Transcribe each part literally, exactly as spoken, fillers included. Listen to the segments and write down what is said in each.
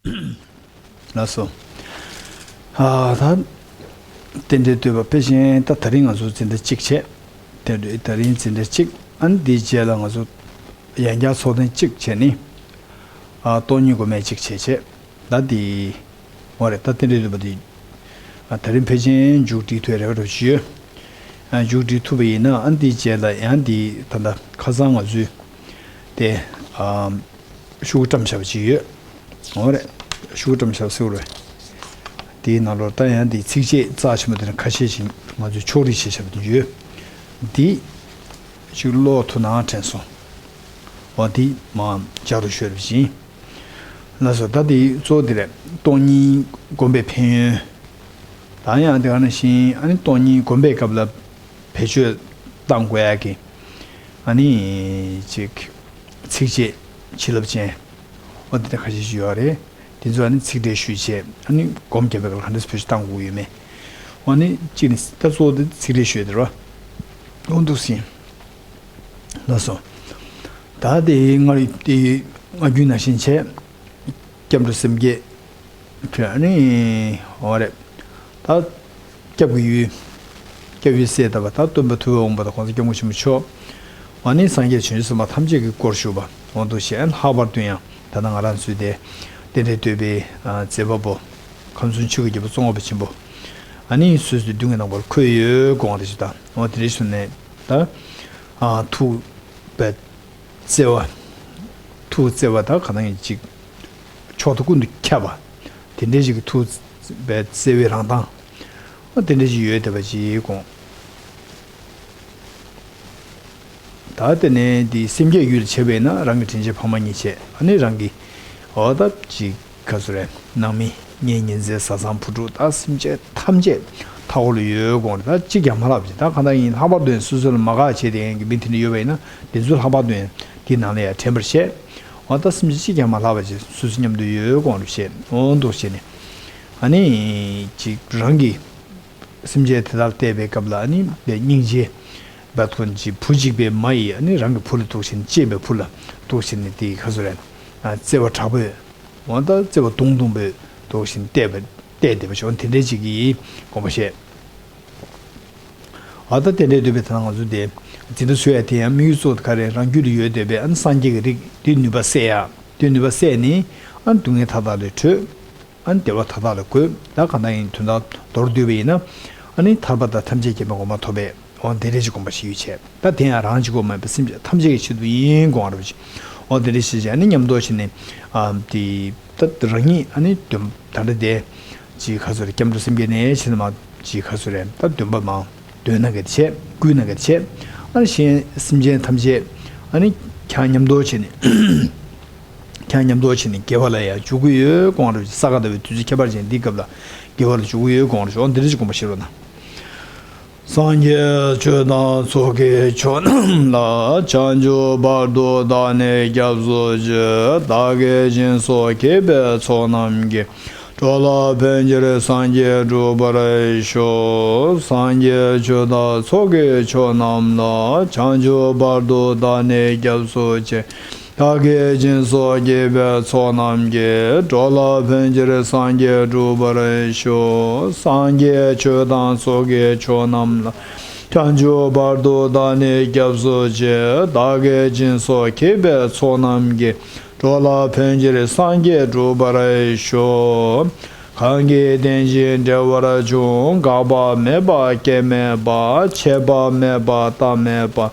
ལགས་སོ། ཨ་ད་རྟེན་འབྲེལ་བསྟོད་པ་དཔེ་ཅན་ད་ད་རིང་ང་ཚོ་འཛིན་གྲྭ་གཅིག་བྱས། དེ་འདྲ་ད་རིང་འཛིན་གྲྭ་གཅིག་ཨ་ནི་འདིའི་རྗེས་ལ་ང་ཚོ་ཡང་བསྐྱར་ཚོགས་ཐེངས་གཅིག་བྱས་ནི། ཨ་སྟོང་ཉིད་སྒོམ་མེད་གཅིག་བྱས་བྱས། ད་འདི་འོ་རེད། ད་རྟེན་འབྲེལ་བསྟོད་པ་འདི་ཨ་ད་རིང་ཕལ་ཆེར་མཇུག་སྒྲིལ་ཐུབ་ཡ་རེ་བ་འགྲོ་བཞིན་ཡོད། ཨ་མཇུག་སྒྲིལ་ཐུབ་པ་ཡིན་ན་ཨ་འདིའི་རྗེས་ལ་ཡང་འདི་ད་ལྟ་ཁ་སང་ང་ཚོས་དེ་ཨ་ཤོག་བུ་བཀྲམ་བཞག་པ་ཅིག་ཡོད། འོ་རེད། ཤོག་བུ་བཀྲམ་བཞག་ཟེར་བ་རེད། དེའི་ནང་ལོགས་ད་ཡང་དེའི་ཚིགས་བཅད་རྩ་ཆེན་པོ་དེ་ནི་ཁ་ཤས་ཤིག་ང་ཚོས་ཕྱོགས་སྒྲིག་བྱས་བཞག་པ་དེ་ཡོད། འདི་ཅིག་ཀློག་ཐུབ་ན་དྲན་སོང་། འོ་འདི་མ་བསྐྱར་དུ་ཤོད་རེ་བཞིན། ལགས་སོ། ད་དེ་གཙོ་བོ་དེ་རེད། སྟོང་ཉིད་སྒོམ་པའི་ཕན་ཡོན། ད་ཡང་དེ་ག་ནང་བཞིན་ཨ་ནི་སྟོང་ཉིད་སྒོམ་པའི་སྐབས་ལ་བེད་སྤྱོད་གཏང་དགོས་ཡག་གི་ཨ་ནི་ཅིག་ཚིགས་བཅད་བྱིན་རླབས་ཅན་འོ་དེ་འདྲ་ཁ་ཤས་ཤིག་ཡོད་རེད། དེ་ཚོ་ཨ་ནི་ཚིག་འགྲེལ་ཞུས་བྱས་ཨ་ནི་སྒོམ་རྒྱབ་པའི་སྐབས་ལ་ག་འདྲས་བེད་སྤྱོད་གཏང་དགོས་ཡོད་མེད། འོ་ནི་གཅིག་ནི་ད་གཙོ་བོ་དེ་ཚིག་འགྲེལ་ཞུས་དེ་རེད་བ། འོ་འདུག་སེ་ཡིན། ལགས་སོ། ད་དེ་སྔར་དེ་སྔར་རྒྱུན་ནང་བཞིན་བྱས། སྐྱབས་འགྲོ་སེམས་བསྐྱེད། ཁྱོད་ནི་འོ་རེད། ད་སྐྱབས་ཀྱི་ཡུལ། སྐྱབས་ཡུལ་སྲས་དམ་པ་ད་སྟོན་པ་ཐུབ་པའི་དབང་པོ་དང་གོང་ས་སྐྱབས་མགོན་ཆེན་པོ་མཆོག་འོ་ནི་སངས་རྒྱས་བྱང་ཆུབ་སེམས་དཔའ་ཐམས་ཅད་ཀྱི་སྐུར་བཞུགས་པ་འོ་འདུག་བྱས། ལྷག་པར་དུ་ཡང་ད་ལྟ་ང་རང་ཚོའི་དེ་རྟེན་འབྲེལ་བསྟོད་པའི་མཛད་པ་པོ་ཁམས་གསུམ་ཆོས་ཀྱི་རྒྱལ་པོ་ཙོང་ཁ་པ་ཆེན་པོ་ཨ་ནི་སོ་སོའི་མདུན་གྱི་ནང་པར་འཁོད་ཡོད་དགོངས་རེ་ཞུ་དང་འོ་དེ་རེ་ཞུ་ནས་ད་ཐུགས་པའི་བརྩེ་བ། ཐུགས་བརྩེ་བ་དང་གང་ཡིན་ཅིག་ཕྱོགས་མཐའ་ཀུན་ཏུ་ཁྱབ་པ། དེ་འདྲའི་ཞིག་གི་ཐུགས་བརྩེ་བའི་རང་མདངས། དེ་འདྲའི་ཞིག་ཡོད་བསྡད་པ་ཅིག་དགོངས། ད་དེ་ནས་འདི་སེམས་བསྐྱེད་ཡུལ་བྱས་པས་ན་རང་གི་དྲིན་ཅན་ཕ་མ་ཉིད་བྱས། ཨ་ནི་རང་གི་འོ་ད་ཅིག་ག་ཚོད་རེད། ནང་མི་གཉེན་ཉེ་ཚན་བཟའ་ཚང་བུ་ཕྲུག་ད་སེམས་ཅན་ཐམས་ཅད་མཐའ་འཁོར་ལ་ཡོད་དགོངས་རེད། ད་གཅིག་ཀྱང་མ་ལྷག་པ་ཅིག་ད་གང་ལྟར་ཡིན་ལྷག་པར་དུ་ཡང་སོ་སོ་ལ་མ་དགའ་བྱས་ཏེ་ཡང་གི་མི་དེ་འདྲ་ཡོད་པ་ཡིན་ན་དེ་ཚོ་ལྷག་པར་དུ་ཡང་དེའི་ནང་ལ་ཡང་དྲན་པར་བྱས། འོ་ད་སེམས་ཅན་གཅིག་ཀྱང་མ་ལྷག་པ་ཅིག་སོ་སོ་མཉམ་དུ་ཡོད་དགོངས་རེད་བྱས། འོ་འདུག་བྱས་ནས་ཨ་ནི་ཅིག་རང་གི་སེམས་ཅན་དེ་དག་བལྟས་པའི་སྐབས་ལ་ཨ་ནི་སྙིང་རྗེ་བ་ཁོ་ན་ཅིག་བུ་གཅིག་པའི་མ་ཡིས་ཨ་ནི་རང་གི་བུ་ལ་འདུག་བྱས་ནས་གཅེས་པའི་བུ་ལ་འདུག་བྱས་ནས་དེ་ག་ཚོད་རེད། བརྩེ་བ་དྲག་པོས། འོ་ད་བརྩེ་བ་དུང་དུང་པོས་འདུག་བྱས་ནས་བལྟས་པ་བལྟས་བསྡད་པ་ཞིག་འོ་དེ་འདྲའི་ཅིག་གི་དགོངས་པ་བཞེས། འོ་ད་དེ་འདྲའི་འདུག་པའི་ཐ་ན་ང་ཚོ་དེ་འཛིན་གྲྭ་བཟོ་ཡ་དེ་ཡང་དམིགས་ཡུལ་གཙོ་བོ་དེ་ག་རེ་རང་རྒྱུད་ལ་ཡོད་བསྡད་པའི་ཨ་ནི་སངས་རྒྱས་ཀྱི་རིགས་དེ་ནུས་པ་གསལ་ཡ། དེ་ནུས་པ་གསལ་ནས་ཨ་ནི་སྡུག་བསྔལ་མཐའ་དག་ལས་གྲོལ། ཨ་ནི་བདེ་བ་མཐའ་དག་ལ་འགོད། ད་གང་ལྟར་ཡིན་དོན་དག་མདོར་བསྡུས་པ་ཡིན་ན། ཨ་ནི་ཐར་པ་དང་ཐམས་ཅད་མཁྱེན་པའི་གོ་འཕང་ཐོབ་པའི་འོ་དེ་འདྲའི་ཞིག་དགོངས་པ་བཞེས་ཡོད་བྱས། ད་དེ་ཡང་རང་གཅིག་པོ་མ་ཡིན་པར་སེམས་ཅན་ཐམས་ཅད་ཀྱི་ཆེད་དུ་ཡིན་དགོངས་པ་རེད་བྱས། འོ་དེ་འདྲའི་ཞིག་བྱས་ཨ་ནི་མཉམ་དུ་བྱས་ནས་ཨ་དེ་ད་རང་ཉིད་ཨ་ནི་དོན་ད་ལྟ་དེ་ཅིག་ག་ཚོད་རེད། སྐྱབས་འགྲོ་སེམས་བསྐྱེད་ནས་བྱས་ནས་མ་ཅིག་ག་ཚོད་རེད། ད་འདོན་པ་མང་འདོན་གནང་གི་བྱས། བསྐུལ་གནང་གི་བྱས། ཨ་ནི་གཞན་སེམས་ཅན་ཐམས་ཅད་ཨ་ནི་ཁྱེད་མཉམ་དུ་བྱས་ནས། ཁྱེད་མཉམ་དུ་བྱས་ནས་དགེ་བ་ལ་ཡང་འཇུག་གི་ཡོད་དགོངས་རེད། ས་ག་ཟླ་བའི་དུས་ཚོད་ཁྱད་པར་ཅན་འདིའི་སྐབས་ལ་དགེ་བ་ལ་འཇུག་གི་ཡོད་དགོངས་རེད། འོ་འདི་འདྲ་ཞིག་དགོངས་པ་བཞེས་རོགས་གནང་། སངས་རྒྱས་ཆོས་དང་ཚོགས་ཀྱི་མཆོག་རྣམས་ལ། བྱང་ཆུབ་བར་དུ་བདག་ནི་སྐྱབས་སུ་མཆི། བདག་གིས་སྦྱིན་སོགས་བགྱིས་པའི་ཚོགས་རྣམས་ཀྱིས། འགྲོ་ལ་ཕན་ཕྱིར་སངས་རྒྱས་འགྲུབ་པར་ཤོག། སངས་རྒྱས་ཆོས་དང་ཚོགས་ཀྱི་མཆོག་རྣམས་ལ། བྱང་ཆུབ་བར་དུ་བདག་ནི་སྐྱབས་སུ་མཆི། བདག་གིས་སྦྱིན་སོགས་བགྱིས་པའི་ཚོགས་རྣམས་ཀྱིས། འགྲོ་ལ་ཕན་ཕྱིར་སངས་རྒྱས་འགྲུབ་པར་ཤོག། སངས་རྒྱས་ཆོས་དང་ཚོགས་ཀྱི་མཆོག་རྣམས་ལ། བྱང་ཆུབ་བར་དུ་བདག་ནི་སྐྱབས་སུ་མཆི། བདག་གིས་སྦྱིན་སོགས་བགྱིས་པའི་ཚོགས་རྣམས་ཀྱིས། འགྲོ་ལ་ཕན་ཕྱིར་སངས་རྒྱས་འགྲུབ་པར་ཤོག། གང་གིས་བསྟེན་ཅིང་འབྲེལ་བར་འབྱུང་། འགག་པ་མེད་པ་སྐྱེ་མེད་པ། ཆད་པ་མེད་པ་མཐའ་མེད་པ།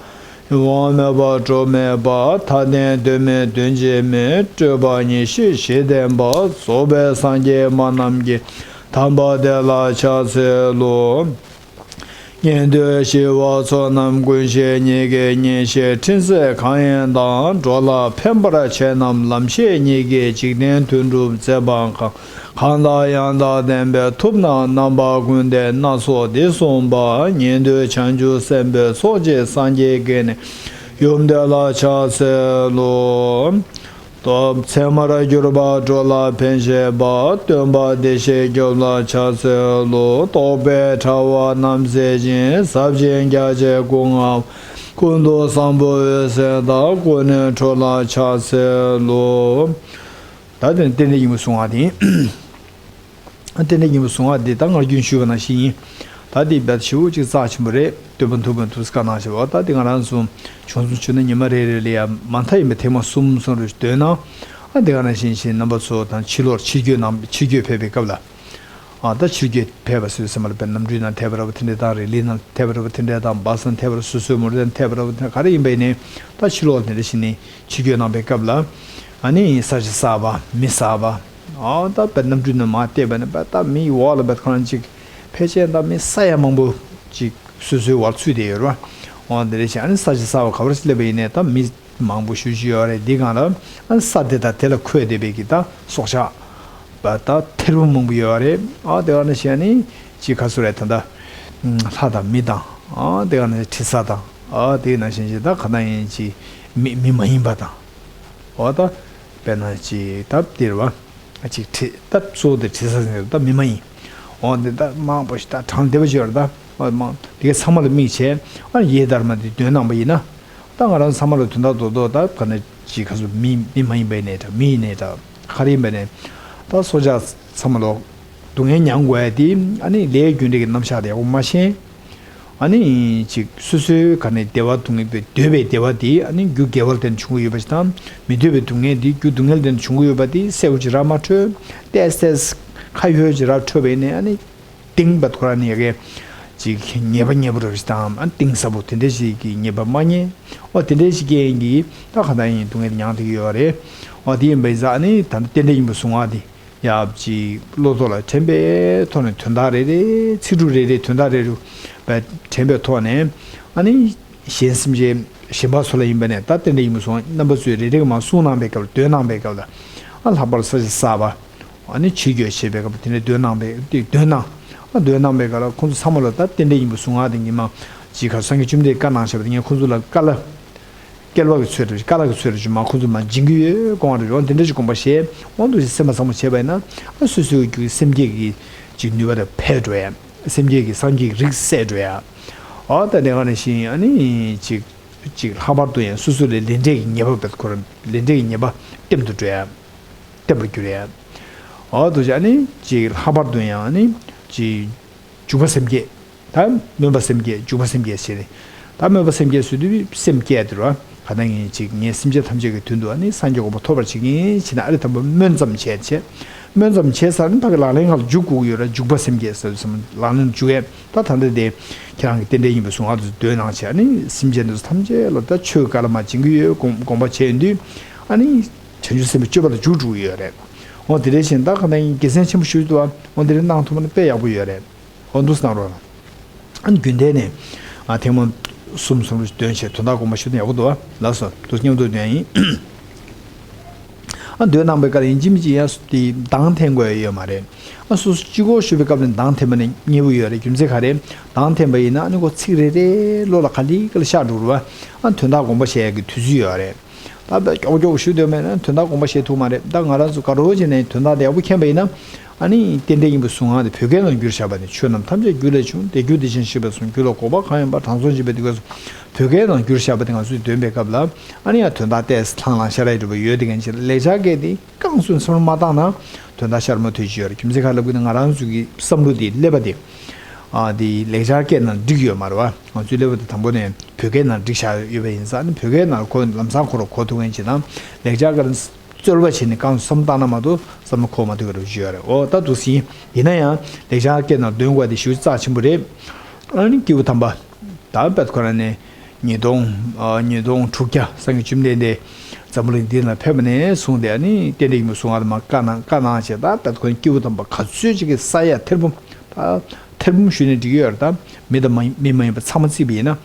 དབང་མེད་པ་སྒྲོ་མེད་པ། མཐའ་རྟེན་དོན་མེད་དོན་གཅིག་མིན། སྤྲོས་པ་ཉེར་ཞི་ཞི་བསྟན་པ། རྫོགས་པའི་སངས་རྒྱས་སྨྲ་རྣམས་ཀྱི། དམ་པ་དེ་ལ་ཕྱག་འཚལ་ལོ། ཉན་ཐོས་ཞི་བ་ཚོགས་རྣམས་ཀུན་ཤེས་ཉིད་ཀྱིས་ཉེར་ཞིའི་འཕྲིན་གསལ་གང་ཡིན་དང་། འགྲོ་ལ་ཕན་པར་བྱེད་རྣམས་ལམ་ཤེས་ཉིད་ཀྱིས་འཇིག་རྟེན་དོན་སྒྲུབ་མཛད་པ་གང་། གང་དང་ཡང་དག་ལྡན་པའི་ཐུབ་རྣམས་རྣམ་པ་ཀུན་ལྡན་སྣ་ཚོགས་འདི་གསུངས་པ། ཉན་ཐོས་བྱང་ཆུབ་སེམས་དཔའི་ཚོགས་ཀྱིས་སངས་རྒྱས་ཀྱི་ནི་ཡུམ་དེ་ལ་ཕྱག་འཚལ་ལོ། ཚད་མར་གྱུར་པ་འགྲོ་ལ་ཕན་བྱེད་པ། སྟོན་པ་བདེ་གཤེགས་སྐྱོབ་ལ་ཕྱག་འཚལ་ལོ། རྟོག་པའི་དྲ་བ་རྣམ་སེལ་ཞིང་། ཟབ་ཅིང་རྒྱ་ཆེའི་སྐུ་མངའ་བ། ཀུན་ཏུ་བཟང་པོ་འོད་གསལ་དང་། ཀུན་ནས་འཕྲོ་ལ་ཕྱག་འཚལ་ལོ། ད་དེ་ནི་རྟེན་འབྲེལ་སྙིང་པོ་གཟུང་བ་དེ་ཡིན། རྟེན་འབྲེལ་སྙིང་པོ་གཟུང་བ་དེ་ད་སྔར་རྒྱུན་ཞུས་པ་ནང་བཞིན་ཡིན། ད་དེ་རྦད་ཞེ་པོ་ཅིག་རྩ་ཆེན་པོ་རེད། སྟོན་པ་ཐུབ་པའི་དུས་སྐབས་ནང་བཞིན་པ་ད་དེ་ང་རང་ཚོ་བྱུང་སོང་བྱུང་ན་ཉི་མ་རེ་རེ་ལ་ཡང་མ་མཐའ་ཡིན་པའི་ཐེངས་མ་གསུམ་གསུམ་རེ་འདོན་ན། ཨ་དེ་ག་ནང་བཞིན་བཞིན་རྣམ་པ་ཚོ་དང་ཕྱི་ལོགས་ཕྱིར་བསྐྱོད་གནང་ཕྱིར་བསྐྱོད་ཕེབས་པའི་སྐབས་ལ། ཨ་ད་ཕྱིར་བསྐྱོད་ཕེབས་པ་སོ་སོའི་སེམས་ལ་དཔེར་ན་གནམ་གྲུའི་ནང་ཐེབས་པ་ར་བ་དེ་འདྲའི་དང་རི་ལིའི་ནང་ཐེབས་པ་ར་བ་དེ་འདྲའི་དང་སྦ་སང་ཐེབས་པ་ར་སོ་སོའི་མོ་ཊ་ནང་ཐེབས་པ་ར་བ་དེ་ག་རེ་ཡིན་པ་ཡིན་ནའི་ད་ཕྱི་ལོགས་དེ་འདྲ་ཞིག་ནས་ཕྱིར་བསྐྱོད་གནང་པའི་སྐབས་ལ། ཨ་ནི་ས་གཞི་གསར་པ་མི་གསར་པ། ཨ་ད་དཔེར་གནམ་གྲུའི་ནང་མར་བལྟས་པ་ནི་དཔེར་ད་མི་འོག་ལ་དཔེར་ཁོ་རང་ཅིག་ཕལ་ཆེར་ད་མི་ས་ཡ་མང་པོ་ཅིག་སོ་སོའི་འོག་ཚུད་བསྡད་ཡོད་རེད་བ། འོ་དེ་འདྲ་ཞིག་ཨ་ནི་ས་གཞི་གསར་པ་ག་པར་སླེབས་པ་ཡིན་ནའི་ད་མི་མང་པོ་ཞེ་པོ་ཅིག་ཡོད་རེད། འདི་སྒང་ལ་ཨ་ས་དེ་དང་དེ་ལ་འཁོད་བསྡད་པའི་གི་ད་སྲོག་ཆགས་པ་ད་ཐེར་འབུམ་མང་པོ་ཡོད་རེད། ཨ་དེ་ག་ནང་བཞིན་ཨ་ནི་ཅིག་ག་ཚོད་རེད་ད་ལྟ་ལྷ་དང་མི་དང་ཨ་དེ་ག་ནང་བཞིན་དྲི་ཟ་དང་ཨ་དེ་ག་ནང་བཞིན་ཅིག་ད་ག་ནང་ཡིན་ཅིག་མི་མི་མ་ཡིན་པ་དང་ཨ་ད་དཔེར་ན་ཅིག་ད་དེ་རེད་བ། ཅིག་དྲི་ད་གཙོ་བོ་དེ་དྲི་ཟ་ཟེར་ད་མི་མ་ཡིན། འོ་འདི་ད་མང་པོ་ཞིག་ད་གྲངས་བདེ་བ་ཅིག་ཡོད་རེད་ད། ཨ་མང་དེ་ག་ཚང་མ་ལ་དམིགས་བྱས་ཨ་ཡེ་དྷརྨ་དེ་འདོན་གནང་པ་ཡིན་ན། ད་ང་རང་ཚང་མ་ལ་དོན་དག་རྡོག་རྡོག་ད་ག་ནས་ཅིག་ག་ཚོད་མི་མི་མ་ཡིན་པ་ཡིན་ནའི་འདྲ་མི་ཡིན་ནའི་འདྲ་ག་རེ་ཡིན་པ་ནས་ད་སྲོག་ཆགས་ཚང་མ་ལོག་སྡུག་བསྔལ་མྱང་དགོས་ཡ་དེ་ཨ་ནི་ལས་རྒྱུ་འབྲས་ཀྱི་རྣམ་གཞག་དེ་ཡག་པོ་མ་ཤེས། ཨ་ནི་ཅིག་སོ་སོའི་ག་ནས་བདེ་བ་སྡུག་བསྔལ་བའི་འདོད་པའི་བདེ་བ་དེ་ཨ་ནི་རྒྱུ་དགེ་བ་ལ་བརྟེན་ནས་བྱུང་གི་ཡོད་པ་ཞིག་དང་མི་འདོད་པའི་སྡུག་བསྔལ་དེ་རྒྱུ་སྡུག་བསྔལ་ལ་བརྟེན་ནས་བྱུང་གི་ཡོད་པ་དེ་གསལ་པོ་ཅིག་ར་མ་འཕྲོད། ཏེས་ཏེས་ཁ་ཡོད་ཅིག་ར་འཕྲོད་པ་ཡིན་ནའི་ཨ་ནི། གཏིང་བ་ཁོ་རང་ནས་ཡ་གི་ཅིག་ཉེས་པ་ཉེས་པོ་རེད་ཞིག་དང་ཨ་གཏིང་ཟབ་པོ་དེ་འདྲ་ཞིག་གི་ཉེས་པ་མ་ཉེས། ཨོ་དེ་འདྲ་ཞིག་གི་ཡིན་གྱི་ད་ག་ད་ཡིན་སྡུག་བསྔལ་མྱང་བསྡད་ཀྱི་ཡོད་རེད། ཨོ་དེ་ཡིན་པ་ཡིན་ཙང་ཨ་ནི་ད་ལྟ་རྟེན་འབྲེལ་སྙིང་པོ་གཟུང་བ་དེ་ཡབ་ཅིག་བློ་ཐོག་ལ་དྲན་པའི་ཐོག་ནས་དོན་དག་རེ་རེ་ཚིག་འབྲུ་རེ་རེ་དོན་དག་རེ་རེ་དྲན་པའི་ཐོག་ནས་ཨ་ནི། གཞན་སེམས་ཅན་གཞན་པ་ཚོ་ལ་ཡིན་པ་ནས་ད་རྟེན་འབྲེལ་སྙིང་པོ་གཟུང་རྣམ་པ་ཚོས་རེ་རེ་གི་མར་གསུང་གནང་པའི་སྐབས་ལ་འདོན་གནང་པའི་སྐབས་ལ་ཨ་ལྷག་པར་ས་གཞི་གསར་པ་ཨ་ནི་ཕྱིར་བསྐྱོད་བྱེད་པའི་སྐབས་ལ་དེ་འདྲའི་འདོན་གནང་པའི་དེ་འདོན་གནང་ཨ་འདོན་གནང་པའི་སྐབས་ལ་ཁོང་ཚོ་ཚང་མ་ལ་ད་རྟེན་འབྲེལ་སྙིང་པོ་གཟུང་ང་དེ་ཉི་མ་ཅིག་ཁར་སངས་རྒྱས་བཅོམ་ལྡན་འདས་བཀའ་གནང་བྱས་པ་དེ་ངས་ཁོང་ཚོ་ལ་བཀའ་སློབ་སྐལ་བ་གི་ཚོད་དུ་བཀའ་སློབ་ཀྱི་ཚོད་དུ་མ་ཁོང་ཚོ་མ་སྦྱིན་གྱི་ཡོད་དགོངས་པ་རེད། འོ་དེ་འདྲ་ཞིག་དགོངས་པ་བཞེས་འོ་འདུག་ཞིག་སེམས་པ་བཟང་པོ་བྱས་པ་ཡིན་ན་ཨ་སོ་སོའི་རྒྱུད་སེམས་བསྐྱེད་ཀྱི་ཅིག་ནུས་པ་དེ་འཕེལ་འགྲོ་ཡ། སེམས་བསྐྱེད་ཀྱི་སངས་རྒྱས་ཀྱི་རིགས་གསལ་འགྲོ་ཡ། འོ་ད་དེ་ག་ནང་བཞིན་ཨ་ནི་ཅིག་ཅིག་ལྷག་པར་དུ་ཡང་སོ་སོ་ལ་ལས་འབྲས་ཀྱི་ཉེས་པ་བེད་ཁོ་རང་ལས་འབྲས་ཀྱི་ཉེས་པ་ལྟེམ་དུ་འགྲོ་ཡ། ལྟེམ་དུ་འགྱུར་ཡ། འོ་དུ་ཅིག་ཨ་ནི་ཅིག་ལྷག་པར་དུ་ཡང་ཨ་ནི་ཅིག་འཇུག་པ་སེམས་བསྐྱེད། ད་སྨོན་པ་སེམས་བསྐྱེད་འཇུག་པ་སེམས་བསྐྱེད་ཟེར་ནས། ད་སྨོན་པ་སེམས་བསྐྱེད་ཟེར་དུས་སེམས་བསྐྱེད་དེ་རེད་བ། ག་ད་ངས་ཅིག་ངས་སེམས་ཅན་ཐམས་ཅད་ཀྱི་དོན་དུ་ཨ་ནི་སངས་རྒྱས་གོ་འཕང་ཐོབ་པར་བྱེད་ཀྱིན་ཕྱིན་ན་ཨ་རི་དམ་པ་སྨོན་ཙམ་བྱས་བྱས། སྨོན་ཙམ་བྱས་ཚར་ནས་ཕ་གི་ལག་ལེན་ཁག་ལ་འཇུག་དགོས་ཀྱི་ཡོད་ར། འཇུག་པ་སེམས་བསྐྱེད་ཟེར་དུས་ལག་ལེན་འཇུག་ཡས་ད་ད་ལྟ་དེ་ཁྱེད་རང་གི་རྟེན་འབྲེལ་ཡིན་པའི་གཟུངས་སྔགས་དུ་འདོན་གནང་བྱས་ཨ་ནི་སེམས་ཅན་དེ་ཚོ་ཐམས་ཅད་ལ་ད་ཆོས་ཀྱི་བཀའ་སློབ་མ་སྦྱིན་གྱི་ཡོད་དགོངས་དགོངས་པ་བྱས་ཡོང་དུས་ཨ་ནི་བྱང་ཆུབ་སེམས་དཔའི་སྤྱོད་པ་ལ་འཇུག་འགྲོ་གི་ཡོད་རེད། འོ་དེ་འདྲ་བཞིན་ད་ག་ད་ངས་དགེ་མཚན་ཆེན་པོ་ཞུ་འདུག་ཨ། འོ་དེ་འདྲ་གནང་ཐུབ་པ་ན་དཔེ་ཡག་པོ་ཡོད་རེད། འོ་འདུག་སེ་གནང་རོགས་གནང་། ཨ་ནི་རྒྱུན་ལྡན་ནས་ཨ་ཐེངས་མ་གསུམ་གསུམ་རེ་འདོན་བྱས་དོན་དག་དགོངས་པ་ཞུ་ན་ཡག་པོ་འདུག་ཨ། ལགས་སོ་དུ་མཉམ་དུ་འདོན་ཡིན། ཨ་འདོན་གནང་པའི་སྐབས་ལ་ཡིན་གཅིག་མིན་གཅིག་ཡང་སུ་དེ་གདངས་འཐེན་དགོས་ཡ་ཡོད་མ་རེད། ཨ་སོ་སོ་གཅིག་པོ་ཞུ་བའི་སྐབས་ལ་གདངས་འཐེན་པ་ནི་མཉེས་པོ་ཡོད་རེད། རྒྱུ་མཚན་ག་རེ། གདངས་འཐེན་པ་ཡིན་ན་ཨ་ནི་ཁོ་ཚིག་རེ་རེ་བློ་ལ་ག་ལེ་ག་ལེ་ཤར་འགྲོ་རེད་བ། ཨ་དོན་དག་དགོངས་པ་བཞེས་ཡ་གི་དུས་ཚོད་ཡོད་རེད། ད་དཔེ་མགྱོགས་མགྱོགས་ཞུ་འདོད་མེད་ན་དོན་དག་དགོངས་པ་བཞེས་ཐུབ་མ་རེད། ད་ང་རང་ཚོ་དགའ་རོགས་བྱས་ནས་དོན་དག་དེ་ཡག་པོ་མཁྱེན་པ་ཡིན་ན། ཨ་ནི་རྟེན་འབྲེལ་སྙིང་པོའི་གཟུངས་སྔགས་དེ་བོད་སྐད་ནང་བསྒྱུར་བཞག་པ་ནི་ཆོས་རྣམས་ཐམས་ཅད་རྒྱུད་ལས་བྱུང་། དེ་རྒྱུད་སྡེ་གཞན་ཞེས་པ་གསུམ་རྒྱུད་ལ་འགོག་པ་གང་ཡིན་པ་དྲང་སྲོང་འབྱེད་པའི་དེ་སྐབས་སུ་བོད་སྐད་ནང་བསྒྱུར་བཞག་པ་དེ་ང་ཚོས་འདོན་པའི་སྐབས་ལ་ཨ་ནི་ཡང་དོན་དག་ཏོག་ཙམ་ལྷང་ལྷང་ཤར་ཡ་འགྲོ་བ་ཡོད་དེ་གན་ཅིག་ལ་ལེགས་སྦྱར་སྐད་དེ་རྐང་བཙུན་བསམ་བློ་མ་བཏང་ན་དོན་དག་ཤར་མ་ཐུབ་ཅིག་ཡོད་རེད། རྒྱུ་མཚན་ག་རེ་ལབ་དགོས་ན་ང་རང་ཚོ་གི་བསམ་བློ་དེ་ཀླད་པ་དེ་ཨ་དེ་ལེགས་སྦྱར་སྐད་ནང་བསྒྲིགས་ཡོད་མ་རེད་བ། ང་ཚོའི་ཀླད་པ་དེ་དང་པོ་ནས་བོད་སྐད་ནང་བསྒྲིགས་བཞག་ཡོད་པ་ཡིན་ཙང་ནི་བོད་སྐད་ནང་གོ་ལམ་སང་ཁོ་ར་གོ་ཐུབ་མཁན་ཅིག་དང་ལེགས་སྦྱར་སྐད་རྩོལ་བ་བྱས་ནས་རྐང་བཙུན་བསམ་བཏང་ན་མ་གཏོགས་བསམ་བློ་འཁོར་མ་ཐུབ་པ་རེད་ཞུ་ཡ་རེད། འོ་ད་འདུག་སེ་ཡིན། ཡིན་ན་ཡང་ལེགས་སྦྱར་སྐད་ནང་འདོན་དགོས་དེ་ཞེ་པོ་རྩ་ཆེན་པོ་རེད། ཨ་ནི་སྐྱེས་བུ་དམ་པ། ད་དཔེར་ཁོ་རང་ནས་ཉིས་སྟོང་ཨ་ཉིས་སྟོང་དྲུག་བརྒྱ་སངས་རྒྱས་བཅོམ་ལྡན་འདས་འཛམ་བུ་གླིང་འདི་ན་ཕེབས་པ་ནས་བཟུང་སྟེ་ཨ་ནི་རྟེན་འབྲེལ་ཡིན་པའི་གཟུངས་སྔགས་དེ་མར་བཀའ་གནང་བཀའ་གནང་བྱས། ད་དཔེར་ཁོ་རང་སྐྱེས་བུ་དམ་པ་ག་ཚོད་ཅིག་གི་ས་ཡ་ཐེར་འབུམ་ད་ཐེར་འབུམ་ཞུས་ནས་འགྲིག་གི་ཡོད་རེད། ད་མི་དང་མ་མི་མ་ཡིན་པ་ཚང་མ་བརྩིས་པ་ཡིན་ན་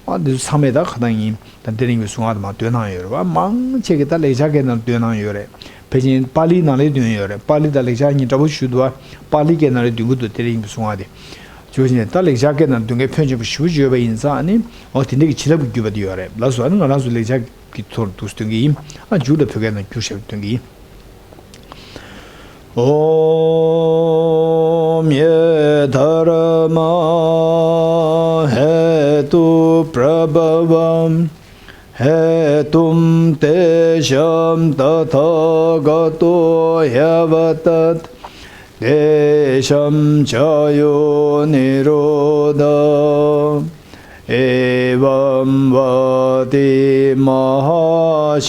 ཨ་འདི་ཚོ་ཚང་མས་ད་ག་ད་ཡིན། ད་རྟེན་འབྲེལ་ཡིན་པའི་གཟུངས་སྔགས་དེ་མར་འདོན་གནང་ཡོད་རེད་བ། མང་ཆེ་གིས་ད་ལེགས་སྦྱར་སྐད་ནང་འདོན་གནང་ཡོད་རེད། ཕལ་ཆེར་པཱ་ལིའི་ནང་ལ་འདོན་ཡོད་རེད། པཱ་ལི་དང་ལེགས་སྦྱར་གཉིས་འདྲ་པོ་ཞིག་འདུག་བ། པཱ་ལིའི་སྐད་ནང་ལ་འདོན་གྱི་འདུག་རྟེན་འབྲེལ་ཡིན་པའི་གཟུངས་སྔགས་དེ། བྱས་ཙང་ད་ལེགས་སྦྱར་སྐད་ནང་འདོན་མཁན་ཕོན་ཆེན་པོ་ཞེ་པོ་ཅིག་ཡོད་པ་ཡིན་ཙང་ཨ་ནི་འོ་དེ་འདྲ་གི་བྱིན་རླབས་ཀྱི་བརྒྱུད་པ་དེ་ཡོད་རེད། ལགས་སོ། ཨ་ནི་ང་རང་ཚོ་ལེགས་སྦྱར་གྱི་ཐོག་ཏུ་འདོན་གྱི་ཡིན། ཨ་མཇུག་ལ་བོད་སྐད་ནང་བསྒྱུར་བྱས་འདོན་གྱི་ཡིན། ॐ ये धर्मा हेतुप्रभवम् हेतुं तेषां तथागतो ह्यवदत्। तेषां चायं निरुद्धम्। एवं वति महाश्रमणये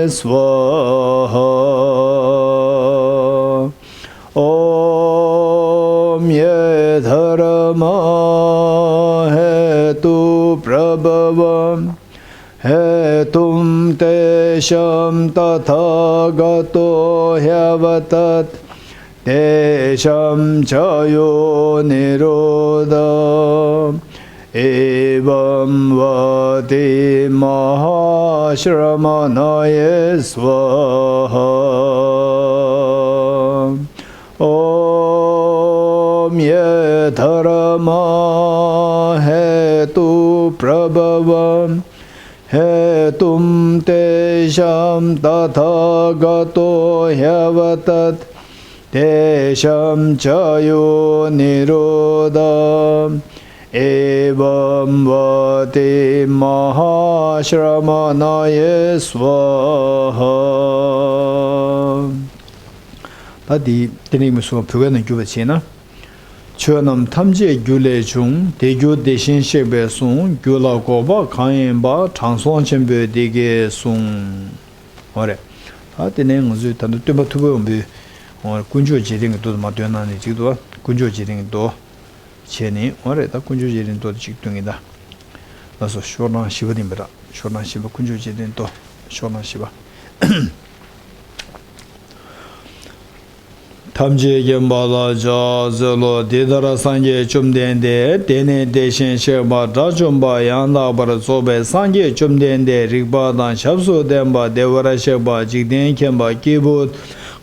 स्वाहा। ॐ ये धर्मा हेतुप्रभवं हेतुं तेषां तथागतो ह्यवदत्। तेषां चायं निरुद्धम्। एवं वति महाश्रमणये स्वाहा। ॐ ये धर्मा हेतुप्रभवं हेतुं तेषां तथागतो ह्यवदत्। तेषां चायं निरुद्धम्। एवं वति महाश्रमणये स्वाहा। ད་དེ་དེ་ནས་མི་སུ་བོད་སྐད་ནང་བསྒྱུར་བ་བྱས་ན། ཆོས་རྣམས་ཐམས་ཅད་རྒྱུ་ལས་བྱུང་། དེ་རྒྱུ་དེ་བཞིན་གཤེགས་པས་གསུངས། རྒྱུ་ལ་འགོག་པ་གང་ཡིན་པ། དྲང་སྲོང་ཆེན་པོས་འདི་སྐད་གསུངས། འོ་རེད། ད་དེ་ནས་ང་ཚོས་ད་ལྟ་སྟོན་པ་ཐུབ་པ་འོ་དཀོན་མཆོག་རྗེས་དྲན་གྱི་མདོ་དུ་མ་འདོན་ན་ནི་འགྲིག་འདུག་བ། དཀོན་མཆོག་རྗེས་དྲན་གྱི་མདོ་བྱས་ནས། འོ་རེད། ད་དཀོན་མཆོག་རྗེས་དྲན་མདོ་དེ་གཅིག་སྟོན་གྱིན་ད། ལགས་སོ། ཤོག་གྲངས་བཞི་པ་དེ་ཡིན་པ་ར། ཤོག་གྲངས་བཞི་པ། དཀོན་མཆོག་རྗེས་དྲན་མདོ། ཤོག་གྲངས་བཞི་པ། ཐམས་ཅད་མཁྱེན་པ་ལ་ཕྱག་འཚལ་ལོ། འདི་ལྟར་སངས་རྒྱས་བཅོམ་ལྡན་འདས་དེ་ནི་དེ་བཞིན་གཤེགས་པ་དགྲ་བཅོམ་པ་ཡང་དག་པར་རྫོགས་པའི་སངས་རྒྱས་བཅོམ་ལྡན་འདས། རིག་པ་དང་ཞབས་སུ་ལྡན་པ། བདེ་བར་གཤེགས་པ། འཇིག་རྟེན་མཁྱེན་པ། སྐྱེས་བུ་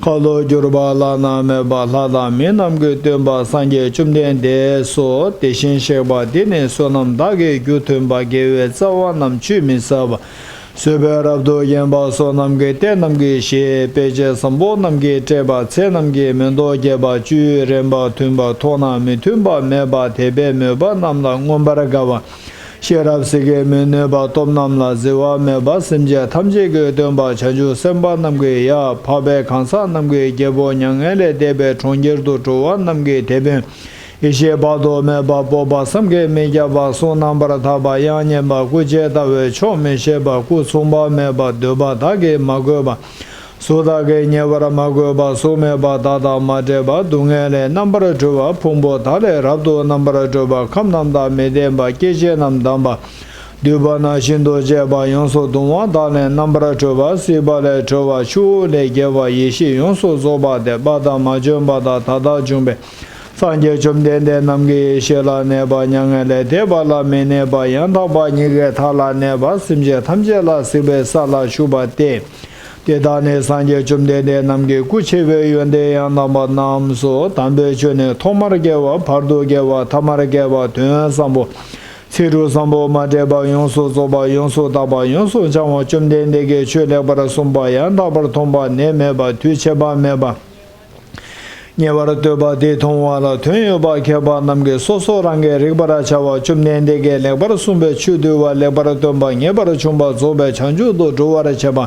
ཁ་ལོ་སྒྱུར་བ། བླ་ན་མེད་པ། ལྷ་དང་མི་རྣམས་ཀྱི་སྟོན་པ། སངས་རྒྱས་བཅོམ་ལྡན་འདས་སོ། དེ་བཞིན་གཤེགས་པ་འདི་ནི་བསོད་ནམས་དག་གི་རྒྱུ་མཐུན་པ། དགེ་བའི་རྩ་བ་རྣམས་ཆུད་མི་ཟ་བ། བཟོད་པས་རབ་ཏུ་བརྒྱན་པ། བསོད་ནམས་ཀྱི་རྟེན་རྣམས་ཀྱི་གཞི། དཔེ་བྱད་བཟང་པོ་རྣམས་ཀྱིས་སྤྲས་པ། ཚེ་རྣམས་ཀྱི་མེ་ཏོག་རྒྱས་པ། བཅུད་རན་པ་མཐུན་པ། མཐོང་ན་མི་མཐུན་པ་མེད་པ། དད་པས་མོས་པ་རྣམས་ལ་མངོན་པར་དགའ་བ། ཤེས་རབ་གཟི་གིས་མི་གནོད་པ། སྟོབས་རྣམས་ལ་གཟིར་བ་མེད་པ། སེམས་ཅན་ཐམས་ཅད་ཀྱི་སྟོན་པ། བྱང་ཆུབ་སེམས་དཔའ་རྣམས་ཀྱི་ཡབ། འཕགས་པའི་གང་ཟག་རྣམས་ཀྱི་རྒྱལ་པོ། མྱ་ངན་ལས་འདས་པའི་གྲོང་ཁྱེར་དུ་འགྲོ་བ་རྣམས་ཀྱི་དེད་དཔོན། ཡེ་ཤེས་དཔག་ཏུ་མེད་པ། སྤོབས་པ་བསམ་གྱིས་མི་ཁྱབ་པ། གསུང་རྣམ་པར་དག་པ། དབྱངས་སྙན་པ། སྐུ་ཅན་ལྟ་བུའི་ཆོག་མི་ཤེས་པ། སྐུ་མཚུངས་པ་མེད་པ། འདོད་པ་དག་གིས་མ་གོས་པ། གཟུགས་དག་གིས་ཉེ་བར་མ་གོས་པ། གཟུགས་མེད་པ། བདག་དང་མ་འདྲེས་པ། སྡུག་བསྔལ་ལས་རྣམ་པར་གྲོལ་བ། ཕུང་པོ་དག་ལས་རབ་ཏུ་རྣམ་པར་གྲོལ་བ། ཁམས་རྣམས་དང་མི་ལྡན་པ། སྐྱེ་མཆེད་རྣམས་དང་པོ། འདུས་པ་ནང་བཞིན་དུ་སྤྱད་པ། ཡོངས་སུ་གདུང་བ་དག་ལས་རྣམ་པར་གྲོལ་བ། སྲིད་པ་ལས་གྲོལ་བ། ཆུ་བོ་ལས་རྒྱལ་བ། ཡེ་ཤེས་ཡོངས་སུ་རྫོགས་པ་སྟེ། འཕགས་དང་མ་བྱོན་པ་དང་། ད་ལྟ་བྱུང་བའི་སངས་རྒྱས་བཅོམ་ལྡན་འདས་རྣམས་ཀྱི་ཡེ་ཤེས་ལ་གནས་པ། མྱ་ངན་ལས་འདས་པ་ལ་མི་གནས་པ། ཡང་དག་པ་ཉིད་ཀྱི་མཐའ་ལ་གནས་པ། སེམས་ཅན་ཐམས་ཅད་ལ་གཟིགས་པའི་ས་ལ་བཞུགས་པ་སྟེ། དེ་དག་ནི་སངས་རྒྱས་བཅོམ་ལྡན་འདས་རྣམས་ཀྱི་སྐུ་ཆེ་བའི་ཡོན་ཏན་ཡང་དག་པ་རྣམས་སོ། དམ་པའི་ཆོས་ནི་ཐོག་མར་དགེ་བ། བར་དུ་དགེ་བ། ཐ་མར་དགེ་བ། དོན་བཟང་པོ། ཚིག་འབྲུ་བཟང་པོ། མ་འདྲེས་པ། ཡོངས་སུ་རྫོགས་པ། ཡོངས་སུ་དག་པ། ཡོངས་སུ་བྱང་བ། བཅོམ་ལྡན་འདས་ཀྱིས་ཆོས་ལེགས་པར་གསུངས་པ། ཡང་དག་པར་མཐོང་བ། ནད་མེད་པ། དུས་ཆད་པ་མེད་པ། ཉེ་བར་གཏོད་པ། དེ་མཐོང་བ་ལ་དོན་ཡོད་པ་མཁས་པ་རྣམས་ཀྱིས་སོ་སོ་རང་གིས་རིག་པར་བྱ་བ། བཅོམ་ལྡན་འདས་ཀྱིས་ལེགས་པར་གསུངས་པའི་ཆོས་འདུལ་བ། ལེགས་པར་སྟོན་པ། ངེས་པར་འབྱུང་བ། རྫོགས་པའི་བྱང་ཆུབ་ཏུ་འགྲོ་བར་བྱེད་པ།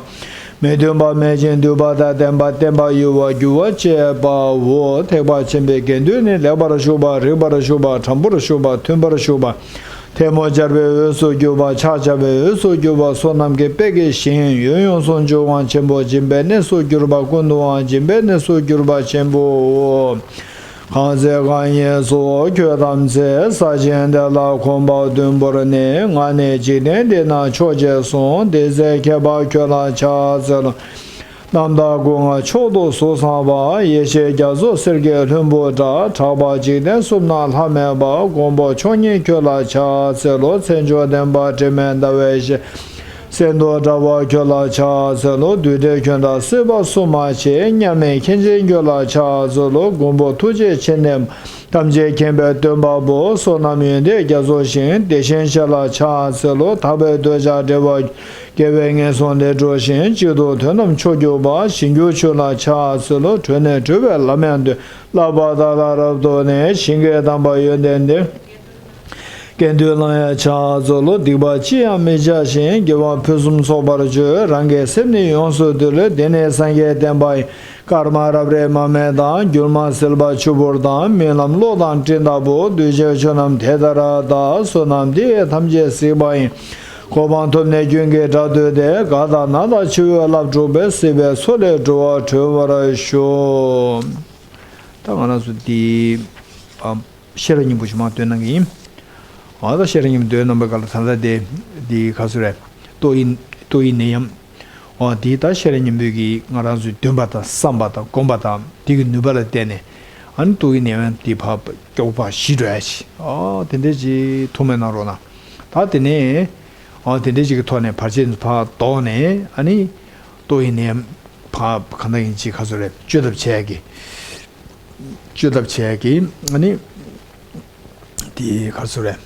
མི་མཐུན་པ་མེད་ཅིང་འདུས་པ་དང་ལྡན་པ། བརྟན་པ་ཡུ་བ་འགྱུར་བ་བཅས་པའོ། ཐེག་པ་ཆེན་པོའི་དགེ་འདུན་ནི། ལེགས་པར་ཞུགས་པ། རིགས་པར་ཞུགས་པ། དྲང་པོར་ཞུགས་པ། མཐུན་པར་ཞུགས་པ། ཐལ་མོ་སྦྱར་བའི་འོས་སུ་གྱུར་པ། ཕྱག་བྱ་བའི་འོས་སུ་གྱུར་པ། བསོད་ནམས་ཀྱི་དཔལ་གྱི་ཞིང་། ཡུལ་ཡོངས་སུ་འཇུག་པའང་ཆེན་པོ། སྦྱིན་པའི་གནས་སུ་གྱུར་པ། ཀུན་ཏུའང་སྦྱིན་པའི་གནས་སུ་གྱུར་པ་ཆེན་པོའོ། གང་ཚེ་གང་ཡིན་སོགས་ཁྱོད་བལྟམས་ཚེ། ས་ཆེན་དེ་ལ་གོམ་པ་བདུན་བོར་ནས། ང་ནི་འཇིག་རྟེན་འདི་ན་མཆོག་ཅེས་གསུངས། དེ་ཚེ་མཁས་པ་ཁྱོད་ལ་ཕྱག་འཚལ་ལོ། རྣམ་དག་སྐུ་ལྔ་མཆོག་ཏུ་གཟུགས་བཟང་བ། ཡེ་ཤེས་རྒྱ་མཚོ་གསེར་གྱི་ལྷུན་པོ་འདྲ། གྲགས་པ་འཇིག་རྟེན་གསུམ་ན་ལྷ་མེད་པ། མགོན་པོ་མཆོག་བརྙེས་ཁྱོད་ལ་ཕྱག་འཚལ་ལོ། མཚན་མཆོག་ལྡན་པ་དྲི་མེད་ཟླ་བའི་ཞལ། གསེར་མདོག་འདྲ་བ་ཁྱོད་ལ་ཕྱག་འཚལ་ལོ། རྡུལ་བྲལ་ཁྱོད་འདྲ་སྲིད་པ་གསུམ་མ་མཆིས། མཉམ་མེད་མཁྱེན་ཅན་ཁྱོད་ལ་ཕྱག་འཚལ་ལོ། མགོན་པོ་ཐུགས་རྗེ་ཆེ་ལྡན་པ། ཐམས་ཅད་མཁྱེན་པའི་སྟོན་པ་པོ། བསོད་ནམས་ཡོན་ཏན་རྒྱ་མཚོ་ཞིང་། དེ་བཞིན་གཤེགས་ལ་ཕྱག་འཚལ་ལོ། དག་པའི་འདོད་ཆགས་བྲལ་བ། དགེ་བས་ངན་སོང་ལས་གྲོལ་ཞིང་། གཅིག་ཏུ་དོན་དམ་མཆོག་གྱུར་པ། ཞིང་རྒྱུར་ཆོས་ལ་ཕྱག་འཚལ་ལོ། གྲོལ་ནས་གྲོལ་བའི་ལམ་ཡང་སྟོན། བསླབ་པ་དག་ལ་རབ་ཏུ་གནས། ཞིང་གི་དམ་པ་ཡོན་ཏན་ལྡན། ཀྱེ། འདུལ་བླང་ཡ་ཕྱག་འཚལ་ལོ། སྡིག་པ་ཅི་ཡང་མི་བྱ་ཞིང་། དགེ་བ་ཕུན་སུམ་ཚོགས་པར་སྤྱོད། རང་གི་སེམས་ནི་ཡོངས་སུ་འདུལ། དེ་ནི་སངས་རྒྱས་བསྟན་པ་ཡིན། ཀརྨ་རབ་རིབ་མ་སྨད་དང་། སྒྱུ་མ་བསིལ་བ་ཆུ་བུར་དང་། རྨི་ལམ་གློག་དང་སྤྲིན་ལྟ་བུ། གདུལ་བྱའི་ཆོས་རྣམས་དེ་ལྟར་གདའ། བསོད་ནམས་འདི་ཡིས་ཐམས་ཅད་གཟིགས་པ་ཡིན། གོ་འཕང་ཐོབ་ནས་ཀུན་གྱི་དགྲ་བཏུལ་ཏེ། གང་དག་ན་དང་འཆི་བའི་རླབས་འཁྲུགས་པའི། སྲིད་པའི་མཚོ་ལས་སྒྲོལ་བར་གྲོལ་བར་ཤོག་ད་ང་རང་ཚོ་འདི་ཨ་ཤེས་རབ་སྙིང་པོ་ཞུ་མ་འདོན་གནང་གི་ཡིན། ཨ་ད་ཤེས་རབ་སྙིང་པོ་འདོན་གནང་པའི་སྐབས་ལ་ད་ལྟ་དེ་འདི་ག་ཚོད་རེད། ཏོག་དབྱིབས་ཏོག་དབྱིབས་ནད་ཡམས། ཨ་འདི་ད་ཤེས་རབ་སྙིང་པོ་གིས་ང་རང་ཚོའི་འདོན་པ་དང་བསམ་པ་དང་སྒོམ་པ་དང་དེ་གི་ནུས་པ་ལ་བརྟེན་ནས་ཨ་ནི་ཏོག་དབྱིབས་ནད་ཡམས་འདི་ཕར་མགྱོགས་པ་ཞི་འགྲོ་ཡ་ཞིག་ཨ་དེ་འདྲས་ཅིག་ཐུགས་སྨོན་གནང་རོགས་གནང་། ད་དེ་ནས་ཨ་དེ་འདྲས་ཅིག་གི་ཐོག་ནས་བར་ཆད་ཕར་བཟློག་ནས་ཨ་ནི་ཏོག་དབྱིབས་ནད་ཡམས་ཕར་གང་ལྟར་ཡིན་ཅིག་ག་ཚོད་རེད་བཅོས་ཐབས་བྱས་ཀྱི། བཅོས་ཐབས་བྱས་ཀྱི་ཨ་ནི་དེ་ག་ཚོད་རེད།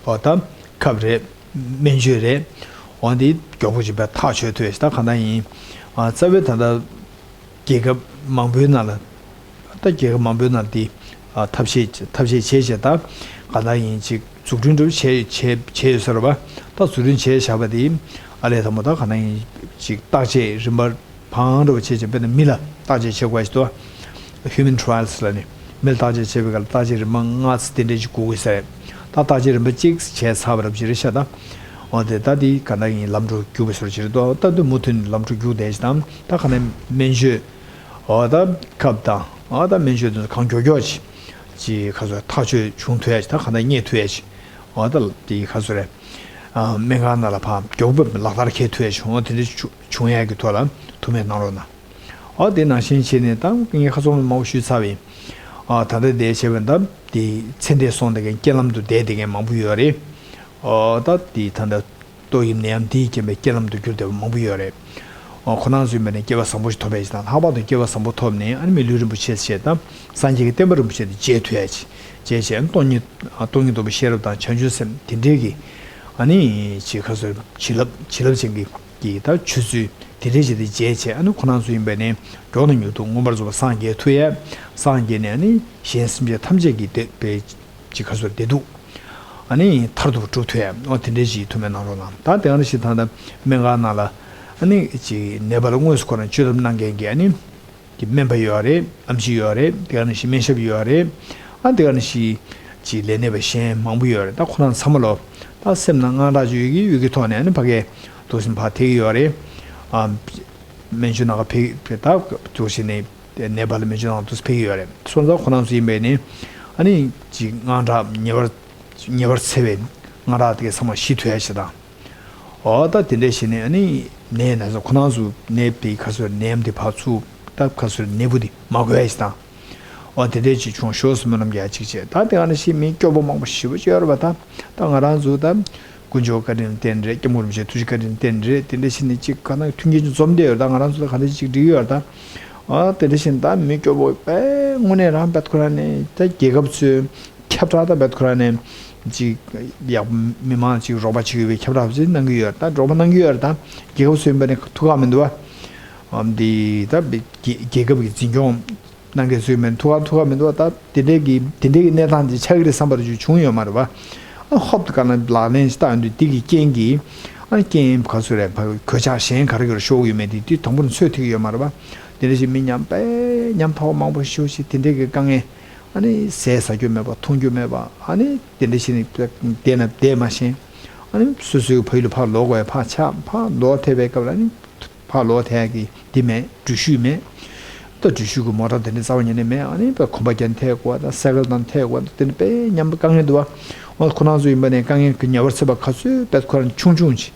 འོ་ད་ཁབ་རེད། སྨན་བཅོས་རེད། འོ་འདི་མགྱོགས་པོ་ཅིག་པའི་ཐག་ཆོད་ཐུབ་ཡ་ཞིག་ད་གང་ལྟར་ཡིན། ཨ་རྩ་བའི་ད་ལྟ་རྒྱལ་ཁབ་མང་པོའི་ནང་ལ་ད་རྒྱལ་ཁབ་མང་པོའི་ནང་འདི་ཨ་ཐབས་ཤེས་ཐབས་ཤེས་བྱས་བྱས་ད་གང་ལྟར་ཡིན་ཅིག་འཛུགས་སྐྲུན་འགྲུབ་བྱས་བྱས་བྱས་ཡོད་ས་རེད་པ། ད་འཛུགས་སྐྲུན་བྱས་བཞག་པ་དེ་ཨ་ལས་དང་པོ་ད་གང་ལྟར་ཡིན་ཅིག་བརྟག་དཔྱད་རིམ་པ་བང་རུ་བྱས་བྱས་དཔེར་ན་མི་ལ་བརྟག་དཔྱད་བྱེད་དགོས་ཞིག་འདུག Human trials ལ་ནི་མི་ལ་བརྟག་དཔྱད་བྱེད་པའི་སྐབས་ལ་བརྟག་དཔྱད་རིམ་པ་ལྔ་ཙམ་དེ་འདྲས་ཅིག་དགོས་ཀྱི་ས་རེད། ད་བརྟག་དཔྱད་རིམ་པ་གཅིག་བྱས་ཚར་བ་རབ་ཅིག་རེད་ཤག་ད་འོ་དེ་ད་དེ་ག་ན་ཡིན་ལམ་འགྲོ་རྒྱུག་པའི་སོར་ཅིག་རེད་འདུག་ད་དུ་མུ་མཐུད་ནས་ལམ་འགྲོ་རྒྱུག་བསྡད་ཅིག་དང་ད་ག་ན་སྨན་བཅོས་འོ་ད་ཁབ་དང་འོ་ད་སྨན་བཅོས་དེ་ཚོ་གང་མགྱོགས་མགྱོགས་ཅིག་ཅིག་ག་ཚོད་ཐག་གཅོད་བྱུང་ཐུབ་ཡ་ཅིག་ད་ག་ན་རྙེད་ཐུབ་ཡ་ཅིག་འོ་ད་དེ་ག་ཚོད་རེད། ཨ་སྨན་ཁང་ནང་ལ་ཕར་མགྱོགས་པོ་ལག་བསྟར་འཁེལ་ཐུབ་ཡ་བྱུང་བ་དེ་འདྲ་བྱུང་བྱུང་ཡ་གི་ཐོག་ལ་ཐུགས་སྨོན་གནང་རོགས་གནང་། ཨ་དེ་ནང་བཞིན་བྱས་ནས་ད་ངས་ཁ་སང་མང་པོ་ཞུས་ཚར་བ་ཡིན། ཨ་ད་ལྟ་དེ་བྱས་པ་ད་དེ་ཚེ་འདས་སོང་དེ་གའི་རྐྱེན་ལམ་དུ་བསྡད་དེ་གའི་མང་པོ་ཡོད་རེད། ཨ་ད་དེ་ད་ལྟ་ཏོག་དབྱིབས་ནད་ཡམས་དེའི་རྐྱེན་པས་རྐྱེན་ལམ་དུ་གྱུར་བསྡད་པ་མང་པོ་ཡོད་རེད། ཨ་ཁོ་རང་ཚོའི་མི་ནས་སྐྱེ་བ་བཟང་པོ་ཞིག་ཐོབ་པ་ཞིག་དང་ལྷག་པར་དུ་སྐྱེ་བ་བཟང་པོ་ཐོབ་ནས་ཨ་ནི་མི་ལུས་རིན་པོ་ཆེ་ཞེས་དང་སངས་རྒྱས་ཀྱི་བསྟན་པ་རིན་པོ་ཆེ་དེ་མཇལ་ཐུབ་ཡ་ཅིག་མཇལ་བྱས་ཨ་ནི་སྟོང་ཉིད་སྟོང་ཉིད་རྟོགས་པའི་ཤེས་རབ་དང་བྱང་ཆུབ་སེམས་དེ་འདྲའི་གི་ཨ་ནི་ཅིག་ཁ་སོ་བྱིན་རླབས་བྱིན་རླབས་ཅན་གྱི་གི་ད་ཆོས་ཚུལ་དེ་འདྲའི་ཞིག་དེ་མཇལ་བྱས་ཨ་ནི་ཁོ་རང་ཚོ་ཡིན་པས་ནི་མགྱོགས་ནས་མྱུར་དུ་མངོན་པར་རྫོགས་པར་སངས་རྒྱས་ཐུབ་ཡས། སངས་རྒྱས་ནས་ཨ་ནི་གཞན་སེམས་ཅན་ཐམས་ཅད་ཀྱི་བདེ་བའི་ཅིག་ཁ་སོར་བདེ་སྡུག་ཨ་ནི་མཐར་ཐུག་སྒྲུབ་ཐུབ་ཡས་ཨོ་དེ་འདྲའི་ཞིག་ཐུགས་སྨོན་གནང་རོགས་གནང་། ད་དེ་ག་ནང་བཞིན་ད་ལྟ་སྨན་ཁང་ནང་ལ་ཨ་ནི་ཅིག་ནད་པ་ལ་དངོས་སུ་ཁོ་རང་བཅོས་ཐབས་གནང་མཁན་གྱི་ཨ་ནི་ཀྱི་སྨན་པ་ཡོད་རེད། ཨེམ་ཆི་ཡོད་རེད། དེ་ག་ནང་བཞིན་སྨན་ཞབས་ཡོད་རེད། ཨ་དེ་ག་ནང་བཞིན་ཅིག་ལས་སྣེ་པ་གཞན་མང་པོ་ཡོད་རེད། ད་ཁོ་རང་ཚང་མ་ལོ་ད་སེམས་ནང་དངངས་སྐྲག་ཅིག་ཡོད་ཀྱི་ཡོད་ཀྱི་ཐོག་ནས་ཨ་ནི་ཕ་གིའི་འདུག་སེ་ཕར་ཐེག་གི་ཡོད་རེད། ཨ་སྨན་བཅོས་ནང་ཕེབས་ད་འདུག་སེ་ནས་ནད་པ་ལ་སྨན་བཅོས་ནང་འདུག་སེ་ཕེབས་ཀྱི་ཡོད་རེད། སོང་ཙང་ཁོ་རང་ཚོ་ཡིན་པས་ནི་ཨ་ནི་ཅིག་དངངས་སྐྲག་ཉེ་བར་ཉེ་བར་འཚེ་བའི་དངངས་སྐྲག་དེ་གའི་ཚང་མ་ཞི་ཐུབ་ཡ་ཞིག་དང་། འོ་ད་དེ་འདྲས་བྱས་ནས་ཨ་ནི་ནད་ན་ཚ་ཁོ་རང་ཚོ་ནད་པའི་ཁ་སོར་ནད་ཡམས་དེ་ཕར་ཚུགས་ད་ཁ་སོར་ནད་འབུ་དེ་མ་འགོས་ཡ་ཞིག་དང་། འོ་དེ་འདྲས་ཅིག་བྱུང་ཤོག་སྨོན་ལམ་རྒྱག་ཅིག་བྱས། ད་དེ་ག་ནང་བཞིན་མི་སྐྱོ་པོ་མང་པོ་ཞེ་པོ་ཅིག་ཡོད་རེད་པ། ད་ད་ང་རང་ཚོ་ད་དཀོན་མཆོག་བཀའ་དྲིན་བརྟེན་རེད། སྐྱབས་མགོན་རིན་པོ་ཆེ་ཐུགས་རྗེ་བཀའ་དྲིན་བརྟེན་རེད། དེ་འདྲས་བྱས་ནས་ཅིག་ག་ན་མཐུན་རྐྱེན་ཅིག་འཛོམས་བསྡད་ཡོད་རེད། ད་ང་རང་ཚོ་ད་ག་འདྲས་ཅིག་འགྲིག་ཡོད་རེད་ད། འོ་དེ་འདྲས་བྱས་ནས་ད་མི་སྐྱོ་པོ་དཔེ་དངོས་གནས་རང་དཔེ་ཁོ་རང་ནས་ད་རྒྱལ་ཁབ་ཚོའི་ཁྱབ་བསྒྲགས་དང་བེད་ཁོ་རང་ནས་ཅིག་ཡག་མི་མང་ཅིག་རོགས་པ་བྱེད་ཀྱི་ཡོད་པའི་ཁྱབ་བསྒྲགས་ཅིག་གནང་གི་ཡོད་རེད། ད་རོགས་པ་གནང་གི་ཡོད་རེད། ད་རྒྱལ་ཁབ་སུ་ཡིན་པ་ནས་ཐུགས་ཁག་མི་འདུག་བ། ཨམ་འདི་ད་རྒྱལ་རྒྱལ་ཁབ་ཀྱི་འཛིན་སྐྱོང་གནང་མཁན་སུ་ཡིན་པ་ནས་ཐུགས་ཁག་ཐུགས་ཁག་མི་འདུག་བ། ད་དེ་འདྲའི་གི་དེ་འདྲའི་གི་གནས་སྟངས་ཅིག་ཆགས་ཀྱི་རེད་བསམ་པ་རེ་ཅིག་བྱུང་ཡོད་མ་རེད་བ། ཨ་ཧོབ་ཏེ་ག་ལ་ལག་ལེན་ཞིག་བསྟར་ཡོང་དུས་དེ་གི་རྐྱེན་གྱིས་ཨ་རྐྱེན་ག་ཚོད་རེད་གོད་ཆག་གཞན་ག་རེ་ག་རེ་ཤོར་གི་ཡོད་མེད་དེ་དུས་དང་པོ་ནས་ཚོད་ཐིག་གི་ཡོད་མ་རེད་བ། དེ་འདྲ་ཞིག་མི་ཉམ་པའི་ཉམ་ཐག་པ་མང་པོ་ཞིག་ཅིག་དེ་འདྲའི་གི་དཀའ་ངལ། ཨ་ནི་ཟས་ཟ་རྒྱུ་མེད་པ་འཐུང་རྒྱུ་མེད་པ། ཨ་ནི་དེ་འདྲ་ཞིག་ནི་བསྡད་ན་བསྡད་མ་ཤེས། ཨ་ནི་སོ་སོའི་ཕ་ཡུལ་ལ་ཕར་ལོག་དགོས་ཡ་ཕར་ཆགས་ཕར་ལོག་ཐེབས་པའི་སྐབས་ལ་ཨ་ནི་ཕར་ལོག་ཐེབས་ཡ་གི་འདི་མེད། འགྲུལ་བཞུད་མེད། ད་འགྲུལ་བཞུད་ཀྱི་མོ་ཊ་དེ་འདྲ་རྩ་བ་ཉིད་ནས་མེད། ཨ་ནི་དཔེ་གོམ་པ་རྒྱག་ཐེབས་དགོས་ད་སའི་ཀལ་དང་ཐེབས་དགོས་ད་དེ་འདྲ་དཔེ་ཉམ་པ་དཀའ་ངལ་འདུག་བ། འོ་ཁོ་རང་ཚོ་ཡིན་པ་ནས་དཀའ་ངལ་གྱི་ཉེ་བར་འཚེ་བ་ག་ཚོད་དཔེ་ཁོ་རང་ཆུང་ཆུང་ཅིག་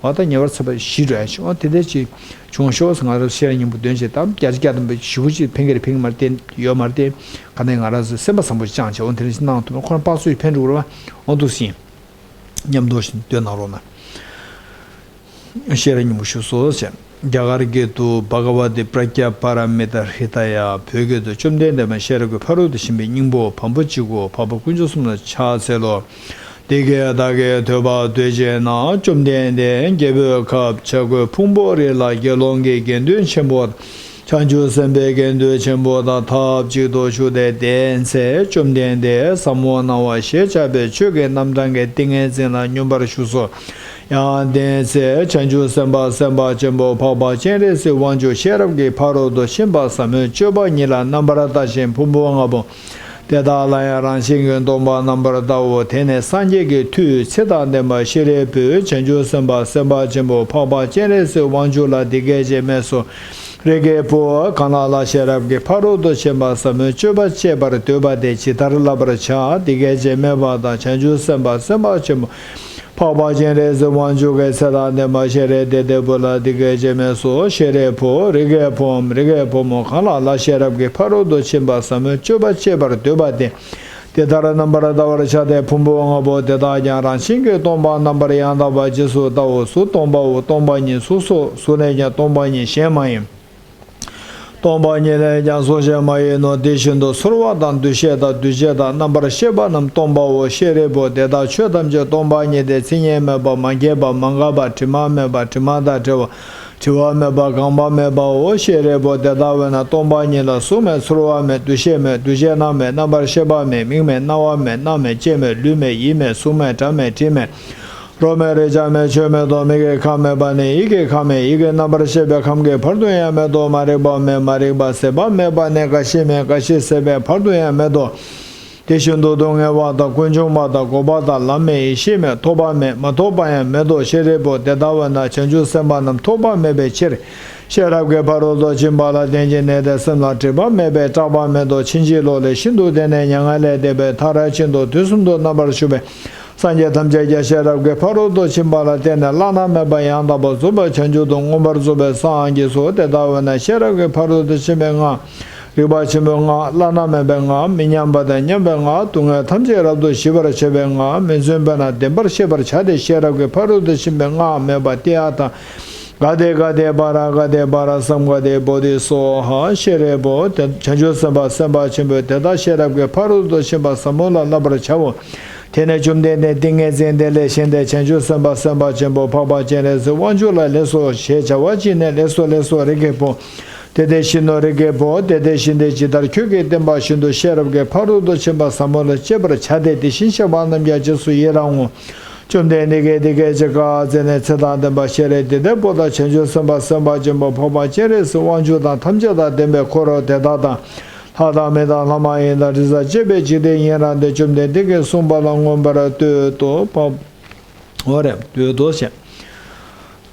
འོ་ད་ཉེ་བར་ཚེ་བ་ཞི་འགྲོ་ཡ་ཞིག་འོ་དེ་འདྲ་ཅིག་བྱུང་ཤོག་ང་རང་ཤེས་རབ་སྙིང་པོ་འདོན་བྱེད་དམ་བརྒྱ་ཆ་བརྒྱ་ཐམ་པ་ཞི་བོ་ཅིག་ཕན་གི་རེད་ཕན་གི་མ་རེད་ཡོད་མ་རེད། ག་ནས་ང་རང་ཚོ་སེམས་པ་བཟང་པོ་ཅིག་བཅངས་བྱས་འོ་དེ་འདྲ་ཞིག་གནང་ཐུབ་ན་ཁོ་རང་པགས་ཚོས་ཕན་འགྲོ་གི་རེད་བ། འོ་འདུག་སེ་ཡིན། མཉམ་དུ་ཞིག་འདོན་གནང་རོགས་གནང་། ཤེས་རབ་སྙིང་པོ་ཞུ་སོ་ཞེས། རྒྱ་གར་སྐད་དུ་བྷ་ག་ཝ་ཏི་པྲ་ཛྙཱ་པཱ་ར་མི་ཏཱ་ཧྲི་ད་ཡ། བོད་སྐད་དུ་བཅོམ་ལྡན་འདས་མ་ཤེས་རབ་ཀྱི་ཕ་རོལ་ཏུ་ཕྱིན་པའི་སྙིང་པོ་བམ་པོ་གཅིག་གོ། འཕགས་པ་དཀོན་མཆོག་གསུམ་ལ་ཕྱག་འཚལ་ལོ། འདི་སྐད་བདག་གིས་ཐོས་པ་དུས་གཅིག་ན། བཅོམ་ལྡན་འདས་རྒྱལ་པོའི་ཁབ་བྱ་རྒོད་ཕུང་པོའི་རི་ལ་དགེ་སློང་གི་དགེ་འདུན་ཆེན་པོ་ བྱང་ཆུབ་སེམས་དཔའི་དགེ་འདུན་ཆེན་པོ་དང་ཐབས་གཅིག་ཏུ་བཞུགས་ཏེ། དེའི་ཚེ་བཅོམ་ལྡན་འདས་ཟབ་མོ་སྣང་བ་ཞེས་བྱ་བའི་ཆོས་ཀྱི་རྣམ་གྲངས་ཀྱི་ཏིང་ངེ་འཛིན་ལ་སྙོམས་པར་ཞུགས་སོ། ཡང་དེའི་ཚེ་བྱང་ཆུབ་སེམས་དཔའ་སེམས་དཔའ་ཆེན་པོ་འཕགས་པ་སྤྱན་རས་གཟིགས་དབང་ཕྱུག་ཤེས་རབ་ཀྱི་ཕ་རོལ་ཏུ་ཕྱིན་པ་ཟབ་མོའི་སྤྱོད་པ་ཉིད་ལ་རྣམ་པར་ལྟ་ཞིང་ཕུང་པོ་ལྔ་པོ་དེ་དག་ལ་ཡང་རང་བཞིན་གྱིས་སྟོང་པར་རྣམ་པར་བལྟའོ། དེ་ནས་སངས་རྒྱས་ཀྱི་མཐུས་ཚེ་དང་ལྡན་པ་ཤཱ་རིའི་བུས་བྱང་ཆུབ་སེམས་དཔའ་སེམས་དཔའ་ཆེན་པོ་འཕགས་པ་སྤྱན་རས་གཟིགས་དབང་ཕྱུག་ལ་འདི་སྐད་ཅེས་སྨྲས་སོ། རིགས་ཀྱི་བུ། གང་ལ་ལ་ཤེས་རབ་ཀྱི་ཕ་རོལ་ཏུ་ཕྱིན་པ་ཟབ་མོའི་སྤྱོད་པ་སྤྱད་པར་འདོད་པ་དེས་ཇི་ལྟར་བསླབ་པར་བྱ། འདི་སྐད་ཅེས་སྨྲས་པ་དང་། བྱང་ཆུབ་སེམས་དཔའ་སེམས་དཔའ་ཆེན་པོ་འཕགས་པ་སྤྱན་རས་གཟིགས་དབང་ཕྱུག་གིས་ཚེ་དང་ལྡན་པ་ཤཱ་ར་དྭ་ཏིའི་བུ་ལ་འདི་སྐད་ཅེས་སྨྲས་སོ། ཤཱ་རིའི་བུ། རིགས་ཀྱི་བུའམ་རིགས་ཀྱི་བུ་མོ། གང་ལ་ལ་ཤེས་རབ་ཀྱི་ཕ་རོལ་ཏུ་ཕྱིན་པ་ཟབ་མོའི་སྤྱོད་པ་སྤྱད་པར་འདོད་པ་དེས། དེ་ལྟར་རྣམ་པར་བལྟ་བར་བྱ་སྟེ། ཕུང་པོ་ལྔ་པོ་དེ་དག་ཀྱང་རང་བཞིན་གྱིས་སྟོང་པར་རྣམ་པར་ཡང་དག་པར་རྗེས་སུ་བལྟའོ། གཟུགས་སྟོང་པའོ། སྟོང་པ་ཉིད་གཟུགས་སོ། གཟུགས་ལས་ཀྱང་སྟོང་པ་ཉིད་གཞན་མ་ཡིན། སྟོང་པ་ཉིད་ལས་ཀྱང་གཟུགས་གཞན་མ་ཡིན་ནོ། དེ་བཞིན་དུ་ཚོར་བ་དང་འདུ་ཤེས་དང་འདུ་བྱེད་དང་རྣམ་པར་ཤེས་པ་རྣམས་སྟོང་པའོ། ཤཱ་རིའི་བུ། དེ་དག་ཆོས་ཐམས་ཅད་སྟོང་པ་ཉིད་དེ། མཚན་ཉིད་མེད་པ། མ་སྐྱེས་པ། མ་འགགས་པ། དྲི་མ་མེད་པ། དྲི་མ་དང་བྲལ་བ། བྲི་བ་མེད་པ། གང་བ་མེད་པའོ། ཤཱ་རིའི་བུ། དེ་ལྟ་བས་ན་སྟོང་པ་ཉིད་ལ་གཟུགས་མེད། ཚོར་བ་མེད། འདུ་ཤེས་མེད། འདུ་བྱེད་རྣམས་མེད། རྣམ་པར་ཤེས་པ་མེད། མིག་མེད། རྣ་བ་མེད། སྣ་མེད། ལྕེ་མེད། ལུས་མེད། ཡིད་མེད། གཟུགས་མེད། སྒྲ་མེད། དྲི་མེད། རོ་མེད། རེག་བྱ་མེད། ཆོས་མེད་དོ། མིག་གི་ཁམས་མེད་པ་ནས་ཡིད་ཀྱི་ཁམས་མེད། ཡིད་ཀྱི་རྣམ་པར་ཤེས་པའི་ཁམས་ཀྱི་བར་དུ་ཡང་མེད་དོ། མ་རིག་པ་མེད། མ་རིག་པ་ཟད་པ་མེད་པ་ནས་རྒ་ཤི་མེད། རྒ་ཤི་ཟད་པའི་བར་དུ་ཡང་མེད་དོ། དེ་བཞིན་དུ་སྡུག་བསྔལ་བ་དང་། ཀུན་འབྱུང་བ་དང་། འགོག་པ་དང་། ལམ་མེད། ཡེ་ཤེས་མེད། ཐོབ་པ་མེད། མ་ཐོབ་པ་ཡང་མེད་དོ། ཤཱ་རིའི་བུ། དེ་ལྟ་བས་ན་བྱང་ཆུབ་སེམས་དཔའ་རྣམས་ཐོབ་པ་མེད་པའི་ཕྱིར། ཤེས་རབ་ཀྱི་ཕ་རོལ་ཏུ་ཕྱིན་པ་ལ་བརྟེན་ཅིང་གནས་ཏེ། སེམས་ལ་སྒྲིབ་པ་མེད་པས་སྐྲག་པ་མེད་དོ། ཕྱིན་ཅི་ལོག་ལས་ཤིན་ཏུ་འདས་ནས་མྱ་ངན་ལས་འདས་པའི་མཐར་ཕྱིན་ཏོ། དུས་གསུམ་དུ་རྣམ་པར་བཞུགས་པའི་སངས་རྒྱས་ཐམས་ཅད་ཀྱང་ཤེས་རབ་ཀྱི་ཕ་རོལ་ཏུ་ཕྱིན་པ་ལ་བརྟེན་ནས་བླ་ན་མེད་པ་ཡང་དག་པར་རྫོགས་པའི་བྱང་ཆུབ་ཏུ་མངོན་པར་རྫོགས་པའི་སངས་རྒྱས་སོ། དེ་ལྟ་བས་ན་ཤེས་རབ་ཀྱི་ཕ་རོལ་ཏུ་ཕྱིན་པའི་སྔགས། རིག་པ་ཆེན་པོའི་སྔགས། བླ་ན་མེད་པའི་སྔགས། མི་མཉམ་པ་དང་མཉམ་པའི་སྔགས། སྡུག་བསྔལ་ཐམས་ཅད་རབ་ཏུ་ཞི་བར་བྱེད་པའི་སྔགས། མི་བརྫུན་པས་ན་བདེན་པར་ཤེས་པར་བྱ་སྟེ། ཤེས་རབ་ཀྱི་ཕ་རོལ་ཏུ་ཕྱིན་པའི་སྔགས་སྨྲས་པ། ཏདྱ་ཐཱ། ག་ཏེ་ག་ཏེ་པཱ་ར་ག་ཏེ་པཱ་ར་སཾ་ག་ཏེ་བོ་དྷི་སྭཱ་ཧཱ། ཤཱ་རིའི་བུ། དེ་བྱང་ཆུབ་སེམས་དཔའ་སེམས་དཔའ་ཆེན་པོས་དེ་ལྟར་ཤེས་རབ་ཀྱི་ཕ་རོལ་ཏུ་ཕྱིན་པ་ཟབ་མོ་ལ་བསླབ་པར་བྱའོ། དེ་ནས་བཅོམ་ལྡན་འདས་ཏིང་ངེ་འཛིན་དེ་ལས་བཞེངས་ཏེ་བྱང་ཆུབ་སེམས་དཔའ་སེམས་དཔའ་ཆེན་པོ་འཕགས་པ་སྤྱན་རས་གཟིགས་དབང་ཕྱུག་ལ་ལེགས་སོ་ཞེས་བྱ་བ་ཅི་ནས། ལེགས་སོ་ལེགས་སོ། རིགས་ཀྱི་བུ། དེ་དེ་བཞིན་ནོ། རིགས་ཀྱི་བུ། དེ་དེ་བཞིན་ཏེ། ཇི་ལྟར་ཁྱོད་ཀྱིས་བསྟན་པ་བཞིན་དུ་ཤེས་རབ་ཀྱི་ཕ་རོལ་ཏུ་ཕྱིན་པ་ཟབ་མོ་ལ་སྤྱད་པར་བྱ་སྟེ། དེ་བཞིན་གཤེགས་པ་རྣམས་ཀྱང་རྗེས་སུ་ཡི་རང་ངོ་། བཅོམ་ལྡན་འདས་ཀྱིས་འདི་སྐད་ཅེས་བཀའ་སྩལ་ནས། ཚེ་དང་ལྡན་པ་ཤཱ་ར་དྭ་ཏིའི་བུ་དང་། བྱང་ཆུབ་སེམས་དཔའ་སེམས་དཔའ་ཆེན་པོ་འཕགས་པ་སྤྱན་རས་གཟིགས་དབང་ཕྱུག་དང་། ཐམས་ཅད་དང་ལྡན་པའི་འཁོར་དེ་དག་དང་། ལྷ་དང་མི་དང་ལྷ་མ་ཡིན་དང་། དྲི་ཟར་བཅས་པའི་འཇིག་རྟེན་ཡི་རངས་ཏེ། བཅོམ་ལྡན་འདས་ཀྱིས་གསུངས་པ་ལ་མངོན་པར་བསྟོད་དོ། འོ་རེད། བསྟོད་དོ་ཞེས།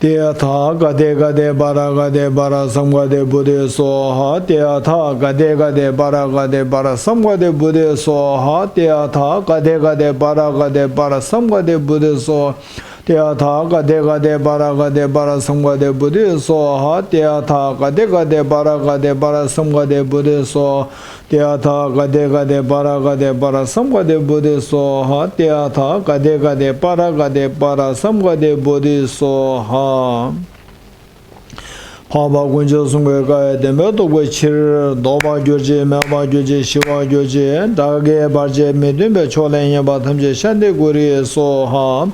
ཏདྱ་ཐཱ། ག་ཏེ་ག་ཏེ་པཱ་ར་ག་ཏེ་པཱ་ར་སཾ་ག་ཏེ་བོ་དྷི་སྭཱ་ཧཱ། ཏདྱ་ཐཱ། ག་ཏེ་ག་ཏེ་པཱ་ར་ག་ཏེ་པཱ་ར་སཾ་ག་ཏེ་བོ་དྷི་སྭཱ་ཧཱ། ཏདྱ་ཐཱ། ག་ཏེ་ག་ཏེ་པཱ་ར་ག་ཏེ་པཱ་ར་སཾ་ག་ཏེ་བོ་དྷི་སྭཱ། ཏདྱ་ཐཱ། ག་ཏེ་ག་ཏེ་པཱ་ར་ག་ཏེ་པཱ་ར་སཾ་ག་ཏེ་བོ་དྷི་སྭཱ་ཧཱ། ཏདྱ་ཐཱ། ག་ཏེ་ག་ཏེ་པཱ་ར་ག་ཏེ་པཱ་ར་སཾ་ག་ཏེ་བོ་དྷི་སྭཱ། ཏདྱ་ཐཱ། ག་ཏེ་ག་ཏེ་པཱ་ར་ག་ཏེ་པཱ་ར་སཾ་ག་ཏེ་བོ་དྷི་སྭཱ་ཧཱ། ཏདྱ་ཐཱ། ག་ཏེ་ག་ཏེ་པཱ་ར་ག་ཏེ་པཱ་ར་སཾ་ག་ཏེ་བོ་དྷི་སྭཱ་ཧཱ། འཕགས་པ་དཀོན་མཆོག་གསུམ་གྱི་བཀའ་ཡི་བདེན་པ་རྟོགས་པའི་ཕྱིར། ལྡོག་པར་གྱུར་ཅིང་མེད་པར་གྱུར་ཅིང་ཞི་བར་གྱུར་ཅིང་དགྲ་བགེགས་བར་ཆད་མི་མཐུན་པའི་ཕྱོགས་ལས་ངན་པ་ཐམས་ཅད་ཤཱནྟི་ཀུ་རུ་སྭཱ་ཧཱ།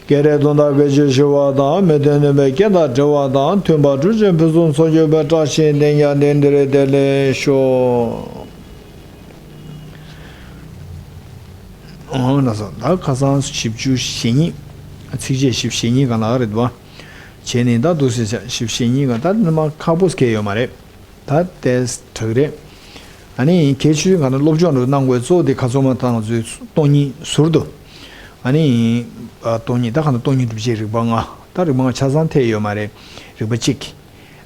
བགེགས་རིགས་གདོན་དག་གི་ཆོས་ཞི་བ་དང་། མི་མཐུན་ནུས་པའི་རྐྱེན་དང་བྲལ་བ་དང་། མཐུན་པར་གྲོལ་ཅིང་ཕུན་སུམ་ཚོགས་གྱུར་པའི་བཀྲ་ཤིས་ལྡན་ཀྱང་དེང་འདིར་བདེ་ལེགས་ཤོག། འོ་ན་སོ། ད་ཁ་སང་བཞི་བཅུ་ཞེ་གཉིས། ཚིགས་བཅད་བཞི་བཅུ་ཞེ་གཉིས་སྒང་ལ་རེད་བ། བྱས་ནས་ད་འདུག་སེ་བྱ། བཞི་བཅུ་ཞེ་གཉིས་སྒང་ད་ནི་མ་ཁག་པོ་སྐད་ཡོད་མ་རེད། ད་དེ་དྲག་རེད། ཨ་ནི་གལ་ཆེ་ཤོས་གང་ན་སློབ་སྦྱོང་རུ་གནང་དགོས་གཙོ་བོ་དེ་ཁ་ཚོ་མ་ད་ང་ཚོའི་སྟོང་ཉིད་ཟུར་དུ། ཨ་ནི་ཨ་སྟོང་ཉིད་ད་གང་ན་སྟོང་ཉིད་སྒྲུབ་བྱེད་རིགས་པ་ལྔ། ད་རིགས་པ་ལྔ་ཆ་ཚང་ཐེ་ཡོད་མ་རེད། རིགས་པ་གཅིག་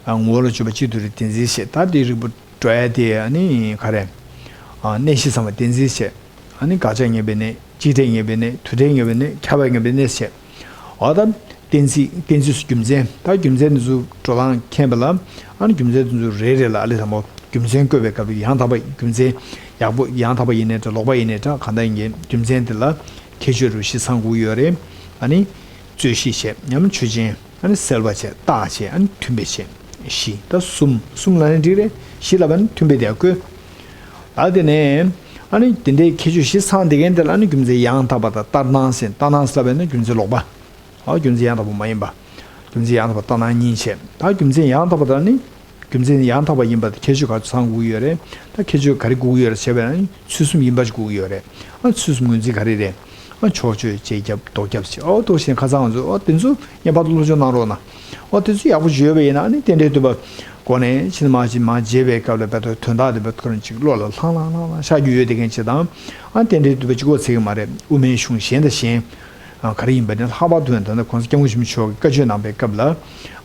ཨ་ངོ་བོ་ལ་བརྗོད་པ་གཅིག་ཏུ་རེ་བསྟན་འཛིན་བྱེད། ད་དེ་རིགས་པ་འགྲོ་ཡ་དེ་ཨ་ནི་ག་རེ། ཨ་གནས་གཞི་ཚང་མ་བསྟན་འཛིན་བྱེད། ཨ་ནི་དགག་བྱ་ངེས་པའི་གནས། གཅིག་ཕྲད་ངེས་པའི་གནས། དུ་ཕྲད་ངེས་པའི་གནས། ཁྱབ་པ་ངེས་པའི་གནས་བྱེད། འོ་ད་བསྟན་འཛིན། བསྟན་འཛིན་སུ་རྒྱུ་མཚན། ད་རྒྱུ་མཚན་དེ་ཚོ་འགྲོ་སྟངས་མཁྱེན་པ་ལ། ཨ་ནི་རྒྱུ་མཚན་དེ་ཚོ་རེ་རེ་ལ་ཨ་ལེ་དང་པོ་རྒྱུ་མཚན་བཀོད་པའི་སྐབས་ཡང་དག་པ་རྒྱུ་མཚན་ཡག་པོ་ཡང་དག་པ་ཡིན་ནའི་འདྲ། ལོག་པ་ཡིན་ནའི་འདྲ། གང་ལྟར་ཡིན་གྱི་རྒྱུ་མཚན་དེ་ལ་ཁྱད་ཆོས་རུ་བཞི་ཚང་དགོས་ཡོད་རེད། ཨ་ནི་རྩོད་གཞི་བྱས། ཉམས་ཆོས་ཅན། ཨ་ནི་སེལ་བ་བྱས། རྟགས་བྱས། ཨ་ནི་མཐུན་དཔེ་བྱས། བཞི། ད་གསུམ། གསུམ་ལ་ནི་འགྲིག་རེད། བཞི་ལ་བ་ནི་མཐུན་དཔེ་དེ་ཡང་བཀོད། ད་དེ་ནས་ཨ་ནི་དེ་འདྲའི་ཁྱད་ཆོས་བཞི་ཚང་བསྡད་མཁན་དེ་ལ་ཨ་ནི་རྒྱུ་མཚན་ཡང་དག་པ་དང་ལྟར་སྣང་ཟེར། ལྟར་སྣང་ཟེར་ལབ་པ་ཡིན་ན་རྒྱུ་མཚན་ལོག་པ། ཨ་རྒྱུ་མཚན་ཡང་དག་པ་མ་ཡིན་པ། རྒྱུ་མཚན་ཡང་དག་པ་ལྟར་སྣང་གཉིས་བྱས། ད་རྒྱུ་མཚན་ཡང་དག་པ་དང་ནི། རྒྱུ་མཚན་ནི་ཡང་དག་པ་ཡིན་པ་དང་ཁྱད་ཆོས་ག་ཚོད་ཚང་དགོས་ཀྱི་ཡོད་རེད། ད་ཁྱད་ཆོས་ག་རེ་དགོས་ཀྱི་ཡོད་རེད་བྱས་པ་ཡིན་ན་ཚུལ་གསུམ་ཡིན་པ་ཞིག་དགོས་ཀྱི་ཡོད་རེད། ཨ་ཚུལ་གསུམ་ངོས་འཛིན་ག་རེ་རེད། ཨ་ཕྱོགས་ཆོས་རྗེས་ཁྱབ་ལྡོག་ཁྱབ་བྱས། ཨོ་འདུག་བྱས་ནས་ཁ་སང་ང་ཚོ་ཨོ་དེ་ཚོ་ངེས་པར་དུ་སློབ་སྦྱོང་གནང་རོགས་གནང་། ཨོ་དེ་ཚོ་ཡག་པོ་ཞིག་ཡོད་པ་ཡིན་ན་ཨ་ནི་རྟེན་འབྲེལ་བསྟོད་པ་སྒོ་ནས་ཕྱི་ནས་མར་ཅིག་མར་བརྗེས་པའི་སྐབས་ལ་བལ་ཐོག་དོན་དག་དེ་བལ་ཐོག་ཅིག་བློ་ལ་ལྷང་ལྷང་ལྷང་ལྷང་ཤར་རྒྱུ་ཡོད་དེ་མཁན་ཅིག་དང་། ཨ་རྟེན་འབྲེལ་བསྟོད་པ་གཅིག་པོ་ཚིག་གི་མ་རེད། དབུ་མའི་གཞུང་གཞན་དང་གཞན། ཨ་ག་རེ་ཡིན་པ་ནི་ལྷག་པར་དུ་ད་ལྟ་༸གོང་ས་༸སྐྱབས་མགོན་ཆེན་པོ་མཆོག་གིས་བཀའ་ཆོས་གནང་པའི་སྐབས་ལ།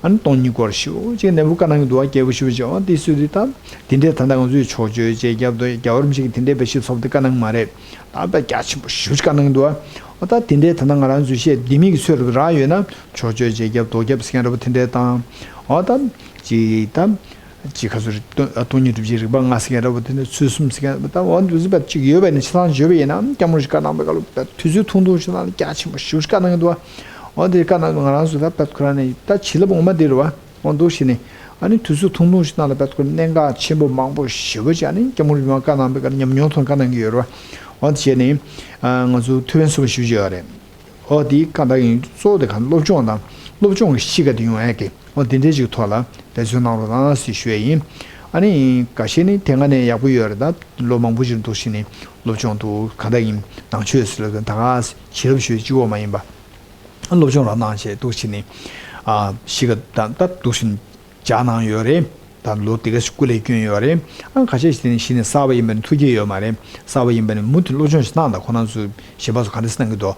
ཨ་ནི་སྟོང་ཉིད་སྐོར་ཞེ་པོ་ཅིག་ནན་པོ་བཀའ་གནང་གི་འདུག་བ། རྒྱས་པོ་ཞེ་པོ་ཅིག་ཨོ་དེ་སྲོལ་དེ་ད། དེ་འདྲའི་ད་ལྟ་ང་ཚོའི་ཕྱོགས་ཆོས་རྗེས་ཁྱབ་དང་རྒྱལ་བ་རིན་པོ་ཆེ་གིས་དེ་འདྲའི་དཔེ་ཆ་ཚོགས་དེ་བཀའ་གནང་གི་མ་རེད། ད་དཔེ་རྒྱ་ཆེན་པོ་ཞེ་པོ་ཅིག་བཀའ་གནང་གི་འདུག་བ། ཨོ་ད་དེ་འདྲའི་ད་ལྟ་ང་རང་ཚོས་བཤད་ལྡེ་མིག་གི་ཚོད་རང་ཡོད་ན་ཕྱོགས་ཆོས་རྗེས་ཁྱབ་ལྡོག་ཁྱབ་ཟེར་མཁན་འདྲ་པོ་དེ་འདྲའི་དང་། ཨོ་ད། ཅིག་ད། ཅིག་ག་ཚོད་རེད། སྟོང་སྟོང་ཉིད་སྒྲུབ་བྱེད་རིགས་པ་ལྔ་ཟེར་མཁན་འདྲ་པོ་དེ་འདྲ། ཚུལ་གསུམ་ཟེར་མཁན་འདྲ་པོ་ད་འོ་འདུག་ཟེར་བ་ཅིག་ཡོད་པ་ནི་ཆ་ཚང་བརྗོད་པ་ཡིན་ན་སྐྱབས་མགོན་ཞིག་བཀའ་གནང་པའི་སྐབས་ལ་དུས་ཚོད་ཐུང་ཐུང་ཞིག་ནང་ལ་རྒྱ་ཆེན་པོ་ཞེ་པོ་ཞིག་བཀའ་གནང་གི་འདུག་བ། འོ་དེ་བཀའ་གནང་ང་རང་ཚོ་ད་ད་ཁོ་རང་ནས་ད་བྱིན་རླབས་འོ་མ་དེ་རེད་བ། འོ་འདུག་བྱས་ནས་ཨ་ནི་དུས་ཚོད་ཐུང་ཐུང་ཞིག་ནང་ལ་ད་ཁོ་གནད་འགག་ཆེན་པོ་མང་པོ་ཞེ་པོ་ཅིག་ཨ་ནི་སྐྱབས་མགོན་རིན་པོ་ཆེ་བཀའ་གནང་པའི་སྐབས་ཉམས་མྱོང་ཐོག་བཀའ་གནང་གི་ཡོད་རེད་བ། འོ་དེ་བྱས་ནས་ང་ཚོ་ཐུགས་ཕན་གསོས་པ་ཞེ་པོ་ཅིག་ཡོད་རེད། ཨོ་དེའི་བཀའ་རྟགས་ཡིན་གཙོ་བོ་དེ་ག་སློབ་སྦྱོང་དང་སློབ་སྦྱོང་གི་གཤིས་ཀ་དེ་ཡོང་ཡ་གི་ཨོ་དེ་འདྲའི་ཅིག་ཐོག་ལ་འབད་བརྩོན་གནང་རོགས་གནང་ཟེར་ཞུ་ཡ་ཡིན། ཨ་ནི་འགའ་ཤས་ནི་དེ་སྔ་ནས་ཡག་པོ་ཡོད་རེད། ད་ལོ་མང་པོ་ཞིག་འདུག་བྱས་ནས་སློབ་སྦྱོང་དུ་ག་འདྲ་ཡིན་ནང་ཆོས་ཟེར་ལབ་དུས་ད་ག་བྱིན་རླབས་ཞུ་ཡ་གཅིག་པོ་མ་ཡིན་པ། སློབ་སྦྱོང་རང་གནང་བྱས་འདུག་བྱས་ནས་ཨ་གཤིས་ཀ་ད་ད་འདུག་བྱས་ནས་སྦྱངས་གནང་ཡོད་རེད། ད་ལོ་དེ་ག་ཞིག་སྐུ་ལས་བསྐྱོན་ཡོད་རེད། ཨ་ཁ་ཤས་ཤིག་དེ་ནི་གཞི་ནས་གསར་པ་ཡིན་པ་ནི་ཐུགས་བསྐྱེད་ཡོད་མ་རེད། གསར་པ་ཡིན་པ་ནི་མུ་མཐུད་སློབ་སྦྱོང་ཞིག་གནང་དང་། ཁོ་རང་ཚོས་གཞན་པ་ཚོ་ག་འདྲ་སེ་གནང་གི་འདུག་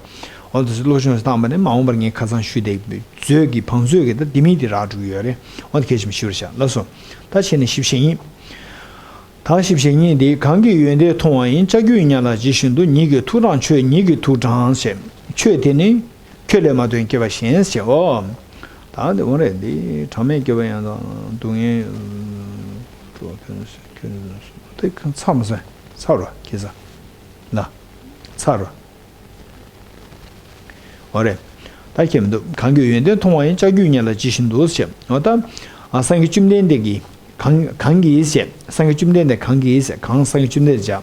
འོ་དེ་ཚོ་སློབ་སྦྱོང་ཞིག་བཏང་པ་ནི་མ་འོངས་པར་ངས་ཁ་སང་ཞུས་དེ་མཛོད་ཀྱི་བང་མཛོད་ཀྱི་ད་ལྡེ་མིག་དེ་རག་འགྲོ་གི་ཡོད་རེད། འོ་དེ་གལ་ཆེན་པོ་ཞེ་པོ་རེད་ཤག་ལགས་སོ། ད་བྱས་ནས་བཞི་བཅུ་ཞེ་གཉིས། ད་བཞི་བཅུ་ཞེ་གཉིས་འདི། གང་གིས་ཡོན་ཏན་མཐོང་བ་ཡིན། ལྕགས་ཀྱུས་ཉ་ལ་ཇི་བཞིན་དུ། ཉིད་ཀྱི་ཐུགས་དྲངས་ཆོས་ཉིད་ཀྱི་ཐུགས་དྲངས་ཞེས། ཆོས་དེ་ནི་ཁྱོད་ལས་མ་ཐོན་སྐྱེ་བ་གཞན་ཞེས། འོ། ད་འདི་འོ་རེད། འདི་གྲངས་མེད་སྐྱེ་བ་ཡང་དང་སྡུག་བསྔལ་འགྲོ་བ་ཕན་ཁྱོད་ནི་དེ་ཚང་མ་ཚར་རོ་ཁྱེད་ཚ་ལ་ཚར་རོ། འོ་རེད། ད་ཁྱེད་མི་འདུག་གང་གིས་ཡོན་ཏན་མཐོང་བ་ཡིན། ལྕགས་ཀྱུས་ཉ་ལ་ཇི་བཞིན་དུ་ཞེས། འོ་ད། ཨ་སངས་རྒྱས་བཅོམ་ལྡན་འདས་ཀྱིས་གང་གང་གིས་ཞེས། སངས་རྒྱས་བཅོམ་ལྡན་འདས་གང་གིས་ཞེས། གང་སངས་རྒྱས་བཅོམ་ལྡན་འདས་ཀྱིས།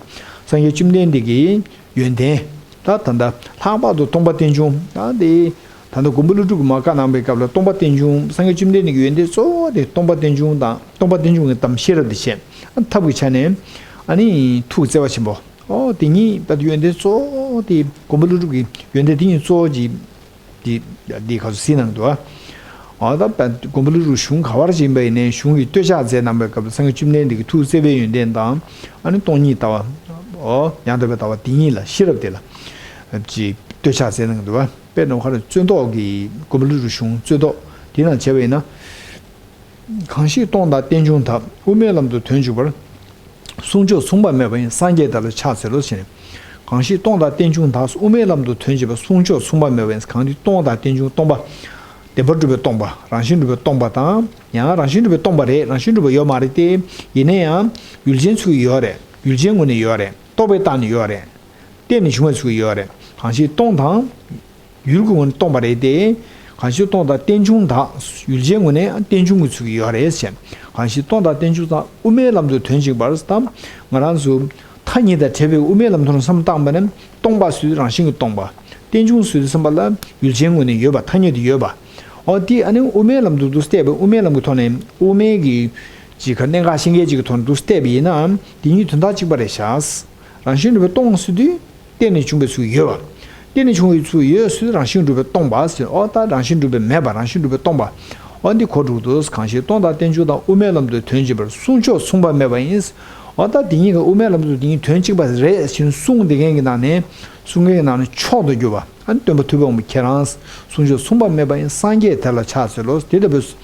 སངས་རྒྱས་བཅོམ་ལྡན་འདས་ཀྱིས་ཡོན་ཏན། ད་ད་ལྟ་ལྷག་པར་དུ་སྟོང་པ་རྟེན་འབྱུང་ད་དེ། ད་ལྟ་མགོན་པོ་ཀླུ་སྒྲུབ་ཀྱིས་མར་བཀའ་གནང་པའི་སྐབས་ལ་སྟོང་པ་རྟེན་འབྱུང་། སངས་རྒྱས་བཅོམ་ལྡན་འདས་ཀྱི་ཡོན་ཏན་གཙོ་བོ་དེ་སྟོང་པ་རྟེན་འབྱུང་དང་སྟོང་པ་རྟེན་འབྱུང་གི་གཏམ་ཤེས་རབ་དེ་བཤད། ཐབས་ཀྱི་ཆ་ནས་ཨ་ནི་ཐུགས་བརྩེ་བ་ཆེན་པོ། ཨོ་དེ་ཉིད་ད་ཡོན་ཏན་གཙོ་བོ་དེ་མགོན་པོ་ཀླུ་སྒྲུབ་ཀྱི་ཡོན་ཏན་དེ་ཉིད་གཙོ་བོ་གྱི་དེ་དེ་ག་ཚོད་གཟིགས་གནང་འདུག་ཨོ་ད་མགོན་པོ་ཀླུ་སྒྲུབ་གཞུང་ག་བར་ཕྱིན་པ་ཡིན་ནའི་གཞུང་གི་བསྟོད་ཕྱག་མཛད་གནང་པའི་སྐབས་སངས་རྒྱས་བཅོམ་ལྡན་འདས་ཀྱི་ཐུགས་བརྩེ་བའི་ཡོན་ཏན་དང་། ཨ་ནི་སྟོང་ཉིད་ལྟ་བ། ཨོ་ཡང་དག་པའི་ལྟ་བ་དེ་ཉིད་ལ་ཤེས་རབ་དེ་ལ་ཅིག་བསྟོད་ཕྱག་མཛད་གནང་འདུག་དཔེར་ན་ཁ་རྩོད་བཟློག་གི་མགོན་པོ་ཀླུ་སྒྲུབ་གཞུང་རྩོད་བཟློག་དེ་ནང་བྱས་པ་ཡིན་ན། གང་ཞིག་སྟོང་དང་རྟེན་འབྱུང་དག་དབུ་མའི་ལམ་དུ་དོན་འཇུག་པར། གསུང་ཆོས་མཚུངས་པ་མེད་པ་ཡིན། སངས་རྒྱས་དེ་ལ་ཕྱག་འཚལ་ལོ་ཞེས་ནས། གང་ཞིག་སྟོང་དང་རྟེན་འབྱུང་དག་དབུ་མའི་ལམ་དུ་དོན་བྱེད་པ། གསུང་ཆོས་མཚུངས་པ་མེད་པ་ཡིན། གང་འདི་སྟོང་དང་རྟེན་འབྱུང་སྟོང་པ། བདེན་པར་གྲུབ་པའི་སྟོང་པ། རང་བཞིན་གྲུབ་པའི་སྟོང་པ་དང་། ཡང་རང་བཞིན་གྲུབ་པའི་སྟོང་པ་རེད། རང་བཞིན་གྲུབ་པ་ཡོད་མ་རེད་དེ། ཡིན་ན་ཡང་ཡུལ་ཅན་ཚུལ་གྱིས་ཡོད་རེད། ཡུལ་ཅན་ངོས་ནས་ཡོད་རེད། རྟོག་པས་བརྟགས་ནས་ཡོད་རེད། བརྟེན་ནས་བྱུང་བའི་ཚུལ་གྱིས་ཡོད་རེད། གང་ཞིག་སྟོང་དང་། ཡུལ་གྱི་ངོས་ནས་སྟོང་པ་རེད་དེ། གང་ཞིག་སྟོང་དང་རྟེན་འབྱུང་དག་ཡུལ་ཅན་ངོས་ནས་རྟེན་འབྱུང་གི་ཚུལ་གྱིས་ཡོད་རེད་ཟེར། གང་ཞིག་སྟོང་དང་རྟེན་འབྱུང་དག་དབུ་མའི་ལམ་དུ་དོན་བྱེད་པར་དང་། ང་རང་ཚོ་མཐའ་གཉིས་དང་བྲལ་བའི་དབུ་མའི་ལམ་དུ་བསམ་བཏང་བ་ན། སྟོང་པ་ཟེར་དུས་རང་བཞིན་གྱིས་སྟོང་པ། རྟེན་འབྱུང་ཟེར་དུས་ཙམ་པ་ལ་ཡུལ་ཅན་ངོས་ནས་ཡོད་པ། ཐ་སྙད་དུ་ཡོད་པ། འོ་དེ་ཨ་ནི་དབུ་མའི་ལམ་དུ་འདུག་བལྟས་པའི་དབུ་མའི་ལམ་གྱི་ཐོག་ནས་དབུ་མའི་གི་ཅིག་ག་གནད་འགག་ཤེས་མཁན་ཅིག་གི་ཐོག་ནས་འདུག་བལྟས་པ་ཡིན་ན། དེ་གཉིས་དོན་དག་གཅིག་པ་རེད་ཤག་རང་བཞིན་གྲུབ་པའི་སྟོང་ཟེར་དུས། བརྟེན་ནས་བྱུང་བའི་ཚུལ་ཡོད་པ། བརྟེན་ནས་བྱུང་བའི་ཚུལ་ཡོད་ཟེར་དུས་རང་བཞིན་གྲུབ་པའི་སྟོང་པ་ཟེར། ཨོ་ད་རང་བཞིན་གྲུབ་པའི་མེད་པ། རང་བཞིན་གྲུབ་པའི་སྟོང་པ། ཨོ་འདི་གོ་འགྲོ་འདུག་གང་ཞིག་སྟོང་དང་རྟེན་འབྱུང་དག་དབུ་མའི་ལམ་དུ་དོན་བྱེད་པར། གསུང་ཆོས་མཚུངས་པ་མེད་པ་ཡིན། ཨོ་ད་དེ་གཉིས་ཀ་དབུ་མའི་ལམ་དུ་དེ་གཉིས་དོན་གཅིག་པ་རེད་ཅེས་གསུངས་བསྡད་མཁན་གྱི་ནང་ནས། གསུང་མཁན་གྱི་ནང་ནས་མཆོག་ཏུ་གྱུར་པ། ཨ་ནི་སྟོན་པ་ཐུབ་པའི་དབང་པོ་ཁྱེད་རང་། གསུང་ཆོས་མཚུངས་པ་མེད་པ་ཡིན། སངས་རྒྱས་དེ་ལ་ཕྱག་འཚལ་ལོ། དེ་ལྟ་བུའི།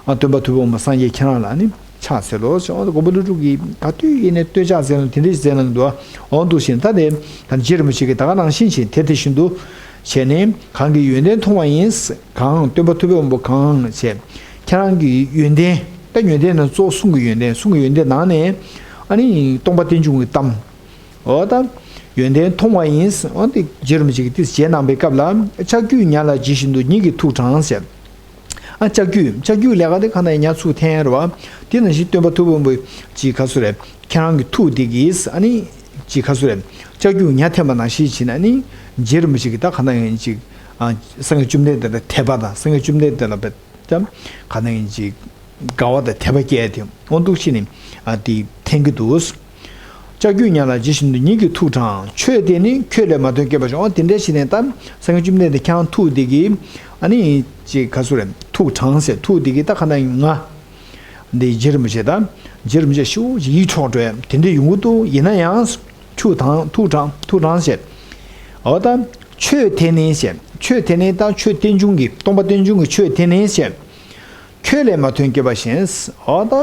ཨ་སྟོན་པ་ཐུབ་པའི་དབང་པོ་སངས་རྒྱས་ཁྱེད་རང་ལ་ནི་ཕྱག་འཚལ་ལོ་ཞེས། ཨ་མགོན་པོ་ཀླུ་སྒྲུབ་ཀྱིས་ག་དུས་ཡིན་ནའི་བསྟོད་ཕྱག་འཚལ་ན་དེ་འདྲ་ཞིག་མཛད་གནང་འདུག་འོ་འདུག་བཞིན་ད་དེ་ད་རྗེ་རིན་པོ་ཆེ་གིས་ད་ག་ནང་བཞིན་བྱས་དེ་དེ་བཞིན་དུ་བྱས་ནས། གང་གིས་ཡོན་ཏན་མཐོང་བ་ཡིན། གང་། སྟོན་པ་ཐུབ་པའི་དབང་པོ་གང་བྱས། ཁྱེད་རང་གི་ཡོན་ཏན། ད་ཡོན་ཏན་ནི་གཙོ་བོ་གསུང་གི་ཡོན་ཏན། གསུང་གི་ཡོན་ཏན་ནང་ནས་ཨ་ནི་སྟོང་པ་རྟེན་འབྱུང་གི་གཏམ། འོ་ད། ཡོན་ཏན་མཐོང་བ་ཡིན། འོ་དེ་རྗེ་རིན་པོ་ཆེ་གིས་དེ་བྱས་གནང་པའི་སྐབས་ལ། ལྕགས་ཀྱུས་ཉ་ལ་ཇི་བཞིན་དུ། ཉིད་ཀྱི་ཐུགས་དྲངས་ཟེར། ཨ་ལྕགས་ཀྱུས། ལྕགས་ཀྱུས་ལས་ཀ་དེ་ག་ནས་ཉ་ཚུར་འཐེན་རེད་བ། དེ་ནང་བཞིན་སྟོན་པ་ཐུབ་པའི་དབང་པོ་ཅིག་ག་ཚོད་རེད། ཁྱེད་རང་གི་ཐུགས་དེ་གིས་ཨ་ནི་ཅིག་ག་ཚོད་རེད། ལྕགས་ཀྱུས་ཉ་འཐེན་པ་ནང་བཞིན་བྱས་ནས་ཨ་ནི་རྗེ་རིན་པོ་ཆེ་གིས་ད་ག་ནང་ཡིན་ཅིག་ཨ་སངས་རྒྱས་བཅོམ་ལྡན་འདས་ལ་དད་པ་དང་། སངས་རྒྱས་བཅོམ་ལྡན་འདས་ལ་བས་ཀྱང་ག་ནང་ཡིན་ཅིག་དགའ་བ་དང་དད་པ་སྐྱེ་ཡ་དེ་འོ་འདུག་ཕྱིན་ནས་ཨ་དེ་འཐེན་གྱི་འདུག། ལྕགས་ཀྱུས་ཉ་ལ་ཇི་བཞིན་དུ་ཉིད་ཀྱི་ཐུགས་དྲངས། ཆོས་དེ་ནི་ཁྱོད་ལས་མ་ཐོན་སྐྱེས་པ་ཞིག། འོ་དེ་འདྲ་ཞིག་ནས་ད་སངས་རྒྱས་བཅོམ་ལྡན་འདས་ཁྱེད་རང་ཐུགས་དེ་གིས་ཨ་ནི་ཅིག་ག་ཚོད་རེད། ཐུགས་དྲངས་ཟེར། ཐུགས་དེ་གིས་ད་ག་ན་ང་འདི་རྗེ་རིན་པོ་ཆེ་ད་རྗེ་རིན་པོ་ཆེ་ཤུགས་ཀྱིས་ཡིད་འཕྲོག་འགྲོ་ཡ་དེ་འདྲ་ཡོང་གི་འདུག། ཡིན་ན་ཡང་ཐུགས་དྲངས་ཐུགས་དྲངས་ཐུགས་དྲངས་ཟེར། འོ་ད་ཆོས་དེ་ནི་ཟེར། ཆོས་དེ་ནི་ད་ཆོས་རྟེན་འབྱུང་གི་སྟོང་པ་རྟེན་འབྱུང་གི་ཆོས་དེ་ནི་ཟེར། ཁྱོད་ལས་མ་ཐོན་སྐྱེས་པ་གཞན། འོ་ད་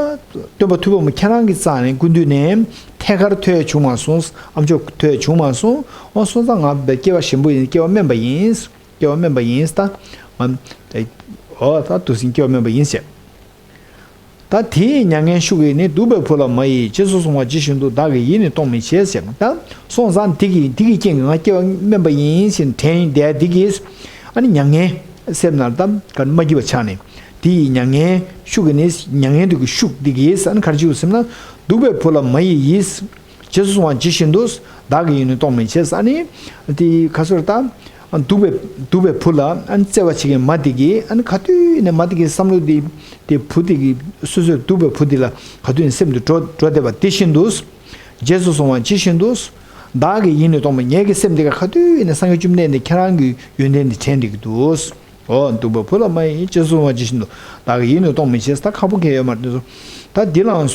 སྟོན་པ་ཐུབ་པ་མོ་ཁྱེད་རང་གི་རྩ་ནས་སྐུ་མདུན་ནས་ཐད་ཀར་ཐོས་བྱུང་མ་སོང་། ཨ་མཆོག་ཐོས་བྱུང་མ་སོང་། འོ་སོང་ཙང་ང་སྐྱེ་བ་གཞན་པ་ཡིན། སྐྱེ་བ་དམན་པ་ཡིན། སྐྱེ་བ་དམན་པ་ཡིན་ད། ཨ་འོ་ད་དུ་ཟིན་སྐྱེ་བ་དམན་པ་ཡིན་ཟེར། ད་དེ་ཡི་མྱ་ངན་ཤུགས་ཀྱིས་ནི། སྡུག་པའི་བུ་ལ་མ་ཡིས་རྗེས་སུ་སོང་བ་ཇི་བཞིན་དུ། བདག་གིས་ཡིད་ནི་གཏོང་མི་བྱེད་ཟེར། ད་སོང་ཙང་དེ་གི་དེ་གི་རྐྱེན་གྱིས་ང་སྐྱེ་བ་དམན་པ་ཡིན་ཞེས་དྲན་བསྡད་དེ་གིས་ཨ་ནི་མྱ་ངན་སེམས་ནང་ད་ག་མ་སྐྱིད་པ་ཆགས་ནས། དེ་ཡི་མྱ་ངན་ཤུགས་ཀྱིས་ནི། མྱ་ངན་དེ་གི་ཤུགས་དེ་གིས་ཨ་ནི་ག་རེ་བྱེད་དགོས་ཟེར་ན། སྡུག་པའི་བུ་ལ་མ་ཡི་ཡིས། རྗེས་སུ་སོང་བ་ཇི་བཞིན་དུ། བདག་གིས་ཡིད་ནི་གཏོང་མི་བྱེད། ཨ་ནི་དེ་ག་ཚོད་ད་སྡུག་པའི་སྡུག་པའི་བུ་ལ་ཨ་ནི་བརྩེ་བ་བྱེད་མཁན་མ་དེ་གིས་ཨ་ནི་ག་དུས་ནས་མ་དེ་གིས་བསམ་བློ་དེ་དེ་བུ་དེ་གི་སོ་སོའི་སྡུག་པའི་བུ་དེ་ལ་ག་དུས་ནས་སེམས་དུ་འགྲོ་འགྲོ་བསྡད་པ་དེ་བཞིན་དུ། རྗེས་སུ་སོང་བ་ཇི་བཞིན་དུ། བདག་གིས་ཡིད་ནི་གཏོང་མི། ངེད་ཀྱི་སེམས་དེ་ག་ག་དུས་ནས་སངས་རྒྱས་བཅོམ་ལྡན་འདས་ཁྱེད་རང་གི་ཡོན་ཏན་དེ་དྲན་བསྡད་ཀྱི་འདུག། འོ་སྡུག་པའི་བུ་ལ་མ་ཡི་རྗེས་སུ་སོང་བ་ཇི་བཞིན་དུ། བདག་གིས་ཡིད་ནི་གཏོང་མི་བྱེད། ད་ཁག་པོ་གང་ཡོད་མ་རེད་དེ་ཚོ། ད་འདི་ལའང་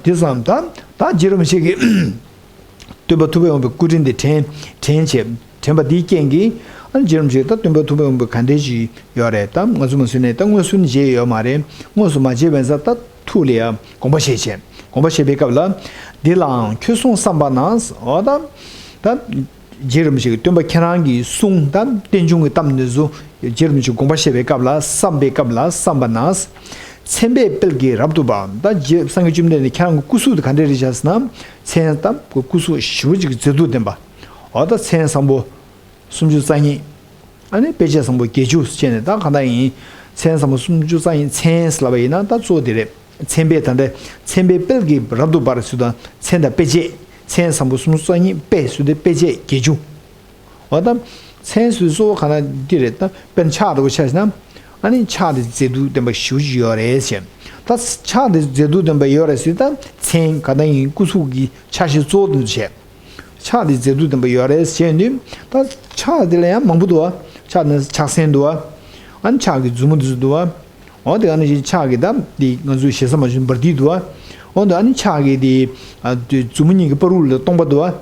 འདི་ཙམ་ད་ད་རྗེ་རིན་པོ་ཆེ་གིས་སྟོན་པ་ཐུབ་པ་ཡོང་བའི་སྐུ་དྲིན་དེ་དྲན་དྲན་བྱས་དྲན་པ་འདིའི་རྐྱེན་གྱིས་ཨ་ནི་རྗེ་རིན་པོ་ཆེ་ད་སྟོན་པ་ཐུབ་པ་ཡོང་བའི་ག་འདྲས་ཞིག་ཡོད་རེད། ད་ང་ཚོ་མ་ཟེར་ནས་ད་མངོན་སུམ་མཇལ་ཡོད་མ་རེད། མངོན་སུམ་མ་མཇལ་བའི་ས་ད་ཐུགས་ལ་ཡ་དགོངས་པ་བཞེས་བྱས་དགོངས་པ་བཞེས་པའི་སྐབས་ལ། འདི་ལའང་ཁྱོད་གསུངས་བསམ་པ་ན། འོ་ད་ད། རྗེ་རིན་པོ་ཆེ་གི་སྟོན་པ་ཁྱེད་རང་གི་གསུང་དང་རྟེན་འབྱུང་གི་གཏམ་འདི་ཚོ་རྗེ་རིན་པོ་ཆེ་དགོངས་པ་བཞེས་པའི་སྐབས་ལ་བསམ་པའི་སྐབས་ལ་བསམ་པ་ན། མཚན་དཔེའི་དཔལ་གྱིས་རབ་ཏུ་འབར། ད་རྗེ་སངས་རྒྱས་བཅོམ་ལྡན་འདས་ཁྱེད་རང་གི་སྐུ་གཟུགས་དེ་ག་འདྲས་རེད་བྱས་ཟེར་ན། མཚན་དང་སྐུ་གཟུགས་ཞེ་པོ་ཅིག་གི་མཛེས་སྡུག་ལྡན་པ། འོ་ད་མཚན་བཟང་པོ་སུམ་ཅུ་རྩ་གཉིས། ཨ་ནི་དཔེ་བྱད་བཟང་པོ་བརྒྱད་ཅུ་བྱས་ནས་ད་གང་ལྟར་ཡིན། མཚན་བཟང་པོ་སུམ་ཅུ་རྩ་གཉིས། མཚན་ཟེར་ལབ་པ་ཡིན་ན་ད་གཙོ་བོ་དེ་རེད། མཚན་དཔེ་ད་ལྟ་མཚན་དཔེའི་དཔལ་གྱིས་རབ་ཏུ་འབར་ཟེར་དང་མཚན་དང་དཔེ་བྱད། མཚན་བཟང་པོ་སུམ་ཅུ་རྩ་གཉིས། དཔེ་ཟེར་དུས་དཔེ་བྱད་བརྒྱད་ཅུ། འོ་ད་མཚན་ཟེར་དུས་གཙོ་བོ་གང་ལ་འདི་རེད། ད་དཔེར་ན་ཕྱག་འདྲ་བོ་ཆ་བཞག་ན། ཨ་ནི་ཕྱག་དེ་མཛེས་སྡུག་ལྡན་པ་ཞེ་པོ་ཅིག་ཡོད་རེད་ཟེར། ད་ཕྱག་དེ་མཛེས་སྡུག་ལྡན་པ་ཡོད་རེད་ཟེར། ད་མཚན་གང་ལྟར་ཡིན་སྐུ་གཟུགས་ཀྱི་ཆ་ཤས་གཙོ་བོ་དེ་ཚོ་བྱས། ཕྱག་དེ་མཛེས་སྡུག་ལྡན་པ་ཡོད་རེད་ཟེར་ནས། ད་ཕྱག་དེ་ལ་ཡང་མང་པོ་འདུག་བ། ཕྱག་ནི་ཕྱག་སེན་འདུག་བ། ཨ་ནི་ཕྱག་གི་མཛུབ་མོ་དེ་ཚོ་འདུག་བ། འོ་དེ་ཨ་ནི་ཕྱག་གི་ད་དེ་ང་ཚོའི་ཞེ་ས་མ་བྱུང་འབར་མདེལ་འདུག་བ། འོ་དེ་ཨ་ནི་ཕྱག་གི་དེ་ཨ་དེ་མཛུབ་མོ་གཉིས་ཀྱི་བར་དུ་ལ་སྟོང་པ་འདུག་བ།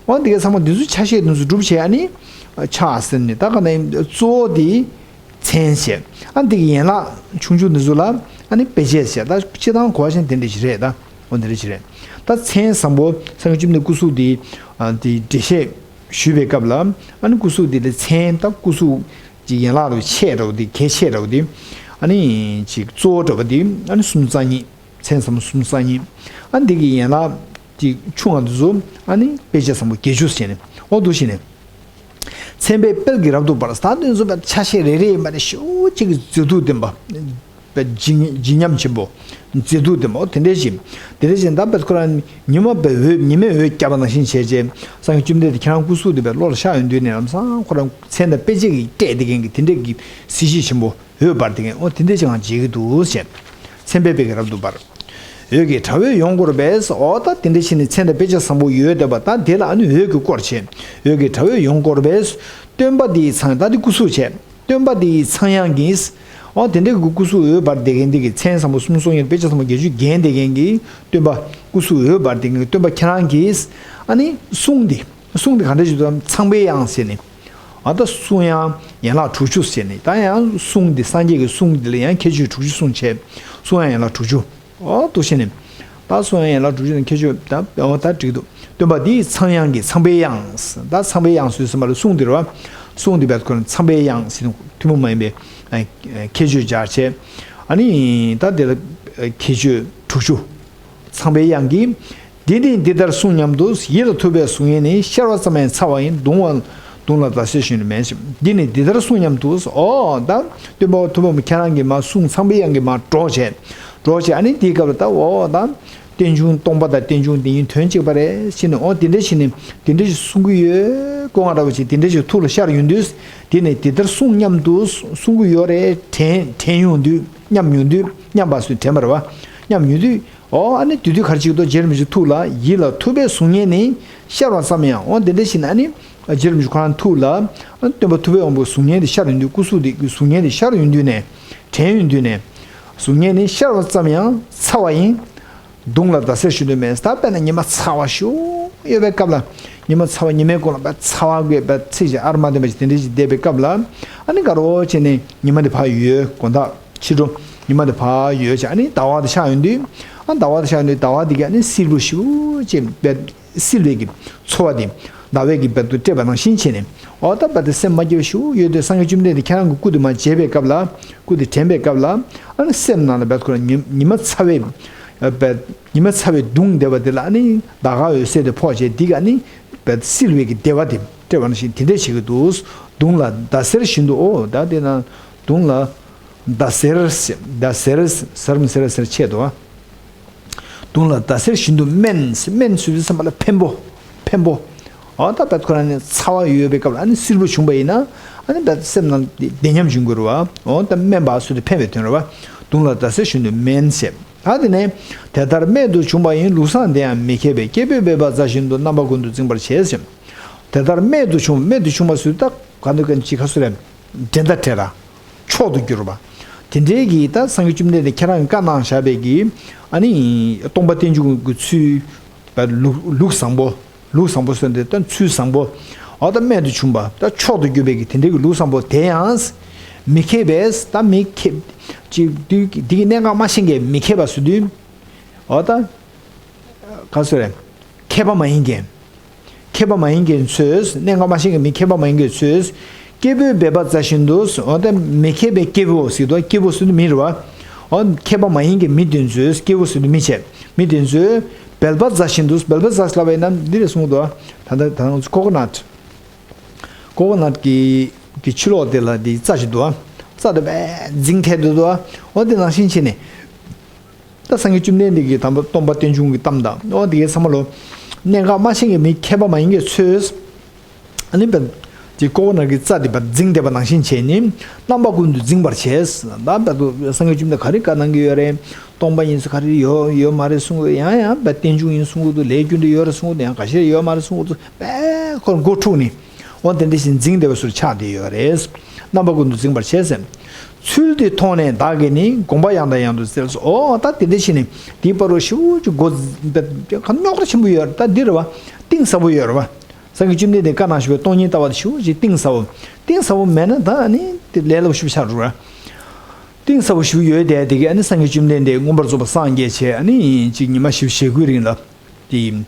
འོ་དེ་གའི་ཚང་མ་དེ་ཚོ་ཆ་ཤས་དེ་ཚོ་སྒྲུབ་བྱས་ཨ་ནི་ཕྱག་ཟེར་ནས། ད་ག་ནས་གཙོ་བོ་དེ་མཚན་བྱས། ཨ་འདི་གི་ཡན་ལག་ཆུང་ཆུང་འདི་ཚོ་ལ་ཨ་ནི་དཔེ་བྱད་བྱས། ད་སྤྱིར་བཏང་གོ་བ་ཞིག་དེ་འདྲ་ཞིག་རེད། ད་འོ་འདི་འདྲ་ཞིག་རེད། ད་མཚན་བཟང་པོ་སངས་རྒྱས་བཅོམ་ལྡན་སྐུ་གཟུགས་འདི་ཨ་འདི་འགྲེལ་བཤད་ཞུས་པའི་སྐབས་ལ། ཨ་ནི་སྐུ་གཟུགས་འདི་ལ་མཚན་ད་སྐུ་གཟུགས་ཀྱི་ཡན་ལག་ལ་ཆེ་འདྲ་བོ་འདི་གལ་ཆེ་འདྲ་བོ་འདི་ཨ་ནི་ཅིག་གཙོ་བོ་འདྲ་བོ་འདི་ཨ་ནི་སུམ་ཅུ་རྩ་གཉིས། མཚན་བཟང་པོ་སུམ་ཅུ་རྩ་གཉིས། ཨ་འདི་གི་ཡན་ལག་ཅིག་ཆུང་བ་འདི་ཚོ་ཨ་ནི་དཔེ་བྱད་བཟང་པོ་བརྒྱད་ཅུ་ཟེར་ནས། འོ་འདུག་བྱས་ནས། མཚན་དཔེའི་དཔལ་གྱིས་རབ་ཏུ་འབར། ད་དེ་ཚོ་ཆ་ཤས་རེ་རེ་ཡིན་པ་ནི་ཞེ་པོ་ཅིག་གི་མཛེས་སྡུག་ལྡན་པ། དཔེ་བརྗིད་བརྗིད་ཉམས་ཆེན་པོ། མཛེས་སྡུག་ལྡན་པ། འོ་དེ་འདྲས་ཤིག་དེ་འདྲས་ཤིག་ད་དཔེ་ཁོ་རང་ཉི་མ་དཔེ་འོད་ཉི་མས་འོད་བརྒྱབ་པ་ནང་བཞིན་བྱས་རྗེས་སངས་རྒྱས་བཅོམ་ལྡན་འདས་ཁྱེད་རང་སྐུ་གཟུགས་དེ་དཔེ་བློ་ལ་ཤར་ཡོང་དུས་ནས་ལམ་སང་ཁོ་རང་མཚན་དང་དཔེ་བྱད་ཀྱིས་སྤྲས་བསྡད་མཁན་གྱི་དེ་འདྲས་ཀྱི་གཟི་བརྗིད་ཆེན་པོ། འོད་འབར་དེ་ངས་འོ་དེ་འདྲས་ཅིག་ང་མཇལ་གྱི་འདུག་ཟེར། མཚན་དཔེའི་དཔལ་གྱིས་རབ་ཏུ་འབར། འོད་ཀྱི་དྲ་བས་ཡོངས་བསྐོར་བས། འོ་ད་དེ་འདྲས་བྱས་ནས་མཚན་དང་དཔེ་བྱད་བཟང་པོ་ཡོད་བསྡད་པ་ད་དེ་ལ་ཨ་ནི་འོད་ཀྱིས་བསྐོར་བྱས། འོད་ཀྱི་དྲ་བས་ཡོངས་བསྐོར་བས། སྟོན་པ་འདི་ཡི་ཚངས། ད་དེ་སྐུ་གཟུགས་བྱས། སྟོན་པ་འདི་ཡི་ཚངས་དབྱངས་ཀྱིས། འོ་དེ་འདྲས་ཀྱི་སྐུ་གཟུགས་འོད་འབར་བསྡད་མཁན་འདི་གི་མཚན་བཟང་པོ་སུམ་ཅུ་སོ་གཉིས་དཔེ་བྱད་བཟང་པོ་བརྒྱད་ཅུ་བརྒྱན་བསྡད་མཁན་གྱི་སྟོན་པ། སྐུ་གཟུགས་འོད་འབར་བསྡད་མཁན་གྱི་སྟོན་པ་ཁྱེད་རང་གིས་ཨ་ནི་གསུང་འདི། གསུང་འདི་ག་འདྲས་ཞིག་འདུག་ལབ་ན་ཚངས་པའི་དབྱངས་ཟེར་ནས། ཨ་ད་གསུང་དབྱངས་ཡན་ལག་དྲུག་ཅུ་ཟེར་ནས། ད་ཡང་གསུང་འདི་སངས་རྒྱས་ཀྱི་གསུང་འདི་ལ་ཡང་ཁྱད་ཆོས་དྲུག་ཅུ་གསུངས་བྱས། གསུང་དབྱངས་ཡན་ལག་དྲུག་ཅུ། ཨོ་འདུག་བྱས་ནས། ད་གསུང་དབྱངས་ཡན་ལག་དྲུག་ཅུ་ནི་ཁྱད་ཆོས་ད་ཨོ་ད་འགྲིག་འདུག། སྟོན་པ་འདི་ཚངས་དབྱངས་ཀྱི་ཚངས་པའི་དབྱངས། ད་ཚངས་པའི་དབྱངས་སུ་ཟེར་བ་ལ་གསུང་འདི་རེད་བ། གསུང་འདི་བས་ཁོ་ན་ཚངས་པའི་དབྱངས་ཟེར་ནས་ཐུན་མོང་མ་ཡིན་པའི་ཨ་ཁྱད་ཆོས་སྦྱར་བྱས། ཨ་ནི་ད་འདི་ལ་ཁྱད་ཆོས་དྲུག་ཅུ། ཚངས་པའི་དབྱངས་ཀྱིས། འདི་ནི་འདི་ལྟར་གསུངས་སྙམ་དུ། ཡིད་ལ་ཐུབ་པའི་གཟུགས་བརྙན་ནི། ཤར་བ་ཙམ་ཡང་ཚ་བ་ཡིན། གདུང་བ་གདུང་ལ་ཟླ་ཟེར་ཞུས་ནས་མེད་ཅིང་། འདི་ནི་འདི་ལྟར་གསུངས་སྙམ་དུ། ཨོ་ད་སྟོན་པ་ཐུབ་པ་མོ་ཁྱེད་རང་གིས་མ་གསུང་ཚངས་པའི་དབྱངས་ཀྱིས་མ་སྒྲོག་བྱས། སྒྲོག་བྱས་ཨ་ནི་འདིའི་སྐབས་ལ་ད་ཨོ་ད་རྟེན་འབྱུང་སྟོང་པ་དང་རྟེན་འབྱུང་འདི་གཉིས་དོན་གཅིག་པ་རེད་ཟེར་ནས། ཨོ་འདི་འདྲ་བྱས་ནས་འདི་འདྲ་ཞིག་གསུང་གི་ཡོད་སྐོར་ང་འདྲ་བ་ཞིག་འདི་འདྲ་ཞིག་ཐུགས་ལ་ཤར་ཡོང་དུས། འདི་ནི་འདི་ལྟར་གསུངས་སྙམ་དུ་གསུང་གི་ཡོད་རེད་དྲན་དྲན་ཡོང་དུས། མཉམ་ཡོང་དུས་མཉམ་པ་སུ་དྲན་པ་རེད་བ། མཉམ་ཡོང་དུས་ཨོ་ཨ་ནི་དེ་དུས་ག་རེ་བྱེད་ཀྱི་འདུག་རྗེ་རིན་པོ་ཆེ་ཐུགས་ལ་ཡིད་ལ་ཐུབ་པའི་གཟུགས་བརྙན་ནི་ཤར་བ་ཙམ་ཡང་། ཨོ་དེ་འདྲ་ཞིག་ན་ཨ་ནི་རྗེ་རིན་པོ་ཆེ་ཁོ་རང་ཐུགས་ལ་ཨ་ནི་སྟོན་པ་ཐུབ་པའི་དབང་པོའི་གཟུགས་བརྙན་དེ་ཤར་ཡོང་དུས། སྐུ་གཟུགས་དེ་གཟུགས་བརྙན་དེ་ཤར་ཡོང་དུས་ནས་དྲན་ཡོང་དུས་ནས། གཟུགས་བརྙན་ནི་ཤར་བ་ཙམ་ཡང་ཚ་བ་ཡིན། གདུང་ལ་ཟླ་ཟེར་ཞུ་འདོད་མེད། ད་དཔེར་ན་ཉི་མ་ཚ་བ་ཞུ་ཡོད་པའི་སྐབས་ལ། ཉི་མ་ཚ་བ་ཉི་མའི་གུང་ལ་བས་ཚ་བ་དགོས་པའི་ཚིག་ཅིག་ཨར་མ་ལྡན་པ་ཞིག་དེ་འདྲ་ཞིག་བསྡད་པའི་སྐབས་ལ། ཨ་ནི་དགའ་རོགས་བྱས་ནས་ཉི་མ་དེ་ཕར་ཡོལ། དགོང་དག་ཕྱི་དྲོ་ཉི་མ་དེ་ཕར་ཡོལ་བྱས། ཨ་ནི་ཟླ་བ་དེ་ཤར་ཡོང་དུས། ཨ་ཟླ་བ་དེ་ཤར་ཡོང་དུས་ཟླ་བ་དེ་གིས་ཨ་ནི་བསིལ་པོ་ཞེ་པོ་ཅིག་བས་བསིལ་བའི་གི་ཚོར་བ་དེ་ཟླ་བས་གི་བས་དུ་སྤྲད་པ་ནང་བཞིན་བྱས་ནས། ཨོ་ད་བས་དུ་སེམས་མ་སྐྱིད་པ་ཞེ་པོ་ཡོད་དུས། སངས་རྒྱས་བཅོམ་ལྡན་འདས་ཁྱེད་རང་གི་སྐུ་དེ་མར་མཇལ་བའི་སྐབས་ལ། སྐུ་དེ་དྲན་པའི་སྐབས་ལ། ཨ་ནི་སེམས་ནང་ལ་བས་ཁོ་རང་ཉི་ཉི་མ་ཚ་བའི་བས་ཉི་མ་ཚ་བའི་གདུང་བསྡད་པ་དེ་ལ་ཨ་ནི་ཟླ་དཀར་འོད་ཟེར་དེ་ཕོག་བྱས། དེ་གིས་ཨ་ནི་བས་བསིལ་བའི་གི་བདེ་བ་དེ་སྤྲད་པ་ནང་བཞིན་དེ་འདྲ་བྱེད་ཀྱི་འདུག་གདུང་ལ་ཟླ་ཟེར་བཞིན་དུ། ཨོ་ད་དེ་ན་གདུང་ལ་ཟླ་ཟེར་ཟེར། ཟླ་ཟེར་ཟེར་མི་ཟེར་ཟེར་ཆད་དོ། གདུང་ལ་ཟླ་ཟེར་བཞིན་དུ་སྨན། སྨན་ཟེར་དུས་ཙམ་པ་ལ་འཕེན་པོ། འཕེན་པོ། ཨོ་ད་བས་ཁོ་རང་ནི་ཚ་བ་ཡོད་པའི་སྐབས་ལ་ཨ་ནི་བསིལ་པོ་བྱུང་པ་ཡིན་ན། ཨ་ནི་བས་སེམས་ནང་བདེ་ཉམས་འབྱུང་གི་རེད་བ། ཨོ་ད་སྨན་པ་ཟེར་དུས་འཕེན་པའི་དོན་རེད་བ། གདུང་ལ་ཟླ་ཟེར་བཞིན་དུ་སྨན་ཟེར། ད་དེ་ནས་དེ་ལྟར་རྨད་དུ་བྱུང་བ་ཡིན། ལུགས་བཟང་དེ་ཡང་མི་མཁས་པས། སྐྱེས་བུས་འབད་པ་མཛད་བཞིན་དུ། རྣམ་པ་ཀུན་ཏུ་འཛིན་པར་བྱེད་ཟེར། དེ་ལྟར་རྨད་དུ་བྱུང་། རྨད་དུ་བྱུང་བ་ཟེར་དུས་ད་ག་འདུག་གན་ཅི་ག་ཟེར་རེད། འགྲན་ཟླ་བྲལ་བ། མཆོག་ཏུ་གྱུར་པ། དེ་འདྲའི་གི་ད་སངས་རྒྱས་བཅོམ་ལྡན་འདས་ཁྱེད་རང་གིས་བཀའ་གནང་བཞག་པའི་གི་ཨ་ནི་སྟོང་པ་རྟེན་འབྱུང་གི་ཚུལ། ལུགས་ལུགས་བཟང་པོ། ལུགས་བཟང་པོ་ཟེར་འདི་ད་ཚུལ་བཟང་པོ། ཨོ་ད་རྨད་དུ་བྱུང་བ་ད་མཆོག་ཏུ་གྱུར་པའི་གི་དེ་འདྲའི་གི་ལུགས་བཟང་པོ་དེ་ཡང་། མི་མཁས་པས། ད་མི་མཁས། ཅིག་དུས་འདི་གི་གནད་འགག་མ་ཤེས་མཁན་མི་མཁས་པ་ཟེར་དུས། ཨོ་ད། ག་ཟེར་རེད། མཁས་པ་མ་ཡིན་མཁན། མཁས་པ་མ་ཡིན་མཁན་ཚོས། གནད་འགག་མ་ཤེས་མཁན་མི་མཁས་པ་མ་ཡིན་མཁན་ཚོས། སྐྱེས་བུས་འབད་པ་མཛད་བཞིན་དུ། འོ་ད་མི་མཁས་པའི་སྐྱེས་བུ་ཟེར་དུས་སྐྱེས་བུ་ཟེར་དུས་མི་རེད་བ། འོ་མཁས་པ་མ་ཡིན་མཁན་མི་དེ་ཚོས། སྐྱེས་བུ་ཟེར་དུས་མི་བྱས། མི་དེ་ཚོས་འབད་པ་མཛད་བཞིན་དུ། འབད་པ་མཛད་ལབ་པ་ཡིན་ན་འདི་རེད་གསུང་གི་འདུག་བ། ད་ལྟ་ད་ལྟ་ཀོ་ཀོ་ནཊ། ཀོ་ཀོ་ནཊ་གི་གི་ཕྱི་ལོགས་དེ་ལ་དེ་རྩྭ་ཞིག་འདུག་བ། རྩྭ་དེ་བས་འཛིང་ཐལ་དུ་འདུག་བ། འོ་དེ་ནང་བཞིན་བྱས་ནས། ད་སངས་རྒྱས་བཅོམ་ལྡན་འདས་ཀྱིས་དམ་པ་སྟོང་པ་རྟེན་འབྱུང་གི་གཏམ་དང་། འོ་དེ་གའི་ཚང་མ་ལོ། གནད་འགག་མ་ཤེས་མཁན་མི་མཁས་པ་མ་ཡིན་མཁན་ཚོས། ཨ་ནི་བས། དེ་ཀོ་ཀོ་ནཊ་གི་རྩྭ་དེ་བས་འཛིང་བསྡད་པ་ནང་བཞིན་བྱས་ནས། རྣམ་པ་ཀུན་ཏུ་འཛིང་བར་བྱས། ད་བས་དུ་སངས་རྒྱས་བཅོམ་ལྡན་ག་རེ་བཀའ་གནང་གི་ཡོད་རེད། སྟོང་པ་ཡིན་ས་ག་རེ་ཡོད་ཡོད་མ་རེད་གསུང་གི་འདུག་ཡང་ཡང་བས་རྟེན་འབྱུང་ཡིན་གསུང་གི་འདུག་ལས་རྒྱུ་འབྲས་ཡོད་རེད་གསུང་གི་འདུག་ཡང་ག་ཤེད་ཡོད་མ་རེད་གསུང་གི་འདུག་བས་ཁོ་མགོ་འཁྲུགས་ནས། འོ་དེ་འདྲ་ཞིག་འཛིང་བསྡད་པ་ཚུར་ཆགས་བསྡད་ཡོད་རེད། རྣམ་པ་ཀུན་ཏུ་འཛིང་བར་བྱེད་ཟེར། ཚུལ་དེ་མཐོང་ནས་བདག་གིས་ནི། དགོངས་པ་ཡང་དང་ཡང་དུ་སྩལ་སོ། འོ་ད་དེ་འདྲ་ཞིག་ནི་དེའི་བར་དུ་ཞེ་པོ་ཅིག་མགོ་རྙོག་དྲ་ཆེན་པོ་ཡོད་རེད། ད་འདི་རེད་བ། གཏིང་ཟབ་པོ་ཡོད་རེད་བ། སངས་རྒྱས་བཅོམ་ལྡན་འདས་བཀའ་གནང་བཞིན་པའི་སྟོང་ཉིད་ལྟ་བ་དེ་ཞེ་པོ་ཅིག་གཏིང་ཟབ་པོ། གཏིང་ཟབ་པོ་མེད་ན་ད་ནི་དེ་ལས་སླ་པོ་ཞེ་པོ་ཆགས་འགྲོ་ར། གཏིང་ཟབ་པོ་ཞེ་པོ་ཡོད་དེ། དེ་གི་ཨ་ནི་སངས་རྒྱས་བཅོམ་ལྡན་འདས་མངོན་པར་རྫོགས་པར་སངས་རྒྱས་བྱས། ཨ་ནི་ཅིག་ཉི་མ་བཞི་བཅུ་ཞེ་དགུའི་རིང་ལ། དེ།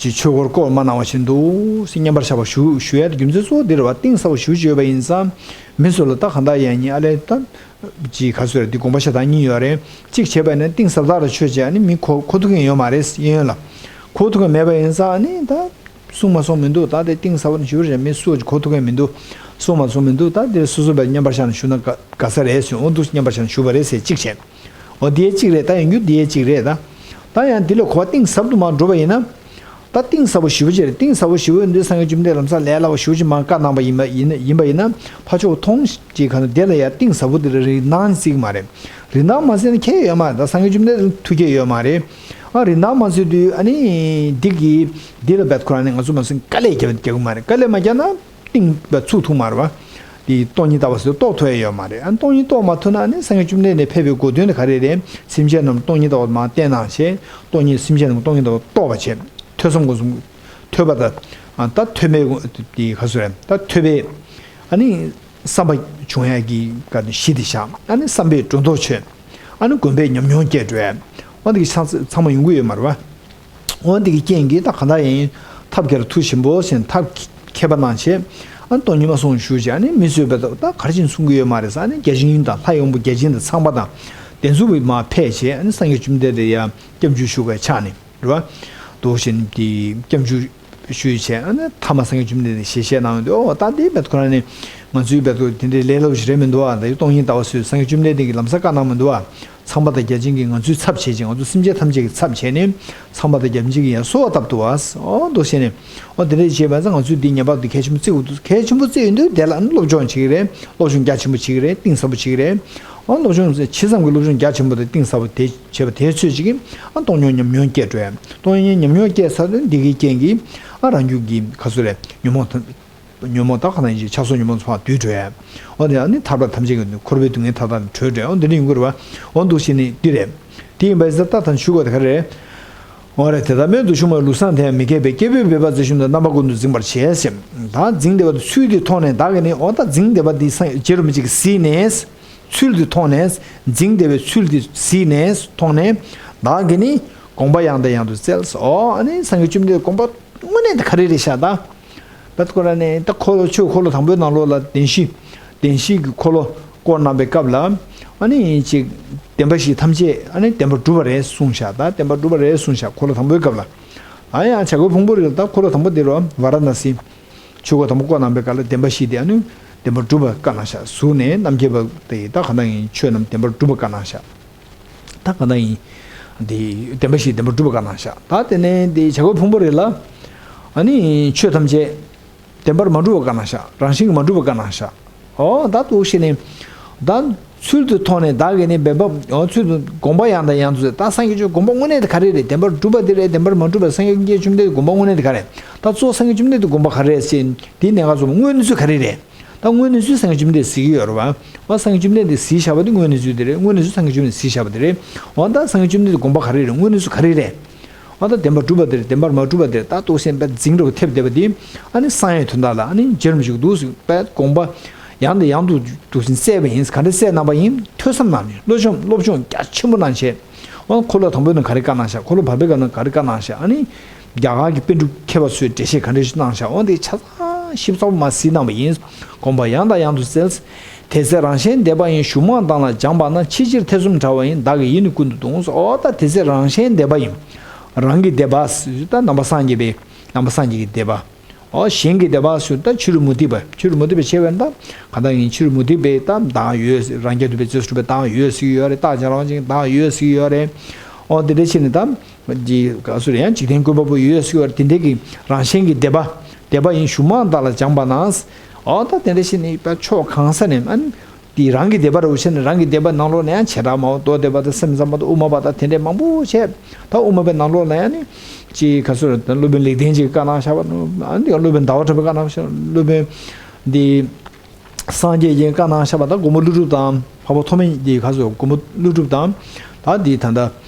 ཅིག་ཆོས་འཁོར་བསྐོར་མ་གནང་བ་བཞིན་དུ་སེ་མཉམ་པར་བཞག་པ་ཞུ་ཞུ་ཡ་དེ་རྒྱུ་མཚན་གཙོ་བོ་འདི་རེད་བ། གཏིང་ཟབ་པོ་ཞེ་པོ་ཅིག་ཡོད་པ་ཡིན་ཙང་། མི་ཚོ་ལ་ད་གང་ལྟར་ཡང་ཉིན་ཨ་ལས་ད། ཅིག་ག་ཚོད་རེད། འདི་དགོངས་པ་ཤ་སྟག་གཉིས་ཡོད་རེད། གཅིག་བྱས་པ་ཡིན་ན་གཏིང་ཟབ་དག་ལ་ཆོས་བྱས་ཨ་ནི་མི་གོ་གོ་ཐུབ་མཁན་ཡོད་མ་རེད། གཡས་གཡོན་ལ། གོ་ཐུབ་མཁན་མེད་པ་ཡིན་ཙང་ཨ་ནི་ད། གསུང་མ་སོང་མི་འདུག་ད་དེ་གཏིང་ཟབ་པོ་ཞེ་པོ་རེད། མི་སུ་གོ་ཐུབ་མཁན་མི་འདུག་གསུང་མ་སོང་མི་འདུག་ད་དེ་སོ་སོ་བས་མཉམ་པར་བཞག་ནས་བཞུགས་ན་དགའ་དགའ་ས་རེད་ཟེར། འོ་འདུག་མཉམ་པར་བཞག་ནས་བཞུགས་པ་རེད་ཟེར་གཅིག་བྱས། འོ་དེ་གཅིག་རེད། ད་ཡིན་རྒྱུ་དེ་གཅིག་རེད་ད། ད་ཡང་འདི་ལ་གོ་བ་གཏིང་ཟབ་ཏུ་མར་འགྲོ་བ་ཡིན་ན། ད་གཏིང་ཟབ་པོ་ཞེ་པོ་ཅིག་རེད། གཏིང་ཟབ་པོ་ཞེ་པོ་འདི་སངས་རྒྱས་བཅོམ་ལྡན་འདས་ལམ་སང་ལས་སླ་པོ་ཞེ་པོ་ཅིག་མར་བཀའ་གནང་པ་ཡིན་པ་ཡིན་ན་ཡིན་པ་ཡིན་ན། ཕར་ཕྱོགས་མཐོང་ཅིག་ག་ན་དེ་ལ་ཡང་གཏིང་ཟབ་པོ་དེ་ལ་རིན་ཐང་བརྩི་གི་མ་རེད། རིན་ཐང་མ་བརྩིས་ན་ཁྱད་ཡོད་མ་རེད། ད་སངས་རྒྱས་བཅོམ་ལྡན་འདས་ཐུགས་ཁྱད་ཡོད་མ་རེད། ཨ་རིན་ཐང་མ་བརྩིས་དུས་ཨ་ནི་འདི་གི་འདི་ལ་བས་ཁོ་རང་ནི་ང་ཚོ་མ་སེམས་དཀའ་ལས་རྒྱག་རྒྱག་གི་མ་རེད། དཀའ་ལས་མ་རྒྱག་ན། གཏིང་བ་ཚུགས་ཐུབ་མ་རེད་བ། དེ་སྟོང་ཉིད་ལྟ་བ་ཟེར་རྟོགས་ཐུབ་ཡ་ཡོད་མ་རེད། ཨ་སྟོང་ཉིད་རྟོགས་མ་ཐུབ་ན་ནི་སངས་རྒྱས་བཅོམ་ལྡན་འདས་ཕེབས་པའི་གོ་དོན་དེ་ག་རེ་རེད། སེམས་ཅན་རྣམས་སྟོང་ཉིད་ལྟ་བ་མར་བསྟན་གནང་བྱས། སྟོང་ཉིད་སེམས་ཅན་རྣམས་སྟོང་ཉིད་ལྟ་བ་རྟོགས་པ་བྱས། ཐོས་བསམ་སྒོམ་གསུམ། ཐོས་པ་དང་། ཨ་ད་ཐོས་པའི་དེ་ག་ཚོད་རེད། ད་ཐོས་པའི། ཨ་ནི་བསམ་པ་བྱུང་ཡ་གི་ག་དེ་གཞི་དེ་བཞག་ཨ་ནི་བསམ་པས་སྒྲོ་འདོགས་ཆོད། ཨ་ནི་སྒོམ་པས་ཉམས་མྱོང་སྐྱེ་འགྲོ་ཡ། འོ་འདི་གི་ཚང་ཚང་མ་ཡོང་གི་ཡོད་མ་རེད་བ། འོ་འདི་གི་རྐྱེན་གྱིས་ད་གང་ལྟར་ཡིན། ཐབས་མཁས་ལ་ཐུགས་ཞིམ་པོ་ཟེར་ཐབས་མཁས་པ་གནང་བྱས། ཨ་ནི་སྟོང་ཉིད་མ་གསུངས་ཞུ་བྱས། ཨ་ནི་མི་ཚོས་བས་ད་ག་རེ་བྱས་ནས་གསུང་གི་ཡོད་མ་རེད་ཟེར། ཨ་ནི་བརྒྱ་བྱིན་དང་ལྷ་ཡོང་པོ་བརྒྱ་བྱིན་དང་ཚངས་པ་དང་། དེ་ཚོ་བས་མར་ཕེབས་བྱས། ཨ་ནི་སངས་རྒྱས་བཅོམ་ལྡན་འདས་ཡར་སྐྱབས་འཇུག་ཞུ་བའི་ཆ་ནས་རེད་བ། འདུག་བཞིན་དེ་སྐྱབས་འཇུག་ཞུས་བྱས། ཨ་ནི་ཐ་མ་སངས་རྒྱས་བཅོམ་ལྡན་འདས་ཞལ་བཞེས་གནང་ཡོང་དུས། ཨོ་ད་འདི་བས་ཁོ་རང་ནི། ང་ཚོའི་བར་དུ་དེ་འདྲའི་ལས་སླ་པོ་ཞིག་རེད་མི་འདུག་ཨ། ད་ཡོད་སྟོང་ཉིད་ལྟ་བ་སུས་སངས་རྒྱས་བཅོམ་ལྡན་འདས་ཀྱིས་ལམ་སང་བཀའ་གནང་མི་འདུག་ཨ། ཚངས་པ་དང་བརྒྱ་བྱིན་གྱིས་ང་ཚོའི་ཚབ་བྱེད་ཅིང་ང་ཚོ་སེམས་ཅན་ཐམས་ཅད་ཀྱི་ཚབ་བྱས་ནས་ཚངས་པ་དང་བརྒྱ་བྱིན་གྱིས་ཡང་གསོལ་བ་བཏབ་འདུག་ཨ། ཨོ་འདུག་བྱས་ནས་ཨོ་དེ་འདྲས་བྱས་པ་ཙང་ང་ཚོས་འདི་ཉན་པ་འདི་གལ་ཆེན་པོ་བརྩི་དགོས་འདུག་གལ་ཆེན་པོ་བརྩི་ཡོང་དུས་དེ་ལ་ཨ་ནི་སློབ་སྦྱོང་བྱེད་ཀྱི་རེད། སློབ་སྦྱོང་རྒྱ་ཆེན་པོ་བྱེད་ཀྱི་རེད། གཏིང་ཟབ་པོ་བྱེད་ཀྱི་རེད། ཨོ་སློབ་སྦྱོང་ཆེ་ཙམ་གྱི་སློབ་སྦྱོང་རྒྱ་ཆེན་པོ་དང་གཏིང་ཟབ་པོ་དེ་བྱས་པ་དེའི་ཚོད་ཅིག་གིས་ཨ་སྟོང་ཉིད་ཉམས་མྱོང་སྐྱེས་འགྲོ་ཡ། སྟོང་ཉིད་ཉམས་མྱོང་སྐྱེས་ཚར་དུས་འདི་གི་རྐྱེན་གྱིས་ཨ་རང་རྒྱུད་ཀྱི་ག་ཚོད་རེད་ཉོན་མོངས་དང་། ཉོན་མོངས་དག་ཁ་ན་ཡིན་ཕྱག་སོགས་ཉོན་མོངས་ཚོགས་འདུས་འགྲོ་ཡ། འོ་དེ་ཡང་ནི་ཐར་པ་ཐམས་ཅད་ཀྱི་འཁོར་བའི་སྡུག་བསྔལ་མཐའ་དག་ནས་གྲོལ་འགྲོ་ཡ། འོ་འདི་འདྲ་ཡིན་དགོས་རེད་བ། འོ་འདུག་བྱས་ནས་འདི་རེད། དེ་ཡིན་པ་ཡིན་ཙང་ད་ཐང་ཆུ་གོ་དེ་ག་རེ་རེད། འོ་རེད། དེ་ལྟར་སྨོན་དུ་ཆུང་བ་ལུགས་བཟང་དེ་ཡང་མི་བསྐྱེད་པས་སྐྱེས་བུའི་བོད་པ་མཛེས་ཤིང་དུ་རྣམ་པ་ཀུན་ཏུ་འཛིན་པར་བྱེད་ཟེར། ད་འཛིན་བདེ་བ་དེ་ཚུལ་དེ་མཐོང་ནས་བདག་གིས་ནི་འོ་ད་འཛིན་བདེ་བ་འདི་སངས་རྒྱས་རིན་པོ་ཆེ་གིས་གཟིགས་ནས། ཚུལ་དེ་མཐོང་ནས་འཛིན་བདེ་བའི་ཚུལ་དེ་གཟིགས་ནས་མཐོང་ནས་བདག་གིས་ནི་དགོངས་པ་ཡང་དང་ཡང་དུ་བཙལ། འོ་ཨ་ནི་སངས་རྒྱས་བཅོམ་ལྡན་འདས་དགོངས་པ་དངོས་གནས་དེ་ག་རེ་རེད་ཤག་ད། བད་ཁོ་ར་ནས་ད་འཁོར་ལོ་ཆོས་འཁོར་ལོ་དང་པོའི་ནང་ལོགས་ལ་བདེན་བཞི། བདེན་བཞི་གི་འཁོར་ལོ་བསྐོར་གནང་པའི་སྐབས་ལ་ཨ་ནི་ཅིག་བདེན་པ་བཞི་ཐམས་ཅད་ཨ་ནི་བདེན་པར་གྲུབ་པ་རེད་གསུངས་ཤག་ད་བདེན་པར་གྲུབ་པ་རེད་གསུངས་ཤག་འཁོར་ལོ་དང་པོའི་སྐབས་ལ། ཨ་ཡང་བྱ་རྒོད་ཕུང་པོ་རི་ལ་ད་འཁོར་ལོ་དང་པོ་འདི་རུ་ཝཱ་ར་ཎ་སི་ཆོས་འཁོར་དང་པོ་བསྐོར་གནང་པའི་སྐབས་ལ་བདེན་པ་བཞི་དེ་ཨ་ནི་བདེན་པར་གྲུབ་པ་བཀའ་གནང་ཤག་གཟུགས་ནས་རྣམ་རྒྱལ་བ་དེ་ད་ག་ནང་ཡིན་ཆོས་རྣམས་བདེན་པར་གྲུབ་པ་བཀའ་གནང་ཤག་ད་ག་ན་ཡིན། འདི་བདེན་པ་བཞི་བདེན་པར་གྲུབ་པ་བཀའ་གནང་ཤག་ད་དེ་ནས་འདི་བྱ་རྒོད་ཕུང་པོ་རི་ལ། ཨ་ནི་ཆོས་ཐམས་ཅད་བདེན་པར་མ་གྲུབ་པ་བཀའ་གནང་ཤག་རང་བཞིན་གྱིས་མ་གྲུབ་པ་བཀའ་གནང་ཤག་འོ་ད་འདུག་བྱས་ནས། ད་ཚུལ་དུ་མཐོང་ནས་བདག་གིས་ནི་བདེན་པ་འོ་ཚུལ་དུ་དགོངས་པ་ཡང་དང་ཡང་དུ་ད་སངས་རྒྱས་ཆོས་དགོངས་པ་དངོས་གནས་དེ་ག་རེ་རེད། བདེན་པར་གྲུབ་པ་དེ་རེད། བདེན་པར་མ་གྲུབ་པ་སངས་རྒྱས་བཅོམ་ལྡན་འདས་དགོངས་པ་དངོས་གནས་དེ་ག་རེད། ད་གཙོ་བོ་སངས་རྒྱས་བཅོམ་ལྡན་འདས་དགོངས་པ་ག་རེ་རེད་ཟེར་དེའི་གནད་འགག་གཙོ་བོ་དངོས་གནས་ཚུལ་ག་རེ་རེད། ད་དངོས་གནས་ཚུལ་སངས་རྒྱས་བཅོམ་ལྡན་འདས་གཟིགས་ཀྱི་ཡོད་རེད་བ། འོ་སངས་རྒྱས་བཅོམ་ལྡན་འདས་གཟིགས་བཞག་པ་དེ་དངོས་གནས་ཚུལ་དེ་རེད། དངོས་གནས་ཚུལ་སངས་རྒྱས་བཅོམ་ལྡན་འདས་གཟིགས་བཞག་པ་དེ་རེད། འོ་ད་སངས་རྒྱས་བཅོམ་ལྡན་འདས་དགོངས་པ་ག་རེ་རེད། དངོས་གནས་ཚུལ་ག་རེ་རེད། འོ་ད་བདེན་པར་གྲུབ་པ་དེ་རེད། བདེན་པར་མ་གྲུབ་པ་དེ་རེད། ད་རྟོགས་སེམས་པ་འཛིང་རུ་ཐེབས་བསྡད་པ་དེ་ཨ་ནི་གསང་བའི་དོན་དག་ལ་ཨ་ནི་འཇལ་མི་འཇུག་འདུག་ཟེར་པའི་དགོངས་པ་ཡང་དང་ཡང་དུ་འདུག་སེ་གསལ་བ་ཡིན། ག་འདྲ་གསལ་གནང་པ་ཡིན། ཐོས་བསམ་གནང་ནས་སློབ་སྦྱོང་སློབ་སྦྱོང་རྒྱ་ཆེན་པོ་གནང་བྱས། འོ་འཁོར་ལོ་དང་པོའི་ནང་ག་རེ་བཀའ་གནང་ཤག་འཁོར་ལོ་བར་པའི་སྐབས་ནང་ག་རེ་བཀའ་གནང་ཤག་ཨ་ནི་རྒྱ་གར་གྱི་པཎ་གྲུབ་མཁས་པ་ཚོས་འགྲེལ་བཤད་ག་འདྲ་ཞིག་གནང་ཤག་འོ་དེ་ཆ་ཚང་ཞིབ་ཚགས་པོ་མར་གཟིགས་གནང་བ་ཡིན། དགོངས་པ་ཡང་དང་ཡང་དུ་བཙལ། དེ་ཚེ་རང་གཞན་བདེ་བ་ཡིན། གཞུང་མང་དག་ལ་སྦྱངས་པ་ན། ཕྱི་ཕྱིར་ཐེ་ཚོམ་བྲལ་བ་ཡིན། བདག་གི་ཡིད་ནི་ཀུན་ཏུ་གདུང་། འོ་ད་དེ་ཚེ་རང་གཞན་བདེ་བ་ཡིན། རང་གི་བདེ་བ་ཟེར་ད་ནང་པ་སངས་རྒྱས་པའི་ནང་པ་སངས་རྒྱས་ཀྱི་བདེ་བ། འོ་གཞན་གྱི་བདེ་བ་ཟེར་ད་ཕྱི་རོལ་མུ་སྟེགས་པ་ཕྱི་རོལ་མུ་སྟེགས་པ་བྱས་པས་ད་ག་ད་ཡིན་ཕྱི་རོལ་མུ་སྟེགས་པས་ད་བདག་ཡོད་རང་རྒྱལ་དུ་པའི་རྩེ་སུ་གྲུབ་པའི་བདག་ཡོད་ཟེར་གྱི་ཡོད་རེད། རྟག་བྱ་རང་བཞིན་བདག་ཡོད་ཟེར་གྱི་ཡོད་རེད། འོ་དེ་འདྲ་བྱས་ནས་ད། འདི་ག་སུ་རེད་ཡང་འཇིག་རྟེན་ཀུན་པ་པོ་ཡོད་ཟེར་བ་དེ་འདྲ་གི་རང་གཞན་གྱི་བདེ་བ་བདེ་བ་ཡིན་གཞུང་མང་དག་ལ་སྦྱངས་པ་ན། འོ་ད་དེ་འདྲ་ཞིག་ནི་དཔེ་ཕྱོགས་གང་ས་ནས་ཨ་ནི་དེ་རང་གི་བདེ་བ་རུ་ཕྱིན་ནས་རང་གི་བདེ་བ་ནང་ལོགས་ནས་ཡང་བྱེ་བྲག་མ་འོ་མདོ་སྡེ་པ་དང་སེམས་ཙམ་པ་དང་དབུ་མ་པ་དང་དེ་འདྲ་མང་པོ་བྱས། ད་དབུ་མ་པའི་ནང་ལོགས་ལ་ཡང་ནི་ཅི་ག་སུ་རེད་ད་སློབ་དཔོན་ལེགས་ལྡན་གྱིས་བཀའ་གནང་བཞག་པ་ཨ་ནི་སློབ་དཔོན་ཟླ་བ་གྲགས་པས་བཀའ་གནང་བཞག་སློབ་དཔོན་འདི། སངས་རྒྱས་ཀྱིས་བཀའ་གནང་བཞག་པ་ད་མགོན་པོ་ཀླུ་སྒྲུབ་དང་འཕགས་པ་ཐོགས་མེད་ཀྱི་ཁ་སོ་མགོན་པོ་ཀླུ་སྒྲུབ་དང་། ད་འདི་ད་ལྟ་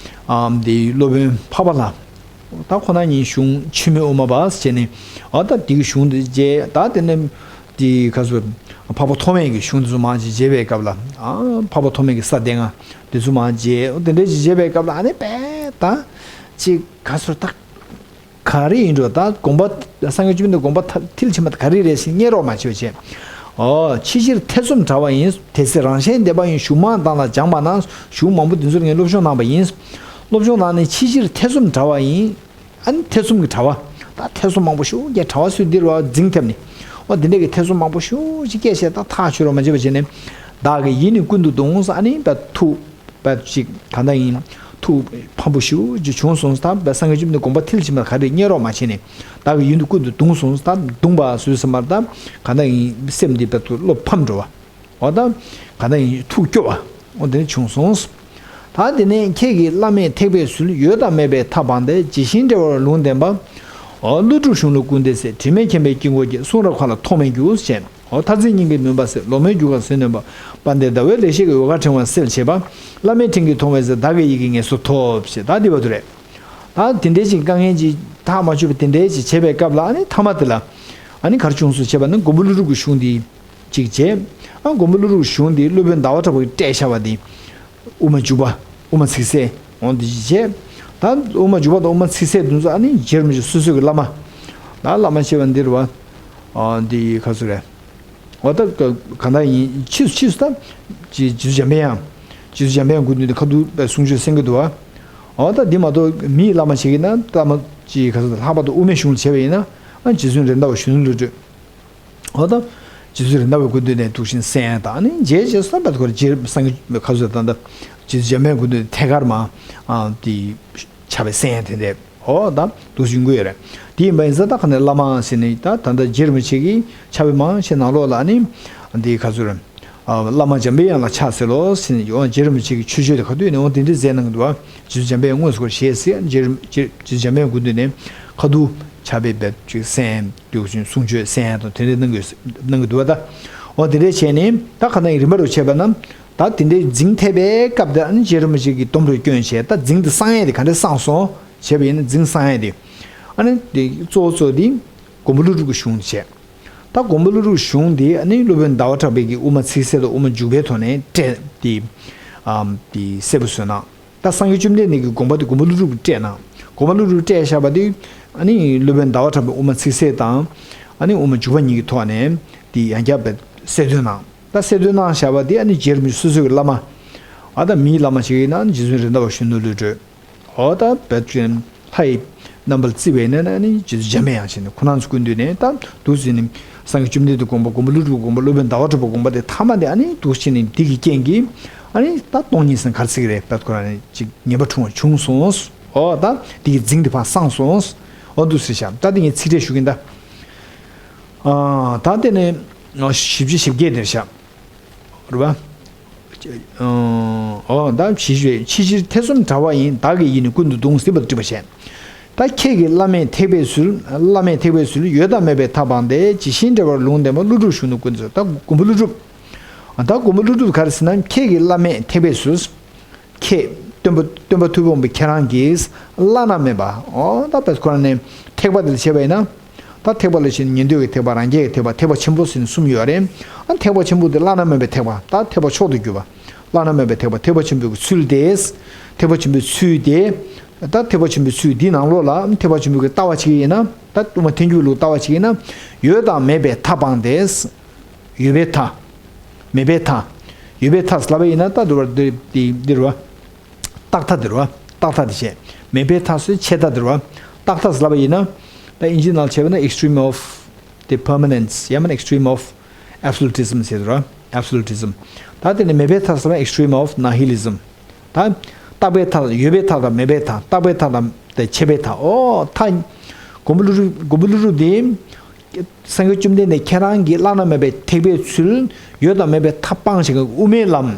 ཨམ་འདི་སློབ་དཔོན་འཕགས་པ་ལྷ། ད་ཁོ་ན་གཉིས་གཞུང་འཆི་མེད་དབུ་མ་པ་ཟེར་ནས་ཨ་ད་འདི་གི་གཞུང་འདི་མཇལ། ད་དེ་ནས་འདི་ཁ་སོ་འཕགས་པ་ཐོགས་མེད་ཀྱི་གཞུང་འདི་ཚོ་མང་ཅིག་མཇལ་བའི་སྐབས་ལ་ཨ་འཕགས་པ་ཐོགས་མེད་ཀྱི་ས་སྡེ་ལྔ་འདི་ཚོ་མང་མཇལ། དེ་འདྲ་ཅིག་མཇལ་བའི་སྐབས་ལ་ཨ་ནི་པས་ད་ཅིག་ཁ་སོ་ད། ག་རེ་ཡིན་འགྲོ་ད་དགོངས་པ་སངས་རྒྱས་བཅོམ་ལྡན་དགོངས་པ་མཐར་མཐིལ་ཕྱིན་པ་ག་རེ་རེད་ཟེར་སྙད་རོགས་མ་བྱེད་པ་བྱས། ཨོ་ཕྱི་ཕྱིར་ཐེ་ཚོམ་བྲལ་བ་ཡིན། དེ་ཚེ་རང་གཞན་བདེ་བ་ཡིན། གཞུང་མང་དག་ལ་སྦྱངས་པ་ན། གཞུང་མང་པོ་འདི་ཚོར་ངས་སློབ་སྦྱོང་གནང་བ་ཡིན། སློབ་སྦྱོང་གནང་ནས་ཕྱི་ཕྱིར་ཐེ་ཚོམ་བྲལ་བ་ཡིན། ཨ་ནི་ཐེ་ཚོམ་གྱི་བྲལ་བ། ད་ཐེ་ཚོམ་མང་པོ་ཞེ་པོ་ཅིག་བྲལ་བ་ཚུར་འདིར་བ་འཛིང་ཐེབས་ནས། ཨོ་འདི་འདྲ་གི་ཐེ་ཚོམ་མང་པོ་ཞེ་པོ་ཅིག་སྐྱེས་བྱས་ད་ཐག་ཆོད་རོགས་མ་བྱེད་པ་བྱས་ནས། བདག་གི་ཡིད་ནི་ཀུན་ཏུ་གདུང་ཟེར་ཨ་ནི་ད་ཐུགས། པ་ཅིག་ག་འདྲ་ཡིན། ཐུགས་ཕམ་པོ་ཞེ་པོ་ཅིག་བྱུང་སོང་ཟེར། ད་སངས་རྒྱས་བཅོམ་ལྡན་དགོངས་པ་མཐིལ་ཕྱིན་པ་ག་རེ་སྙད་རོགས་མ་བྱས་ནས། བདག་གི་ཡིད་དུ་ཀུན་ཏུ་གདུང་སོང་ཟེར། ད་གདུང་བ་ཟེར་ཙམ་པར་ད་ག་འདྲ་ཡིན་སེམས་འདི་བར་དུ་བློ་ཕམ་འགྲོ་བ། འོ་ད་ག་འདྲ་ཡིན་ཐུགས་སྐྱོ་བ། འོ་དེ་འདྲ་བྱུང་སོང་ཟེར། ད་དེ་ནས་ཁྱེད་ཀྱིས་བླ་མེད་ཐེག་པའི་ཟུལ། ཡོད་དང་མེད་པའི་མཐའ་སྤངས་ཏེ། ཇི་བཞིན་འགྲེལ་བར་ལུང་བསྟན་པ། འོ་ཀླུ་སྒྲུབ་གཞུང་ལུགས་ཀུན་འདས་ཚེ། དྲི་མེད་མཁྱེན་པའི་དཀྱིལ་འཁོར་གྱི། གསུང་རབ་མཁའ་ལ་ཐོགས་མེད་རྒྱུ། ཞེས། འོ་མཐར་ཚིག་སྙིང་གའི་མུན་པ་སེལ། ལོ་མའི་རྒྱུ་སྐར་ཟིལ་གནོན་པ། དཔལ་ལྡན་ཟླ་བའི་ལེགས་བཤད་ཀྱི་འོད་དཀར་ཕྲེང་བ་སེལ་བྱེད་པ། བླ་མའི་དྲིན་གྱིས་མཐོང་བའི་ཚེ། བདག་གི་ཡིད་ཀྱི་ངལ་གསོ་ཐོབ། ཞེས་ད་འདི་བར་དུ་རེད། ད་དེ་འདྲའི་ཅིག་དཀའ་ངལ་ཅིག་ཐག་མ་ཆོད་པ་དེ་འདྲའི་ཅིག་བྱེད་པའི་སྐབས་ལ་ཨ་ནི་མཐའ་མ་དེ་ལ། ཨ་ནི་ག་རེ་བྱུང་སོང་བྱས་པ་ན་མགོན་པོ་ཀླུ་སྒྲུབ་ཀྱི་གཞུང་འདི་ཅིག་བྱས། ཨ་མགོན་པོ་ཀླུ་སྒྲུབ་ཀྱི་གཞུང་འདི་སློབ་དཔོན་ཟླ་བ་གྲགས་པ་གིས་བཀྲལ་བཞག་པ་འདི། དབུ་མ་འཇུག་པ། དབུ་མ་ཚིག་གསལ། འོ་འདི་ཅིག་བྱས། ད་དབུ་མ་འཇུག་པ་དང་དབུ་མ་ཚིག་གསལ་འདི་ཚོ་ཨ་ནི་རྗེ་རིན་པོ་ཆེ་སོ་སོ་གི་བླ་མ། ད་བླ་མ་ཞེས་པ་འདི་རེད་བ། ཨ་འདི་ག་ཚོད་རེད། འོ་ད་ག་ག་འདྲ་ཡིན་ཕྱིས་སུ་ཕྱིས་སུ་ད་རྗེ་རྗེ་བཙུན་འཇམ་དཔལ་དབྱངས། རྗེ་བཙུན་འཇམ་དཔལ་དབྱངས་སྐུ་མདུན་དུ་ཁ་ཐུག་པའི་གསུང་ཆོས་གསན་གྱི་འདུག་བ། འོ་ད་འདི་མ་གཏོགས་མིའི་བླ་མ་བྱེད་ཀྱི་ན་ད་མ་ཅིག་ག་ཚོད་ལྷག་པར་དུ་དབུ་མའི་གཞུང་ལ་བྱས་པ་ཡིན་ན་ཨ་རྗེ་བཙུན་རེད་མདའ་བ་གཞོན་ནུ་བློ་གྲོས། འོ་ད། རྗེ་བཙུན་རེད་མདའ་བའི་སྐུ་མདུན་ནས་འདུག་བཞིན་གསན་ཡ་དང་། ཨ་ནི་རྗེས་རྗེས་སུ་བད་ཁོ་ར་རྗེ་སངས་རྒྱས་ཁ་སོ་ད་ད་རྗེ་བཙུན་འཇམ་དཔལ་སྐུ་མདུན་ཐད་ཀར་མ་ཨ་དེ་ཕྱག་དཔེ་གསན་ཡ་དེ་འདྲས། ཨོ་ད་འདུག་བཞིན་གྱི་ཡོད་རེད། དེ་ཡིན་པ་ཡིན་ཙང་ད་ག་ནས་བླ་མ་ཟེར་ནས་ད་ད་ལྟ་རྗེ་རིན་པོ་ཆེ་གི་ཕྱག་དཔེ་མང་ཆེ་ནང་ལོགས་ལ་ཨ་ནི་འདི་ཁ་སོ་རེད། ཨ་བླ་མ་འཇམ་པའི་དབྱངས་ལ་ཕྱག་འཚལ་ལོ་ཟེར་ནས། ཨོ་རྗེ་རིན་པོ་ཆེ་གི་ཆོས་སྤྱོད་དེ་ག་དུས་ནས་འོ་དེ་འདྲས་མཛད་གནང་གི་འདུག་བ། རྗེ་བཙུན་འཇམ་པའི་དབྱངས་དངོས་སུ་ཁོ་ཞེས་ཟེར། རྗེ་རིན་རྗེ་རྗེ་བཙུན་འཇམ་པའི་དབྱངས་སྐུ་མདུན་ནས་ཁ་ཐུག་ཕྱག་དཔེ་བེད་ཅིག་གསན་འདུག་བཞིན་གསུང་ཆོས་གསན་དང་དེ་འདྲས་གནང་གི་གནང་གི་འདུག་བ། ད་འོ་དེ་འདྲས་བྱས་ནས་ད་ག་ནང་རིམ་པ་རུ་བྱས་པ་ན། ད་དེ་འདྲའི་རྫིང་ཐེབས་པའི་སྐབས་དེ་ཨ་ནི་རྗེ་རིན་པོ་ཆེ་གིས་སྡོམ་རུ་བསྐྱོན་བྱས། ད་རྫིང་དེ་བསང་ཡས་དེ་ག་འདྲས་བསངས་སོང་བྱས་པ་ཡིན་ན། རྫིང་བསང་ཡས་དེ་ཨ་ནི་དེ་གཙོ་བོ་གཙོ་དེ་མགོན་པོ་ཀླུ་སྒྲུབ་ཀྱི་གཞུང་བྱས། ད་མགོན་པོ་ཀླུ་སྒྲུབ་གཞུང་དེ་ཨ་ནི་སློབ་དཔོན་ཟླ་བ་གྲགས་པས་ཀྱིས་དབུ་མ་ཚིག་གསལ་དང་དབུ་མ་འཇུག་པའི་ཐོག་ནས་བཀྲལ་ཏེ་ཨམ་དེ་གསལ་པོ་བཟོས་གནང་། ད་སངས་རྒྱས་བཅོམ་ལྡན་འདས་ཀྱི་དགོངས་པ་དེ་མགོན་པོ་ཀླུ་སྒྲུབ་ཀྱིས་བཀྲལ་གནང་། མགོན་པོ་ཀླུ་སྒྲུབ་བཀྲལ་བཞག་པ་དེ་ཨ་ནི་སློབ་དཔོན་ཟླ་བ་གྲགས་པས་དབུ་མ་ཚིག་གསལ་དང་ཨ་ནི་དབུ་མ་འཇུག་པ་གཉིས་ཀྱི་ཐོག་ནས་དེ་ཡང་བསྐྱར་བས་གསལ་སྟོན་གནང་། ད་གསལ་སྟོན་གནང་བཞག་པ་དེ་ཨ་ནི་རྗེ་རིན་པོ་ཆེ་སོ་སོའི་གི་བླ་མ། ཨ་ད་མིའི་བླ་མ་ཞིག་ཡིན་ན་ཨ་ནི་རྗེ་བཙུན་རེད་མདའ་བ་གཞོན་ནུ་བློ་གྲོས། ཨོ་ད་བད་ཀྱིན་ལྷ་ཡི་རྣམ་པར་བརྩི་བའི་ནང་ནས་ཨ་ནི་རྗེ་བཙུན་འཇམ་པའི་དབྱངས་བྱས་ནས་ཁོ་རང་ཚོ་སྐུ་མདུན་ནས་ད་འདུག་ཟེར་ནས་སངས་རྒྱས་བཅོམ་ལྡན་འདས་དགོངས་པ། མགོན་པོ་ཀླུ་སྒྲུབ་དགོངས་པ། སློབ་དཔོན་ཟླ་བ་གྲགས་པ་དགོངས་པ་དེ་ཐ་མ་དེ་ཨ་ནི་འདུག་བྱས་ནས་འདི་གི་རྐྱེན་གྱིས་ཨ་ནི་ད་སྟོང་ཉིད་ཟེར་ག་རེ་ཟེར་གི་རེད། བད་ཁོ་རང་ནས་ཅིག་ངེས་པ་འཁྲུངས་བྱུང་སོང་། ཨོ་ད་འདི་གི་རྫིང་དེ་ཕར་སངས་སོང་། ཨོ་འདུག་ཟེར་བཞག་ད་འདི་ངས་ཚིག་ཕྲད་ཞུ་གིན་ད། ཨ་ད་དེ་ནས་བཞི་བཅུ་ཞེ་བརྒྱད་དེར་བཞག་རེད་བ། ཨོ་ད་ཕྱི་ཕྱིར་ཐེ་ཚོམ་དྲ་བ་ཡིན། བདག་གི་ཡིད་ནི་ཀུན་ཏུ་གདུང་ཟེར་བ་དྲིས་པ་བྱས། ད་ཁྱེད་ཀྱི་བླ་མས་ཐེག་པའི་ཚུལ། བླ་མས་ཐེག་པའི་ཚུལ་ཡོད་དང་མེད་པའི་མཐའ་སྤངས་ཏེ། ཇི་བཞིན་འབྲེལ་བར་ལུང་བསྟན་པ། ཀླུ་སྒྲུབ་གཞུང་ནི་ཀུན་ཏུ། ད་མགོན་པོ་ཀླུ་སྒྲུབ། ད་མགོན་པོ་ཀླུ་སྒྲུབ་ག་རེ་ཟེར་ན། ཁྱེད་ཀྱི་བླ་མས་ཐེག་པའི་ཚུལ། ཁྱེད་སྟོན་པ་སྟོན་པ་ཐུབ་པ་སྤུངས་པའི་ཁྱེད་རང་གིས་བླ་ན་མེད་པ། ཨོ་ད་བད་ཁོ་རང་ནས་ཐེག་པ་དེ་ལ་བྱས་པ་ཡིན་ན། ད་ཐེག་པ་ལ་ཞེན་ཉན་ཐོས་ཀྱི་ཐེག་པ། རང་རྒྱལ་གྱི་ཐེག་པ། ཐེག་པ་ཆེན་པོ་ཟེར་ནས་གསུམ་ཡོད་རེད། ཨ་ཐེག་པ་ཆེན་པོ་དེ་བླ་ན་མེད་པའི་ཐེག་པ། ད་ཐེག་པ་མཆོག་ཏུ་གྱུར་པ། བླ་ན་མེད་པའི་ཐེག་པ། ཐེག་པ་ཆེན་པོའི་ཚུལ་དེ། ཐེག་པ་ཆེན་པོའི་ཚུལ་དེ། ད་ཐེག་པ་ཆེན་པོའི་ཚུལ་འདིའི་ནང་ལོགས་ལ་ཐེག་པ་ཆེན་པོའི་ལྟ་བ་བྱེད་ཀྱི་ཡིན་ན། ད་དབུ་མ་ཐལ་འགྱུར་ལུགས་ལྟ་བ་བྱེད་ཀྱི་ཡིན་ན། ཡོད་དང་མེད་པའི་མཐའ་སྤངས་ཏེ། ཡོད་པའི་མཐའ། ཡོད་པའི་མཐའ་ལབ་པ་ཡིན་ན་ད་འདི་རུ་བ་འདི་འདི་འདི་རུ་བ། རྟག་མཐའ་འདི་རུ་བ། རྟག་མཐའ་འདི་བྱས། མེད་པའི་མཐའ་སོ་ཆད་མཐའ་འདི་རུ་བ། རྟག་མཐའ་ལབ་པ་ཡིན་ན། ད་ཨིན་ཇི་ནང་བྱས་པ་ན་extreme of the permanence ཡང་མིན་extreme of absolutism ཟེར་འདི་རུ་བ། absolutism། ད་དེ་ནས་མེད་པའི་མཐའ་ལབ་ན་extreme of nihilism། ད་རྟག་པའི་མཐའ། ཡོད་པའི་མཐའ་དང་མེད་པའི་མཐའ། རྟག་པའི་མཐའ་དང་དེ་ཆད་པའི་མཐའ། ཨོ་མཐའ། མགོན་པོ་ཀླུ་སྒྲུབ། མགོན་པོ་ཀླུ་སྒྲུབ་འདི། སངས་རྒྱས་བཅོམ་ལྡན་འདས་ཁྱེད་རང་གིས་བླ་ན་མེད་པའི་ཐེག་པའི་ཚུལ། ཡོད་དང་མེད་པའི་མཐའ་སྤངས་ཤིང་དབུ་མའི་ལམ།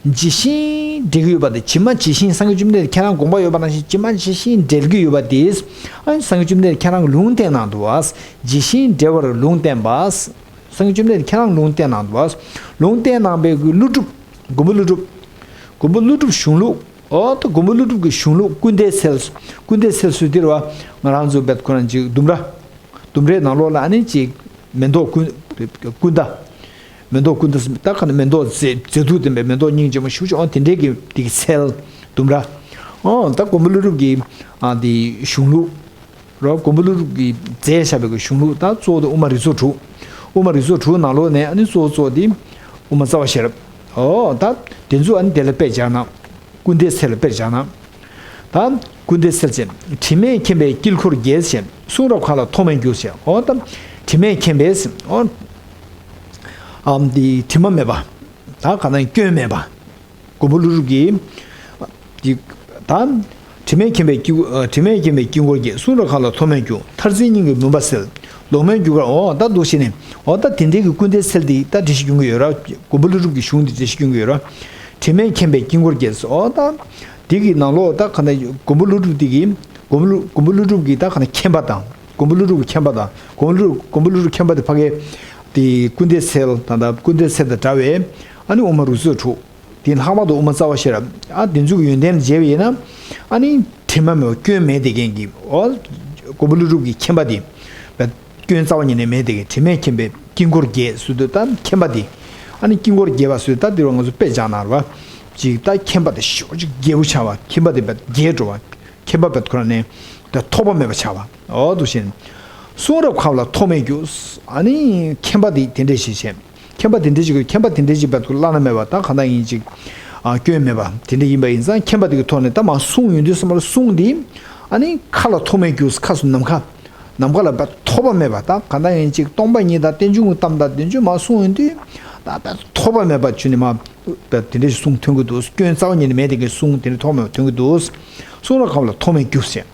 ཇི་བཞིན་འབྲེལ་གྱི་ཡོད་པ་དེ། ཇི་མ་ཇི་བཞིན་སངས་རྒྱས་བཅོམ་ལྡན་འདས་ཁྱེད་རང་དགོངས་པ་ཡོད་པ་ནང་བཞིན་ཇི་མ་ཇི་བཞིན་འབྲེལ་གྱི་ཡོད་པ་དེ། ཨ་ནི་སངས་རྒྱས་བཅོམ་ལྡན་འདས་ཁྱེད་རང་གིས་ལུང་བསྟན་གནང་འདུག་བ། ཇི་བཞིན་འབྲེལ་བར་ལུང་བསྟན་པ། སངས་རྒྱས་བཅོམ་ལྡན་འདས་ཁྱེད་རང་ལུང་བསྟན་གནང་འདུག་བ། ལུང་བསྟན་གནང་པའི་ཀླུ་སྒྲུབ། མགོན་པོ་ཀླུ་སྒྲུབ། མགོན་པོ་ཀླུ་སྒྲུབ་གཞུང་ལུགས། ཨོ་ད་མགོན་པོ་ཀླུ་སྒྲུབ་ཀྱི་གཞུང་ལུགས་ཀུན་དའི་ཚལ། ཀུན་དའི་ཚལ་ཟེར་དུས་འདི་རུ་བ། ང་རང་ཚོ་བད་ཁོ་རང་ཅིག་ལྡུམ་ར། ལྡུམ་རའི་ནང་ལོགས་ལ་ཨ་ནི་ཅིག་མེ་ཏོག་ཀུན། ཀུན་ད། མེ་ཏོག་ཀུན་ད་ཟེར་ད་ག་ནི་མེ་ཏོག་མཛེས་མཛེས་སྡུག་ལྡན་པའི་མེ་ཏོག་སྙིང་རྗེ་མོ་ཞེ་པོ་ཅིག་ཨོ་དེ་འདྲའི་གི་དེ་གི་ཚལ་ལྡུམ་ར། ཨོ་ད་མགོན་པོ་ཀླུ་སྒྲུབ་ཀྱི་ཨ་དེ་གཞུང་ལུགས། རོ་མགོན་པོ་ཀླུ་སྒྲུབ་ཀྱིས་མཛད་བཞག་པའི་གཞུང་ལུགས་ད་གཙོ་བོ་དེ་དབུ་མ་རིགས་ཚོགས་དྲུག་དབུ་མ་རིགས་ཚོགས་དྲུག་ནང་ལོགས་ནས་ཨ་ནི་གཙོ་བོ་གཙོ་བོ་དེ་དབུ་མ་རྩ་བ་ཤེས་རབ། ཨོ་ད་དེ་ཚོ་ཨ་ནི་དེ་ལ་དཔེ་སྦྱར་ན། ཀུན་དའི་ཚལ་ལ་དཔེ་སྦྱར་ན། ད་ཀུན་དའི་ཚལ་ཅན། དྲི་མས་ཁེངས་པའི་དཀྱིལ་འཁོར་རྒྱས་ཞེས། གསུང་རབ་ཁག་ལ་ཐོགས་མེད་རྒྱུ་ཞེས། ཨོ་ད་དྲི་མས་ཁེངས་པའི་ཨོ་ཨམ་དེ་དྲི་མ་མེད་པ། ད་ག་ན་སྐྱོན་མེད་པ། མགོན་པོ་ཀླུ་སྒྲུབ་ཀྱིས། འདི། ད། དྲི་མས་ཁེངས་པའི་དཀྱིལ། དྲི་མས་ཁེངས་པའི་དཀྱིལ་འཁོར་རྒྱས། གསུང་རབ་ཁག་ལ་ཐོགས་མེད་རྒྱུ། མཐར་འཛིན་སྙིང་གི་མུན་པ་སེལ། ལོག་མེད་རྒྱུ་སྐར། འོ་ད་འདུག་བྱས་ནས། འོ་ད་དེ་འདྲའི་གི་ཀུན་དའི་ཚལ་འདི་ད་འགྲེལ་བཤད་སྐྱོན་གྱི་ཡོད་ར། མགོན་པོ་ཀླུ་སྒྲུབ་ཀྱི་གཞུང་འདི་འགྲེལ་བཤད་སྐྱོན་གྱི་ཡོད་ར། དྲི་མས་ཁེངས་པའི་དཀྱིལ་འཁོར་རྒྱས། འོ་ད། འདི་གི་ནང་ལོགས་ད་ག་ནས་མགོན་པོ་ཀླུ་སྒྲུབ་འདི་གི། མགོན་པོ་ཀླུ། མགོན་པོ་ཀླུ་སྒྲུབ་ཀྱི་ད་ག་ནས་མཁྱེན་པ་དང་། མགོན་པོ་ཀླུ་སྒྲུབ་ཀྱི་མཁྱེན་པ་དང་། མགོན་པོ་ཀླུ། མགོན་པོ་ཀླུ་སྒྲུབ་མཁྱེན་པ་དེ་ཕ་གའི། དེ་ཀུན་དའི་ཚལ་དང་། ད་ཀུན་དའི་ཚལ་དང་འདྲ་བའི། ཨ་ནི་དབུ་མ་རིགས་ཚོགས་དྲུག་དེ་ལྷག་པར་དུ་དབུ་མ་རྩ་བ་ཤེས་རབ། ཨ་དེ་ཚོ་གི་ཡོན་ཏན་ལ་མཇལ་བ་ཡིན་ན། ཨ་ནི་དྲི་མ་མེད་པ་སྐྱོན་མེད་བསྡད་མཁན་གྱི། འོ། མགོན་པོ་ཀླུ་སྒྲུབ་ཀྱི་མཁྱེན་པ་དེ། བས་སྐྱོན་རྩ་བ་ཉིད་ནས་མེད་བསྡད་མཁན། དྲི་མས་ཁེངས་པའི་དཀྱིལ་འཁོར་རྒྱས་ཟེར་དུས་ད་མཁྱེན་པ་དེ། ཨ་ནི་དཀྱིལ་འཁོར་རྒྱས་པ་ཟེར་དུས་ད་འདི་རུ་ང་ཚོ་དཔེ་སྦྱར་ན་རེད་བ། ཅིག་ད་མཁྱེན་པ་དེ་ཞེ་པོ་ཅིག་རྒྱས་པོ་ཆགས་པ། མཁྱེན་པ་དེ་བས་རྒྱས་འགྲོ་བ། མཁྱེན་པ་བས་ཁོ་རང་ནས་ད་ཐོགས་པ་མེད་པ་ཆགས་པ། འོ་འདུག་བྱས་ནས། གསུང་རབ་ཁག་ལ་ཐོགས་མེད་རྒྱུ། ཨ་ནི་མཁྱེན་པ་དེ་དེ་འདྲས་ཞིག་བྱས། མཁྱེན་པ་དེ་འདྲས་ཅིག་མཁྱེན་པ་དེ་འདྲས་ཅིག་བས་ཁོ་བླ་ན་མེད་པ་ད་གང་ལྟར་ཡིན་ཅིག་ཨ་སྐྱོན་མེད་པ་དེ་འདྲས་ཡིན་པ་ཡིན་ཙང་། མཁྱེན་པ་དེ་གི་ཐོག་ནས་ད་མ་གསུངས་ཡོང་དུས་ཙམ་པ་ལ་གསུང་དེ། ཨ་ནི་ཁ་ལ་ཐོགས་མེད་རྒྱུ། ཁ་སུ་ནམ་མཁའ། ནམ་མཁའ་ལ་བ་ཐོགས་པ་མེད་པ། ད་གང་ལྟར་ཡིན་ཅིག་སྟོང་པ་ཉིད་དང་རྟེན་འབྱུང་གི་གཏམ་དང་དེ་ཚོ་མར་གསུངས་ཡོང་དུས། ད་བ་ཐོགས་པ་མེད་པ་བྱུང་ནས་མར་བ་དེ་འདྲ་ཞིག་གསུང་ཐོན་གྱི་འདུག། སྐྱོན་རྩ་བ་ཉིད་ནས་མེད་དེ་གའི་གསུང་དེ་འདྲ་ཐོགས་མེད་པ་ཐོན་གྱི་འདུག། གསུང་རབ་ཁག་ལ་ཐོགས་མེད་རྒྱུ་ཟེར།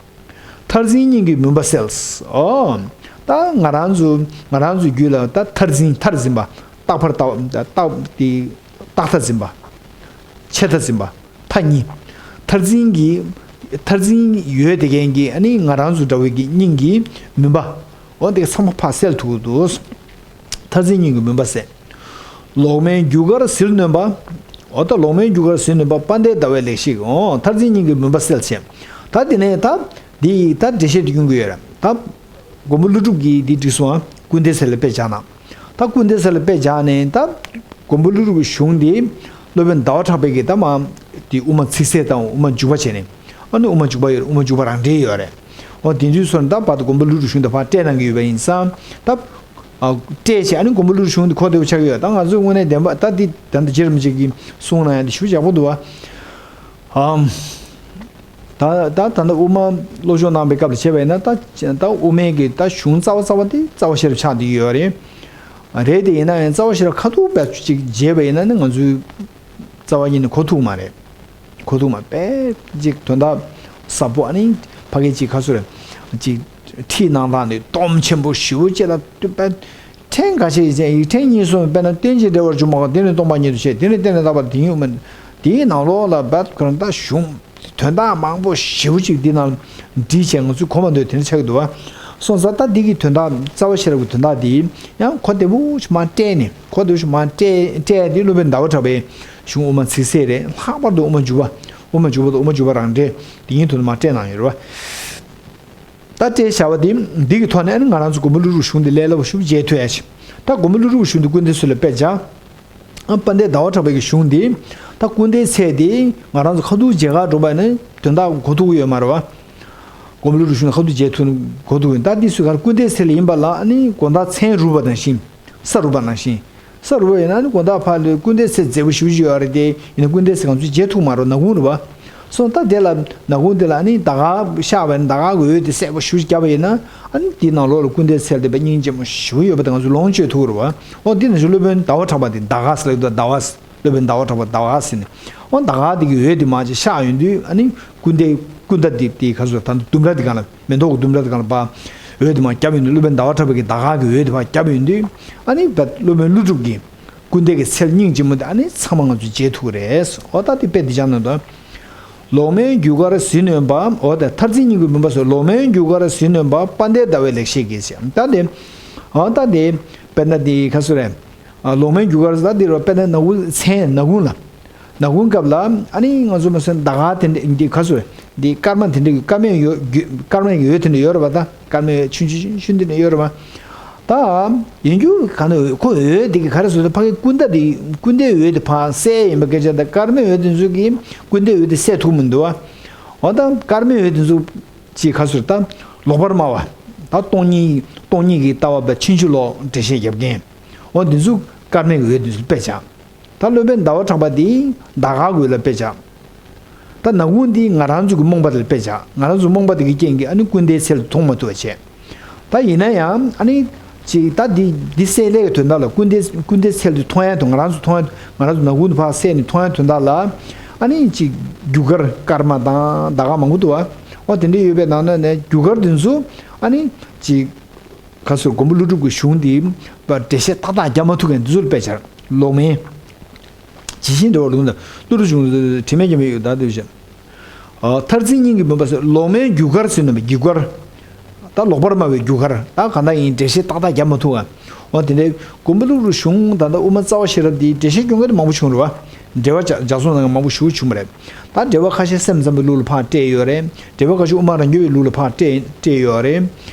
མཐར་འཛིན་སྙིང་གི་མུན་པ་སེལ། ཨོ། ད་ང་རང་ཚོ་ང་རང་ཚོའི་རྒྱུད་ལ་ད་མཐར་འཛིན། མཐར་འཛིན་པ། རྟག་པར་ལྟ་བ། རྟག་དེ་རྟག་མཐར་འཛིན་པ། ཆད་མཐར་འཛིན་པ། མཐའ་གཉིས། མཐར་འཛིན་གྱི། མཐར་འཛིན་ཡོད་དེ་གན་གྱི་ཨ་ནི་ང་རང་ཚོ་འདྲ་བོའི་གི་སྙིང་གི་མུན་པ། འོ་དེ་ཚང་མ་ཕར་སེལ་ཐུབ་ཀྱི་འདུག། མཐར་འཛིན་སྙིང་གི་མུན་པ་སེལ། ལོག་མེད་རྒྱུ་སྐར་ཟིལ་གནོན་པ། འོ་ད་ལོག་མེད་རྒྱུ་སྐར་ཟིལ་གནོན་པ། དཔལ་ལྡན་ཟླ་བའི་ལེགས་བཤད་ཀྱི། འོ་མཐར་འཛིན་སྙིང་གི་མུན་པ་སེལ་བྱེད། ད་དེ་ནས་ད་འདི་ད་འགྲེལ་བཤད་དེ་སྐྱོན་གྱི་ཡོད་རེད། ད་མགོན་པོ་ཀླུ་སྒྲུབ་ཀྱིས་འདི་བྲིས་སོང་ཨ། ཀུན་ལྡན་གསལ་ལ་དཔེ་བཞག་ན། ད་ཀུན་ལྡན་གསལ་ལ་དཔེ་བཞག་ནས་ད་མགོན་པོ་ཀླུ་སྒྲུབ་ཀྱི་གཞུང་འདི་སློབ་དཔོན་ཟླ་བ་གྲགས་པས་ཀྱིས་ད་མ་འདི་དབུ་མ་ཚིག་གསལ་དང་དབུ་མ་འཇུག་པ་བྱས་ནས། ཨ་ནི་དབུ་མ་འཇུག་པ་ཡོད་རེད། དབུ་མ་འཇུག་པ་རང་འགྲེལ་ཡོད་རེད། འོ་དེ་འདྲའི་སོང་ད་བར་དུ་མགོན་པོ་ཀླུ་སྒྲུབ་གཞུང་དེ་ཕར་བཀྲལ་གནང་གི་ཡོད་པ་ཡིན་ཙང་ད། ཨ། བཀྲལ་བྱས་ཨ་ནི་མགོན་པོ་ཀླུ་སྒྲུབ་གཞུང་དེ་གོ་བདེ་པོ་ཆགས་ཀྱི་ཡོད། ད་ང་ཚོས་དངོས་གནས་བདེན་པ་ད་འདི་ད་ལྟ་རྗེ་རིན་པོ་ཆེ་གིས་གསུངས་གནང་ཡ་དེ་ཞེ་པོ་ཡག་པོ་འདུག་བ། ཨམ། ད་ད་ད་ལྟ་དབུ་མ་སློབ་སྦྱོང་གནང་པའི་སྐབས་ལ་བྱས་པ་ཡིན་ན་ད་ད་དབུ་མའི་གི་ད་གཞུང་རྩ་བ་རྩ་བ་དེ་རྩ་བ་ཤེས་རབ་ཆགས་བསྡད་ཀྱི་ཡོད་རེད། རེད་དེ་ཡིན་ན་ཡང་རྩ་བ་ཤེས་རབ་ཁ་ཐུག་པ་ཅིག་བརྗེས་པ་ཡིན་ན་ནི་ང་ཚོའི་རྩ་བ་ཉིད་ནས་གོ་ཐུབ་མ་རེད། གོ་ཐུབ་མ་དཔེ་ཅིག་དོན་དག་ཟབ་པོ། ཨ་ནི་ཕ་གི་ཅིག་ཁ་སོ་རེད། ཅིག་ཁྲིད་གནང་སྟངས་ནི་སྡོམ་ཆེན་པོ་ཞེ་པོ་ཅིག་ལ་དཔེ་ཕྲན་ཁ་ཤས་ཡིན་ཙང་ཡིག་ཕྲན་གཉིས་གསུམ། དཔེར་ན་རྟེན་ཅིང་འབྲེལ་བར་འབྱུང་བ་གང་། དེ་ནི་སྟོང་པ་ཉིད་དུ་བཤད། དེ་ནི་བརྟེན་ནས་བཏགས་པ་དེ་ཉིད་དབུ་མ། དེའི་ནང་ལོགས་ལ་བད་ཁོ་རང་ད་གཞུང་དོན་དག་མང་པོ་ཞེ་པོ་ཅིག་འདི་ནང་བྲིས་བྱས་ང་ཚོས་གོ་མ་འདོད་དེ་འདྲ་ཆགས་ཀྱི་འདུག་བ། སོང་ཙང་ད་འདི་གི་དོན་དག་རྩ་བ་ཤེས་རབ་ཀྱི་དོན་དག་འདི་ཡང་གོ་བདེ་པོ་ཞིག་མར་བཀྲལ་ནས། གོ་བདེ་པོ་ཞིག་མར་བཀྲལ་བཀྲལ་ཡ་འདི་སློབ་དཔོན་ཟླ་བ་གྲགས་པའི་གཞུང་དབུ་མ་ཚིག་གསལ་རེད། ལྷག་པར་དུ་དབུ་མ་འཇུག་པ། དབུ་མ་འཇུག་པ་དང་དབུ་མ་འཇུག་པ་རང་འགྲེལ་འདི་གཉིས་དོན་དུ་མར་བཀྲལ་གནང་ཡོད་རེད་བ། ད་བཀྲལ་བཞག་པ་འདི་འདི་གི་ཐོག་ནས་ཨ་ནི་ང་རང་ཚོ་མགོན་པོ་ཀླུ་སྒྲུབ་གཞུང་འདི་ལས་སླ་པོ་ཞིག་མཇལ་ཐུབ་ཡ་ཞིག། ད་མགོན་པོ་ཀླུ་སྒྲུབ་གཞུང་འདི་ཀུན་ལྡན་གསལ་ལ་དཔེ་བྱ། ཨ་དཔལ་ལྡན་ཟླ་བ་གྲགས་པའི་གི་གཞུང་འདི་ད་ཀུན་ལྡན་གསལ་འདི་ང་རང་ཚོ་ཁ་ཐུག་མཇལ་ཁ་འགྲོ་བ་ནི་དོན་དག་གོ་ཐུབ་ཀྱི་ཡོད་མ་རེད་བ། མགོན་པོ་ཀླུ་སྒྲུབ་གཞུང་ནས་ཁ་ཐུག་མཇལ་ཐུབ་གོ་ཐུབ་ཡོད། ད་འདི་སུས་ག་རེ་ཀུན་ལྡན་གསལ་ཡིན་པ་ལ་ཨ་ནི་དགོངས་དག་མཚན་རུས་པ་ནང་བཞིན། ས་རུས་པ་ནང་བཞིན། ས་རུས་པ་ཡིན་ན་ནི་དགོངས་དག་ཕར་ལ་ཀུན་ལྡན་གསལ་མཛེས་པོ་ཞེ་པོ་ཅིག་ཡོད་རེད་དེ། ཡིན་ན་ཀུན་ལྡན་གསལ་ང་ཚོས་མཇལ་ཐུབ་མ་རེད། ནག་ཁུང་རེད་བ། སོང་ད་དེ་ལ་ནག་ཁུང་དེ་ལ་ཨ་ནི་ཟླ་དཀར་ཤར་བ་ཡིན་ན་ཟླ་དཀར་གྱི་འོད་དེ་གསལ་པོ་ཞེ་པོ་ཅིག་བརྒྱབ་པ་ཡིན་ན། ཨ་ནི་དེའི་ནང་ལོགས་ལ་ཀུན་ལྡན་གསལ་དེ་དཔེ་སྙིང་རྗེ་མོ་ཞེ་པོ་ཡོད་པ་དེ་ང་ཚོས་ལོངས་སྤྱོད་ཐུབ་ཀྱི་རེད་བ། འོ་དེ་ནང་བཞིན་སློབ་དཔོན་ཟླ་བ་གྲགས་པ་དེ་ཟླ་དཀར་ཟེར་ལབ་ཀྱི་འདུག། ཟླ་དཀར་ཟེར། སློབ་དཔོན་ཟླ་བ་གྲགས་པ་ཟླ་དཀར་ཟེར་ནས། འོ་ཟླ་དཀར་དེ་གི་འོད་དེ་མར་ཅིག་ཤར་ཡོང་དུས་ཨ་ནི་ཀུན་ལྡན་ཀུན་ད་དེ་དེ་ག་ཚོད་ད་ལྟ་ལྡུམ་ར་དེ་སྒང་ལ། མེ་ཏོག་གི་ལྡུམ་ར་དེ་སྒང་ལ་ཕར་འོད་དེ་མར་བརྒྱབ་ཡོང་དུས། སློབ་དཔོན་ཟླ་བ་གྲགས་པའི་གི་ཟླ་དཀར་གྱི་འོད་དེ་ཕར་བརྒྱབ་ཡོང་དུས། ཨ་ནི་ད་སློབ་དཔོན་ཀླུ་སྒྲུབ་ཀྱིས་ཀུན་ལྡན་གྱི་ཚལ་སྙིང་རྗེ་མོ་དེ་ཨ་ནི་ཚང་མ་ང་ཚོས་མཇལ་ཐུབ་ཀྱི་རེད། འོ་ད་དེ་དཔེ་འདི་སྦྱང་གནང་དང་། ལོག་མེད་རྒྱུ་སྐར་ཟིལ་གནོན་པ། འོ་ད་མཐར་འཛིན་སྙིང་གི་མུན་པ་སེལ། ལོག་མེད་རྒྱུ་སྐར་ཟིལ་གནོན་པ། དཔལ་ལྡན་ཟླ་བའི་ལེགས་བཤད་ཀྱིས་ཟེར། ད་དེ། འོ་ད་དེ། དཔེར་ན་དེ་ག་ཚོད་རེད། ཨ་ལོག་མེད་རྒྱུ་སྐར་ཟེར་དེ་རུ་དཔེར་ན་ནག་ཁུང་མཚན་ནག་ཁུང་ལ། ནག་ཁུང་སྐབས་ལ་ཨ་ནི་ང་ཚོ་མ་སོན་ཟླ་དཀར་དེ་འདྲ་འདི་ག་ཚོད་འདི་སྐར་མ་དེ་འདྲ་གི་སྐར་མའི་འོད་སྐར་མའི་འོད་དེ་འདྲ་ཡོད་རེད་པ། ད་སྐར་མའི་འོད་ཆུང་ཆུང་ཆུང་ཆུང་དེ་འདྲ་ཡོད་རེད་པ། ད་ཡིན་རྒྱུ་ག་ནས་ཁོ་འོད་དེ་གི་ག་རེ་ཟེར་ད་ཕ་གི་ཀུན་ད་དེ་ཀུན་དའི་འོད་དེ་ཕར་སེལ་ཡིན་པ་སྐད་ཆ། ད་སྐར་མའི་འོད་དེ་ཚོ་གིས་ཀུན་དའི་འོད་དེ་སེལ་ཐུབ་མི་འདུག་བ། འོ་ད་སྐར་མའི་འོད་དེ་ཚོ་ཅིག་ག་ཚོད་ད་ལོག་པར་སྨྲ་བ། ད་སྟོང་ཉིད་སྟོང་ཉིད་ཀྱི་ལྟ་བ་པ་ཕྱིན་ཅི་ལོག་འགྲེལ་བཤད་རྒྱབ་མཁན། འོ་འདི་ཚོ་སྐར་མའི་འོད་འདི་ཚོ་དཔེ་བྱ། ད་སློབ་དཔོན་ཟླ་བ་གྲགས་པ་འདི་ཟླ་དཀར་གྱི་འོད་ལ་དཔེ་བྱ། ད་ནག་ཁུང་འདི་ང་རང་ཚོ་གི་རྨོངས་པ་དེ་ལ་དཔེ་བྱ། ང་རང་ཚོ་རྨོངས་པ་དེ་གི་རྐྱེན་གྱིས་ཨ་ནི་ཀུན་དའི་ཚལ་དུ་མཐོང་མ་ཐུབ་པ་བྱས། ད་ཡིན་ན་ཡང་ཨ་ནི་ཅིག་ད་འདི་འདི་སེལ་ལས་ཀྱི་དོན་དག་ལ་ཀུན་དའི་ཀུན་དའི་ཚལ་དུ་མཐོང་ཡ་དང་། ང་རང་ཚོ་མཐོང་ཡ། ང་རང་ཚོ་ནག་ཁུང་དུ་ཕར་སེལ་ནས་མཐོང་ཡ་དོན་དག་ལ་ཨ་ནི་ཅིག་རྒྱུ་སྐར་སྐར་མ་དང་ཟླ་སྐར་མང་པོ་འདུག་བ། འོ་དེ་འདྲ་ཡོད་པའི་ནང་ན་ནས་རྒྱུ་སྐར་འདི་ཚོ་ཨ་ནི་ཅིག་ག་ཚོད་མགོན་པོ་ཀླུ་སྒྲུབ་ཀྱི་གཞུང་འདི་འགྲེལ་བཤད་ཏག་ཏག་རྒྱབ་མ་ཐུབ་མཁན་འདི་ཚོ་ལ་དཔེ་བྱ། ལོག་མེད། ཇི་བཞིན་འགྲེལ་བ་ལུང་དང་། ཀླུ་སྒྲུབ་གཞུང་དྲི་མེད་མགོན་པོའི་ཡུལ་དག་འདོད་བྱེད། མཐར་འཛིན་སྙིང་གི་མུན་པ་སེལ། ལོག་མེད་རྒྱུ་སྐར་ཟེར་ནས་པའི་རྒྱུ་སྐར། ད་ལོག་པར་སྨྲ་བའི་རྒྱུ་སྐར། ད་གང་ལྟར་ཡིན་འགྲེལ་བཤད་ཏག་ཏག་རྒྱབ་མ་ཐུབ་པ། འོ་དེ་འདྲའི་མགོན་པོ་ཀླུ་སྒྲུབ་གཞུང་ད་ལྟ་དབུ་མ་རྩ་བ་ཤེས་རབ་འདིའི་འགྲེལ་བཤད་སྐྱོན་མཁན་དེ་མང་པོ་བྱུང་རེད་བ། འགྲེལ་པ་ལྗགས་ལྗགས་རྩོམ་ནང་མང་པོ་ཞེ་པོ་བྱུང་བ་རེད། ད་འགྲེལ་པ་ཁ་ཤས་སེམས་ཙམ་པའི་ལུགས་ལ་ཕར་བཀྲལ་ཡོད་རེད། འགྲེལ་པ་ཁ་ཤས་དབུ་མ་རང་རྒྱུད་པའི་ལུགས་ལ་ཕར་བཀྲལ་བཀྲལ་ཡོད་རེད།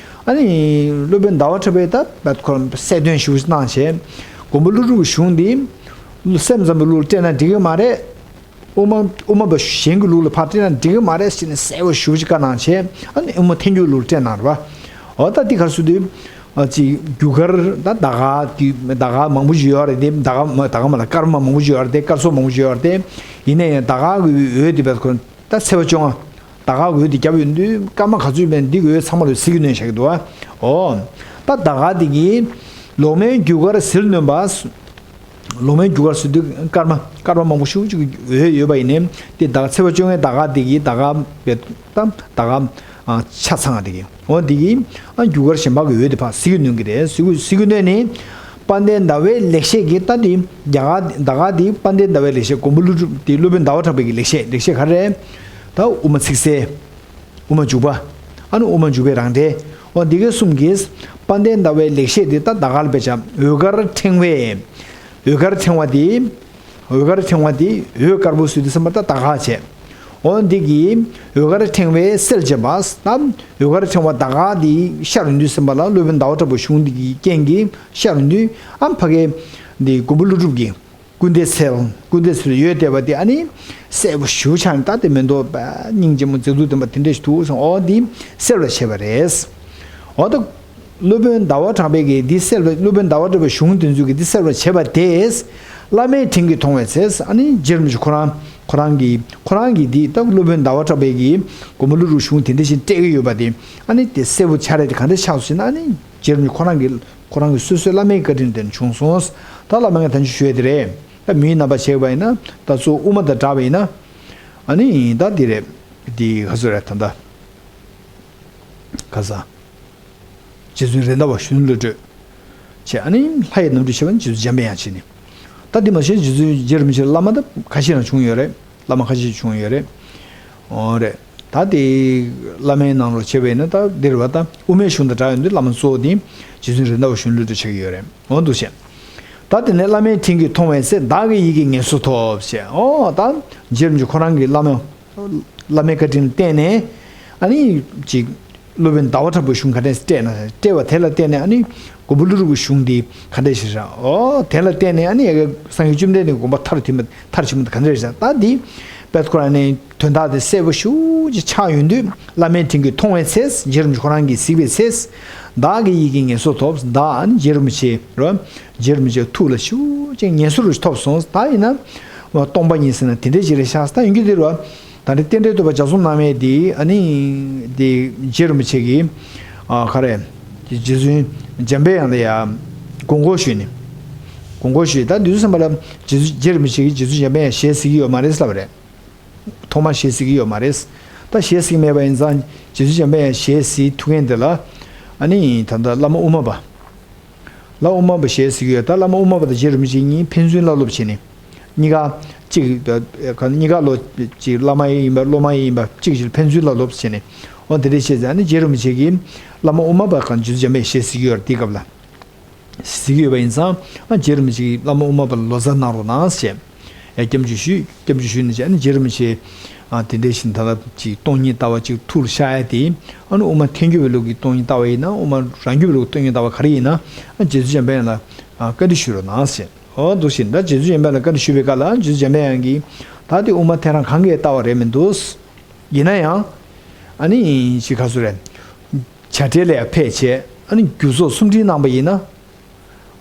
ཨ་ནི་སློབ་དཔོན་ཟླ་བ་གྲགས་པས་ད་ཁོ་རང་གསལ་སྟོན་ཞེ་པོ་གནང་བྱས། མགོན་པོ་ཀླུ་སྒྲུབ་གཞུང་འདི་སེམས་ཙམ་པའི་ལུགས་ལ་བཀྲལ་ན་འགྲིག་གི་མ་རེད། དབུ་མ་དབུ་མ་པ་གཞན་གྱི་ལུགས་ལ་ཕར་བཀྲལ་ན་འགྲིག་གི་མ་རེད་ཟེར་ནས་གསལ་པོ་ཞེ་པོ་ཅིག་བཀའ་གནང་བྱས། ཨ་ནི་དབུ་མ་ཐལ་འགྱུར་ལུགས་ལ་བཀྲལ་གནང་རེད་བ། འོ་ད་འདི་ག་རེ་ཟེར་དུས། ཨ་ཅིག་རྒྱུ་སྐར་ད་ཟླ་སྐར་གྱི་ཟླ་སྐར་མང་པོ་ཞིག་ཡོད་རེད་དེ། ཟླ་སྐར་མ་ཟླ་སྐར་མ་ལ་སྐར་མ་མང་པོ་ཞིག་ཡོད་རེད་དེ། སྐར་ཚོགས་མང་པོ་ཞིག་ཡོད་རེད་དེ། ཡིན་ན་ཡང་ཟླ་སྐར་གྱི་འོད་དེ་བས་ཁོ་ད་ཚེས་པ་བཅོ་ལྔ། ཟླ་དཀར་འོད་དེ་བརྒྱབ་ཡོང་དུས་སྐར་མ་ག་ཚོད་ཡོད་པའི་འདི་འོད་ཚང་མ་ལ་ཟིལ་གྱིས་གནོན་བྱ་གི་འདུག་བ། ཨོ། ད་ཟླ་དཀར་དེ་གིས་ལོག་མེན་རྒྱུ་སྐར་ཟིལ་གནོན་པ། ལོག་མེན་རྒྱུ་སྐར་ཟེར་དུས་སྐར་མ་སྐར་མ་མང་པོ་ཞེ་པོ་ཅིག་འོད་ཡོད་པ་ཡིན་ནའི་དེ་ཟླ་ཚེས་པ་བཅོ་ལྔའི་ཟླ་དཀར་དེ་གིས་ཟླ་དཀར་བའི་ད་ཟླ་དཀར་ཆ་ཚང་བ་དེ་གིས་འོ་དེ་གིས་ཨ་རྒྱུ་སྐར་གཞན་པ་གི་འོད་དེ་ཕར་ཟིལ་གྱིས་གནོན་གྱི་རེད། ཟིལ་གྱིས་ཟིལ་གྱིས་གནོན་ནས་དཔལ་ལྡན་ཟླ་བའི་ལེགས་བཤད་ཀྱི་ད་དེ་ཟླ་དཀར་ཟླ་དཀར་དེ་དཔལ་ལྡན་ཟླ་བའི་ལེགས་བཤད་མགོན་པོ་ཀླུ་སྒྲུབ་དེ་སློབ་དཔོན་ཟླ་བ་གྲགས་པའི་གི་ལེགས་བཤད་ལེགས་བཤད་ག་རེ་རེད། ད་དབུ་མ་ཚིག་གསལ། དབུ་མ་འཇུག་པ། ཨ་ནི་དབུ་མ་འཇུག་པའི་རང་འགྲེལ། འོ་འདི་གའི་གསུམ་གྱིས་དཔལ་ལྡན་ཟླ་བའི་ལེགས་བཤད་འདི་ད་ཟླ་དཀར་ལ་དཔེ་བྱ། འོད་དཀར་ཕྲེང་བའི། འོད་དཀར་ཕྲེང་བ་འདི། འོད་དཀར་ཕྲེང་བ་འདི་འོད་དཀར་པོ་ཟེར་དུས་ཙམ་པ་ད་ཟླ་དཀར་བྱས། འོ་འདི་གིས་འོད་དཀར་ཕྲེང་བའི་གསལ་བྱེད་པ་དང་འོད་དཀར་ཕྲེང་བ་ཟླ་དཀར་འདི་ཤར་དུས་ཙམ་པ་ལ་སློབ་དཔོན་ཟླ་བ་གྲགས་པའི་གཞུང་འདི་གི་རྐྱེན་གྱིས་ཤར་དུས་ཨ་ཕ་གའི་འདི་མགོན་པོ་ཀླུ་སྒྲུབ་ཀྱི། སྐུ་འདྲ་གསལ། སྐུ་འདྲ་གསལ་ཡོད་བསྡད་པ་དེ་ཨ་ནི་གསལ་པོ་ཞེ་པོ་ཆགས་ནས་ད་དེ་མེ་ཏོག་སྙིང་རྗེ་མོ་མཛེས་སྡུག་ལྡན་པ་དེ་འདྲ་ཞིག་འདུག་བསམ། འོ་འདི་གསལ་བར་བྱེད་པ་རེད། འོ་ད་སློབ་དཔོན་ཟླ་བ་གྲགས་པའི་གི་འདི་གསལ་བ་སློབ་དཔོན་ཟླ་བ་གྲགས་པའི་གཞུང་དེ་ཚོ་གི་འདི་གསལ་བར་བྱེད་པ་དེས་བླ་མའི་དྲིན་གྱིས་མཐོང་བའི་ཚེ་ཨ་ནི་རྗེ་རིན་པོ་ཆེ་ཁོ་རང་ཁོ་རང་གི་ཁོ་རང་གི་འདི་ད་སློབ་དཔོན་ཟླ་བ་གྲགས་པའི་གི་མགོན་པོ་ཀླུ་སྒྲུབ་གཞུང་དེ་འདྲ་ཞིག་སྤྲད་ཀྱི་ཡོད་པ་དེ་ཨ་ནི་དེ་གསལ་པོ་ཆགས་རེད། དེ་ག་འདྲ་ཆགས་སོང་ཟེར་ན་ཨ་ནི་རྗེ་རིན་པོ་ཆེ་ཁོ་རང་གི་ཁོ་རང་གི་སོ་སོའི་བླ་མའི་བཀའ་དྲིན་དེ་བྱུང་སོང་། ད་བླ་མ་ངས་ད་ཅི་ཞུ་ཡ་དེ་རེད། ད་མིའི་རྣམ་པ་བྱས་པ་ཡིན་ན་ད་གཙོ་བོ་དབུ་མ་དང་སྦྲགས་པ་ཡིན་ན། ཨ་ནི་ད་འདི་རེད། འདི་ག་ཚོད་རེད་ད་ལྟ། ག་ས། རྗེ་བཙུན་རེད་མདའ་བ་གཞོན་ནུ་བློ་གྲོས། བྱས་ཨ་ནི་ལྷ་ཡི་རྣམ་འཕྲུལ་བྱེད་པ་ནི་རྗེ་བཙུན་འཇམ་པའི་དབྱངས་བྱས་ནས། ད་འདི་མ་ཟད་རྗེ་བཙུན་རྗེ་རིན་པོ་ཆེ་བླ་མ་ད་ཁ་ཤས་རང་བྱུང་ཡོད་རེད། བླ་མ་ཁ་ཤས་བྱུང་ཡོད་རེད། འོ་རེད། ད་དེ་བླ་མའི་ནང་ལོགས་བྱས་པ་ཡིན་ན་ད་འདིར་བ་ད་དབུ་མའི་གཞུང་དང་འདྲ་ཡོང་དུས་བླ་མ་གཙོ་བོ་དེ་རྗེ་བཙུན་རེད་མདའ་བ་གཞོན་ནུ་བློ་གྲོས་ཆགས་ཀྱི་ཡོད་རེད། འོ་འདུག་བྱས། ད་དེ་ནས་བླ་མའི་དྲིན་གྱིས་མཐོང་བའི་ཚེ་བདག་གི་ཡིད་ཀྱི་ངལ་གསོ་ཐོབ་ཅེས། འོ་ད་རྗེ་རིན་པོ་ཆེ་ཁོ་རང་གི་བླ་མ་བླ་མའི་བཀའ་དྲིན་བརྟེན་ནས་ཨ་ནི་ཅིག་སློབ་དཔོན་ཟླ་བ་གྲགས་པའི་གཞུང་ག་འདྲས་སྤྲད་ན་སྤྲད་པ་དེ་ལ་བརྟེན་ནས་ཨ་ནི་མགོན་པོ་ཀླུ་སྒྲུབ་ཀྱི་གཞུང་འདི་ག་འདྲས་ཞིག་རེད། འོ་དེ་ལ་བརྟེན་ནས་ཨ་ནི་ཡ་གི་སངས་རྒྱས་བཅོམ་ལྡན་འདས་ཀྱི་དགོངས་པ་མཐར་ཐུག་མཐར་ཕྱིན་པ་ག་འདྲས་རེད། ད་འདི་དཔེ་ཁོ་རང་ནས་དོན་དག་དེ་གསལ་པོ་ཞེ་པོ་ཅིག་ཆགས་ཡོང་དུས་བླ་མའི་དྲིན་གྱིས་མཐོང་བའི་ཚེ་རྗེ་རིན་པོ་ཆེ་ཁོ་རང་གིས་གཟིགས་པའི་ཚེ། བདག་གི་ཡིད་ཀྱི་ངལ་གསོ་ཐོབ། བདག་ཨ་ནི་རྗེ་རིན་པོ་ཆེ་རོ། རྗེ་རིན་པོ་ཆེ་ཐུགས་ལ་ཞེ་པོ་ཅིག་ངལ་གསོ་རུ་ཐོབ་སོང་། ད་ཡིན་ན་སྟོང་པ་ཉིད་ཟེར་ན་དེ་འདྲའི་ཅིག་རེད་ཤག་ད་ཡིན་རྒྱུ་དེ་རོ། ད་ནི་རྟེན་འབྲེལ་བསྟོད་པ་ལྗགས་རྩོམ་གནང་མཁན་དེ་ཨ་ནི་དེ་རྗེ་རིན་པོ་ཆེ་གིས་ཨ་ག་རེ། རྗེ་བཙུན་འཇམ་པའི་དབྱངས་ལ་ཡ་དགོངས་སྐོར་ཞུས་ནས། དགོངས་སྐོར་ཞུས། ད་དུས་ཚོད་ཙམ་པ་ལ་རྗེ་བཙུན་རྗེ་རིན་པོ་ཆེ་གིས་རྗེ་བཙུན་འཇམ་པའི་དབྱངས་ཞལ་གཟིགས་ཀྱི་ཡོད་མ་རེད་ལབ་པ་རེད། ཐོག་མར་ཞལ་གཟིགས་ཀྱི་ཡོད་མ་རེད། ད་ཞལ་གཟིགས་མེད་པ་ཡིན་ཙང་རྗེ་བཙུན་འཇམ་པའི་དབྱངས་ཞལ་གཟིགས་ཐུབ་མཁན་དེ་ལ་ཨ་ནི་ད་ལྟ་བླ་མ་དབུ་མ་པ། བླ་དབུ་མ་པ་ཞལ་གཟིགས་ཀྱི་ཡོད། ད་བླ་མ་དབུ་མ་པ་དང་རྗེ་རིན་པོ་ཆེ་གཉིས་ཕན་ཚུན་བླ་སློབ་བྱས་ནས། གཉིས་ཀ་གཅིག་གཉིས་ཀ་ལོ་གཅིག་བླ་མ་ཡིན་པ་སློབ་མ་ཡིན་པ་གཅིག་བྱས་ཕན་ཚུན་བླ་སློབ་བྱས་ནས། འོ་དེ་འདྲ་བྱས་ཙང་ཨ་ནི་རྗེ་རིན་པོ་ཆེ་གིས་བླ་མ་དབུ་མ་པ་གང་རྗེ་བཙུན་འཇམ་པའི་དབྱངས་ཞལ་གཟིགས་ཀྱི་ཡོད་རེད། དེའི་སྐབས་ལ། གཟིགས་ཡོད་པ་ཡིན་ཙང་ཨ་རྗེ་རིན་པོ་ཆེ་གིས་བླ་མ་དབུ་མ་པ་ལ་ལོ་ཙཱ་གནང་རོགས་གནང་ཞེས། ཡ་སྐྱབས་འཇུག་ཞུས། སྐྱབས་འཇུག་ཞུས་ནས་ཨ་ནི་རྗེ་རིན་པོ་ཆེ་ཨ་དེ་འདྲའི་ཞིང་ད་ལ་ཅིག་སྟོང་ཉིད་ལྟ་བ་ཅིག་ཐུགས་ལ་ཤར་ཡ་དེ་ཨ་ནི་དབུ་མ་ཐལ་འགྱུར་བའི་ལུགས་ཀྱི་སྟོང་ཉིད་ལྟ་བ་ཡིན་ན་དབུ་མ་རང་རྒྱུད་པའི་ལུགས་སྟོང་ཉིད་ལྟ་བ་ག་རེ་ཡིན་ན་ཨ་རྗེ་བཙུན་འཇམ་པའི་དབྱངས་ལ་ཨ་བཀའ་འདྲི་ཞུ་རོགས་གནང་ཞེས། འོ་འདུག་ཞེས་ད་རྗེ་བཙུན་འཇམ་པའི་དབྱངས་ལ་བཀའ་འདྲི་ཞུས་པའི་སྐབས་ལ་རྗེ་བཙུན་འཇམ་པའི་དབྱངས་ཀྱིས་ད་དེ་དབུ་མ་ཐལ་རང་གང་གིས་ལྟ་བ་རེད་མི་འདུག་ཡིན་ན་ཡང་ཨ་ནི་ཞིག་ག་ཚོད་རེད། བྱ་བྲལ་ལ་ཡང་ཕེབས་བྱས་ཨ་ནི་རྒྱུ་ཚོགས་གསུམ་སྒྲིལ་གནང་པ་ཡིན་ན།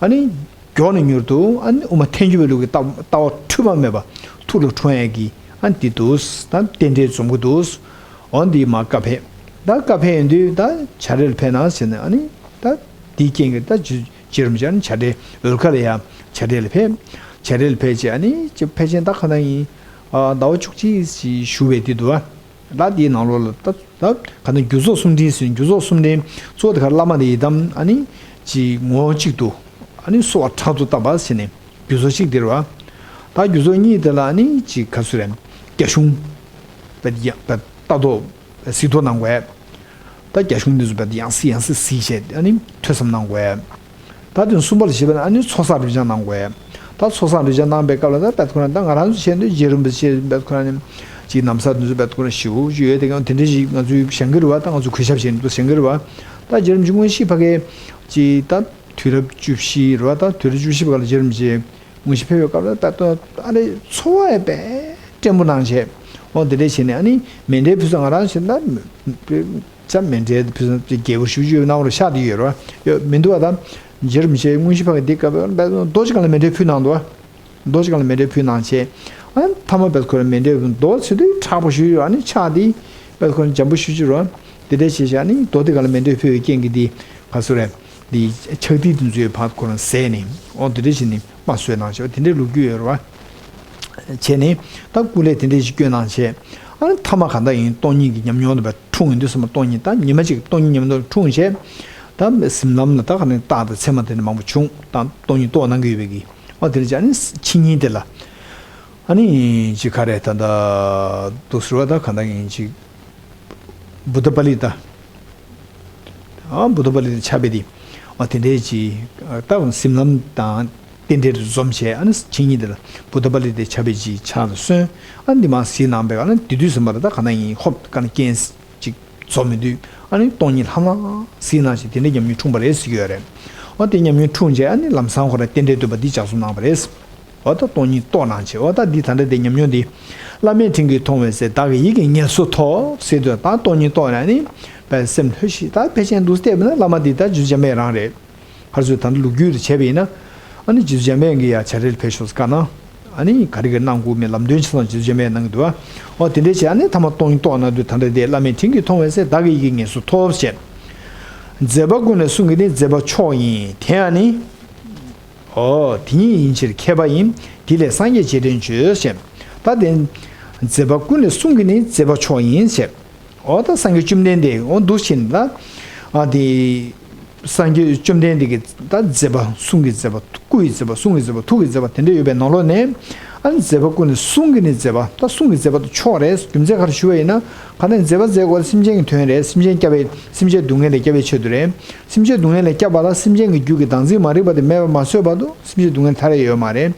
ཨ་ནི་མགྱོགས་ནས་མྱུར་དུ་ཨ་ནི་དབུ་མ་ཐལ་འགྱུར་བའི་ལུགས་ཀྱི་ལྟ་ལྟ་བ་འཁྲུལ་པ་མེད་པ་ཐུགས་ལ་འཁྲུངས་ཡས་ཀྱི་ཨ་ནི་འདི་འདུག་ད་རྟེན་འབྲེལ་འཛོམས་ཀྱི་འདུག་འོ་འདི་མ་བཀའ་ཕེབས། ད་བཀའ་ཕེབས་ཡོང་དུས་ད་བྱ་བྲལ་ཕེབས་ན་ཟེར་ནས་ཨ་ནི་ད་འདིའི་རྐྱེན་གྱིས་ད་རྗེ་རྗེ་རིན་པོ་ཆེ་ཨ་ནི་བྱ་བྲལ་འོལ་ཁ་ལ་ཡ་བྱ་བྲལ་ལ་ཕེབས། བྱ་བྲལ་ལ་ཕེབས་བྱས་ཨ་ནི་ཅི་ཕལ་ཆེར་ད་ག་ན་ཡིན་ཟླ་བ་བཅུ་གཅིག་ཞིག་བཞུགས་པའི་དུས་འདུག་ཨ། ད་དེའི་ནང་ལོགས་ལ་ད་ད་ག་ནས་རྒྱུ་ཚོགས་གསུམ་འདྲེས་ཟིན། རྒྱུ་ཚོགས་གསུམ་འདྲེས་གཙོ་བོ་དེ་ག་བླ་མ་དེ་ཡི་དམ་ཨ་ནི་ཅིག་ངོ་བོ་གཅིག་ཏུ་ཨ་ནི་གསོལ་བ་དྲག་ཏུ་བཏབ་པ་ཟེར་ནས་རྒྱུ་ཚོགས་གཅིག་དེ་རེད་བ། ད་རྒྱུ་ཚོགས་གཉིས་དེ་ལ་ཨ་ནི་ཅིག་ག་ཚོད་རེད། རྒྱ་གཞུང་བས་ཡ་བས་ལྟ་རྟོག་གཟིགས་རྟོག་གནང་དགོས། ད་རྒྱ་གཞུང་འདི་ཚོ་བས་ཡང་སྲིད་ཡང་སྲིད་གཟིགས་བྱས་ཨ་ནི་ཐོས་བསམ་གནང་དགོས། ད་དོན་གསུམ་པ་ལ་བྱེད་པ་ན་ཨ་ནི་ཚོགས་བསགས་རབ་སྦྱང་གནང་དགོས། ད་ཚོགས་བསགས་རབ་སྦྱང་གནང་པའི་སྐབས་ལ་ད་བད་ཁོ་རང་ད་ང་རང་ཚོ་བྱས་འདུག་རྗེ་རིན་པོ་ཆེ་བད་ཁོ་རང་ནི་ཅིག་ན་བཟའ་འདི་ཚོ་བད་ཁོ་རང་ཞེ་པོ་ཅིག་ཡོད་དེ་གང་དེ་འདྲ་ཞིག་ང་ཚོས་བཞེངས་ཀྱི་རེད་བ། ད་ང་ཚོ་གུས་ཞབས་བྱས་འདུག་བཞེངས་ཀྱི་རེད་བ། ད་རྗེ་རིན་པོ་ཆེ་དངོས་གཞི་ཕ་གའི་ཅིག་ད་དུས་རབས་བཅུ་བཞི་རེད་བ། ད་དུས་རབས་བཅུ་བཞི་པ་ལ་རྗེ་རིན་པོ་ཆེ་དངོས་གཞི་ཕེབས་པའི་སྐབས་ལ་ད་ད་ཨ་ནི་འཚོ་བ་ཡང་དཔེ་བརྟན་པོ་གནང་བྱས། འོ་དེ་འདྲ་བྱས་ནས་ཨ་ནི་མཎྜལ་ཕུལ་ས་ང་རང་བྱས་ད། ཙམ་མཎྜལ་ཕུལ་ཙམ་རྒྱས་པོ་ཞུ་རྒྱུ་ཡོད་ན་འོ་ར་ཤག་དེ་ཡོད་ར་ཡོད་མི་འདུག་བ། ད་རྗེ་རིན་པོ་ཆེ་དངོས་གཞི་ཕ་གི་འདི་སྐབས་རྡོ་རྗེ་གང་ལ་མཎྜལ་ཕུལ་གནང་འདུག་བ། རྡོ་རྗེ་གང་ལ་མཎྜལ་ཕུལ་གནང་བྱས། ཨ་མཐའ་མ་བས་ཁོ་ར་མཎྜལ་རྡོ་ཚོད་དུས་མཁྲེགས་པོ་ཞུ་ཡོད། ཨ་ནི་ཕྱག་དེ་ པས་ཁོ་ན་འཇམ་པོ་ཤུ་ཅི་རོ། དེ་འདྲ་བྱས་བཞག་ནི་རྡོ་དེ་ག་ལ་མེ་འདྲོད་ཕུལ་བའི་རྐྱེན་གྱིས་འདི་ག་སུ་རེད། འདི་ཆག་ཐིག་དེ་ཚོའི་བར་ཁོ་རང་ཟད་ནས་ཨོ་དེ་འདྲ་བྱས་ནས་དམར་གསོད་གནང་བྱས་པ་དེ་འདྲའི་ལོ་རྒྱུས་ཡོད་རེད་བ། བྱས་ནས་ད་སྐུ་ལས་དེ་འདྲ་ཞིག་བསྐྱོན་གནང་བྱས། ཨ་ནི་མཐའ་མ་ག་འདྲ་ཡིན་སྟོང་ཉིད་ཀྱི་ཉམས་མྱོང་དེ་བ་འཁྲུངས་ཡིན་དུས་ཙམ་པ་སྟོང་ཉིད་ད་ཉི་མ་གཅིག་སྟོང་ཉིད་ཉམས་མྱོང་འཁྲུངས་བྱས། ད་གཟིམ་ལམ་ལ་ད་ག་ནས་རྟགས་དང་མཚན་མ་དེ་འདྲ་མང་པོ་བྱུང་ད་སྟོང་ཉིད་རྟོགས་གནང་གི་ཡོད་པའི་གི་ཨོ་དེ་འདྲ་བྱས་ཨ་ནི་ཕྱི་ཉིན་དེ་ལ། ཨ་ནི་ཅིག་ག་རེ་ད་ད་དུ་ཟེར་བ་ད་ག་འདྲ་ཡིན་ཅིག་བུདྡྷ་པཱ་ལི་ད། ཨ་བུདྡྷ་པཱ་ལི་ད་ཆ་བེ་དི། ཨ་དེ་འདྲའི་ཅིག་ད་གཟིམ་ལམ་དང་རྟེན་འབྲེལ་དུ་འཛོམས་བྱས་ཨ་ནི་ཕྱི་ཉིན་དེ་ལ་བུདྡྷ་པཱ་ལི་དེ་ཆ་བེ་ཅིག་ཕྱག་ལ་སོན། ཨ་འདི་མ་གཟིགས་གནང་བས་ཨ་ནི་དེ་དུས་ཙམ་པ་ད་ག་འདྲ་ཡིན་ཧོབ་ག་ནས་རྐྱེན་ཅིག་འཛོམས་མི་དུས་ཨ་ནི་སྟོང་ཉིད་ལྷང་ལྷང་གཟིགས་གནང་ཞིག་དེ་འདྲའི་ཉམས་མྱོང་འཁྲུངས་པ་རེད་ཟེར་གྱི་ཡོད་རེད། ཨ་དེ་ཉམས་མྱོང་འཁྲུངས་རྗེས་ཨ་ནི་ལམ་སང་ཁོ་ར་རྟེན་འབྲེལ་བསྟོད་པ་འདི་ལྗགས་རྩོམ་གནང་བ་རེད། འོ་ད་སྟོང་ཉིད་རྟོགས་གནང་བྱས་འོ་ད་འདི་ད་ལྟ་དེ་ཉམས་མྱོང་འདི། བླ་མའི་དྲིན་གྱིས་མཐོང་བས་ཟེར་བདག་གི་ཡིད་ཀྱིས་ངེས་སུ་ཐོབ་ཟེར་དུས་ད་སྟོང་ཉིད་རྟོགས་ནས་ནི། དཔེ་སེམས་ལྷོད་ཤིག་ད་ཕལ་ཆེར་འདུག་བལྟས་པ་ན་བླ་མ་འདི་ད་རྗེ་བཙུན་འཇམ་དཔལ་རང་རེད། ཕར་ཚུར་ད་ལྟ་ལོ་རྒྱུས་དེ་བྱས་པ་ཡིན་ན། ཨ་ནི་རྗེ་བཙུན་འཇམ་དཔལ་གྱིས་ཡ་བྱ་རིལ་ཕེབས་ཤོག་བཀའ་གནང་། ཨ་ནི་ག་རེ་ག་རེ་གནང་དགོས་མིན་ལམ་སྟོན་ཆ་ཚང་རྗེ་བཙུན་འཇམ་དཔལ་གནང་གི་འདུག་བ། འོ་དེ་འདྲས་བྱས་ཨ་ནི་ཐ་མ་སྟོང་ཉིད་རྟོགས་གནང་དུས་ད་ལྟ་དེ་བླ་མའི་དྲིན་གྱིས་མཐོང་བས་ཟེར་བདག་གི་ཡིད་ཀྱིས་ངེས་སུ་ཐོབ་ཟེར། མཛད་པ་ཀུན་ལས་གསུང་གི་ནི་མཛད་པ་མཆོག་ཡིན་དེ་ཡང་ནི། ཨོ། དེ་ཉིད་ཡིན་ཕྱིར་མཁས་པ་ཡིན། དེ་ལས་སངས་རྒྱས་རྗེས་དྲན་བྱོས་ཞེས། ད་དེ། མཛད་པ་ཀུན་ལས་གསུང་གི་ནི་མཛད་པ་མཆོག་ཡིན་ཞེས། ཨོ་ད་སངས་རྒྱས་བཅོམ་ལྡན་འདས་ཨོ་འདུག་ཕྱིན་ད། ཨ་དེ། སངས་རྒྱས་བཅོམ་ལྡན་འདས་ཀྱི་ད་མཛད་པ་གསུང་གི་མཛད་པ་སྐུ་ཡི་མཛད་པ་གསུང་གི་མཛད་པ་ཐུགས་ཀྱི་མཛད་པ་དེ་འདྲ་ཡོད་པའི་ནང་ལོགས་ནས། ཨ་མཛད་པ་ཀུན་ལས་གསུང་གི་ནི་མཛད་པ་ད་གསུང་གི་མཛད་པ་དུ་མཆོག་རེད་རྒྱུ་མཚན་ག་རེ་ཞུ་བ་ཡིན་ན། ག་ནས་མཛད་པ་མཛད་དགོས་སེམས་ཅན་གྱི་དོན་རེད་སེམས་ཅན་སྐྱབས་པའི་སེམས་ཅན་སྡུག་བསྔལ་ལས་སྐྱབས་པའི་ཆེད་དུ་རེད། སེམས་ཅན་སྡུག་བསྔལ་ལས་སྐྱབས་པ་ལ་སེམས་ཅན་གྱི་རྒྱུད་ཀྱི་བདག་འཛིན་མ་རིག་པ་དེ་མེད་པ་མ་བཟོད་པར་དུ་སེམས་ཅན་སྡུག་བསྔལ་ཐར་ཡ་ཡོད་མ་རེད།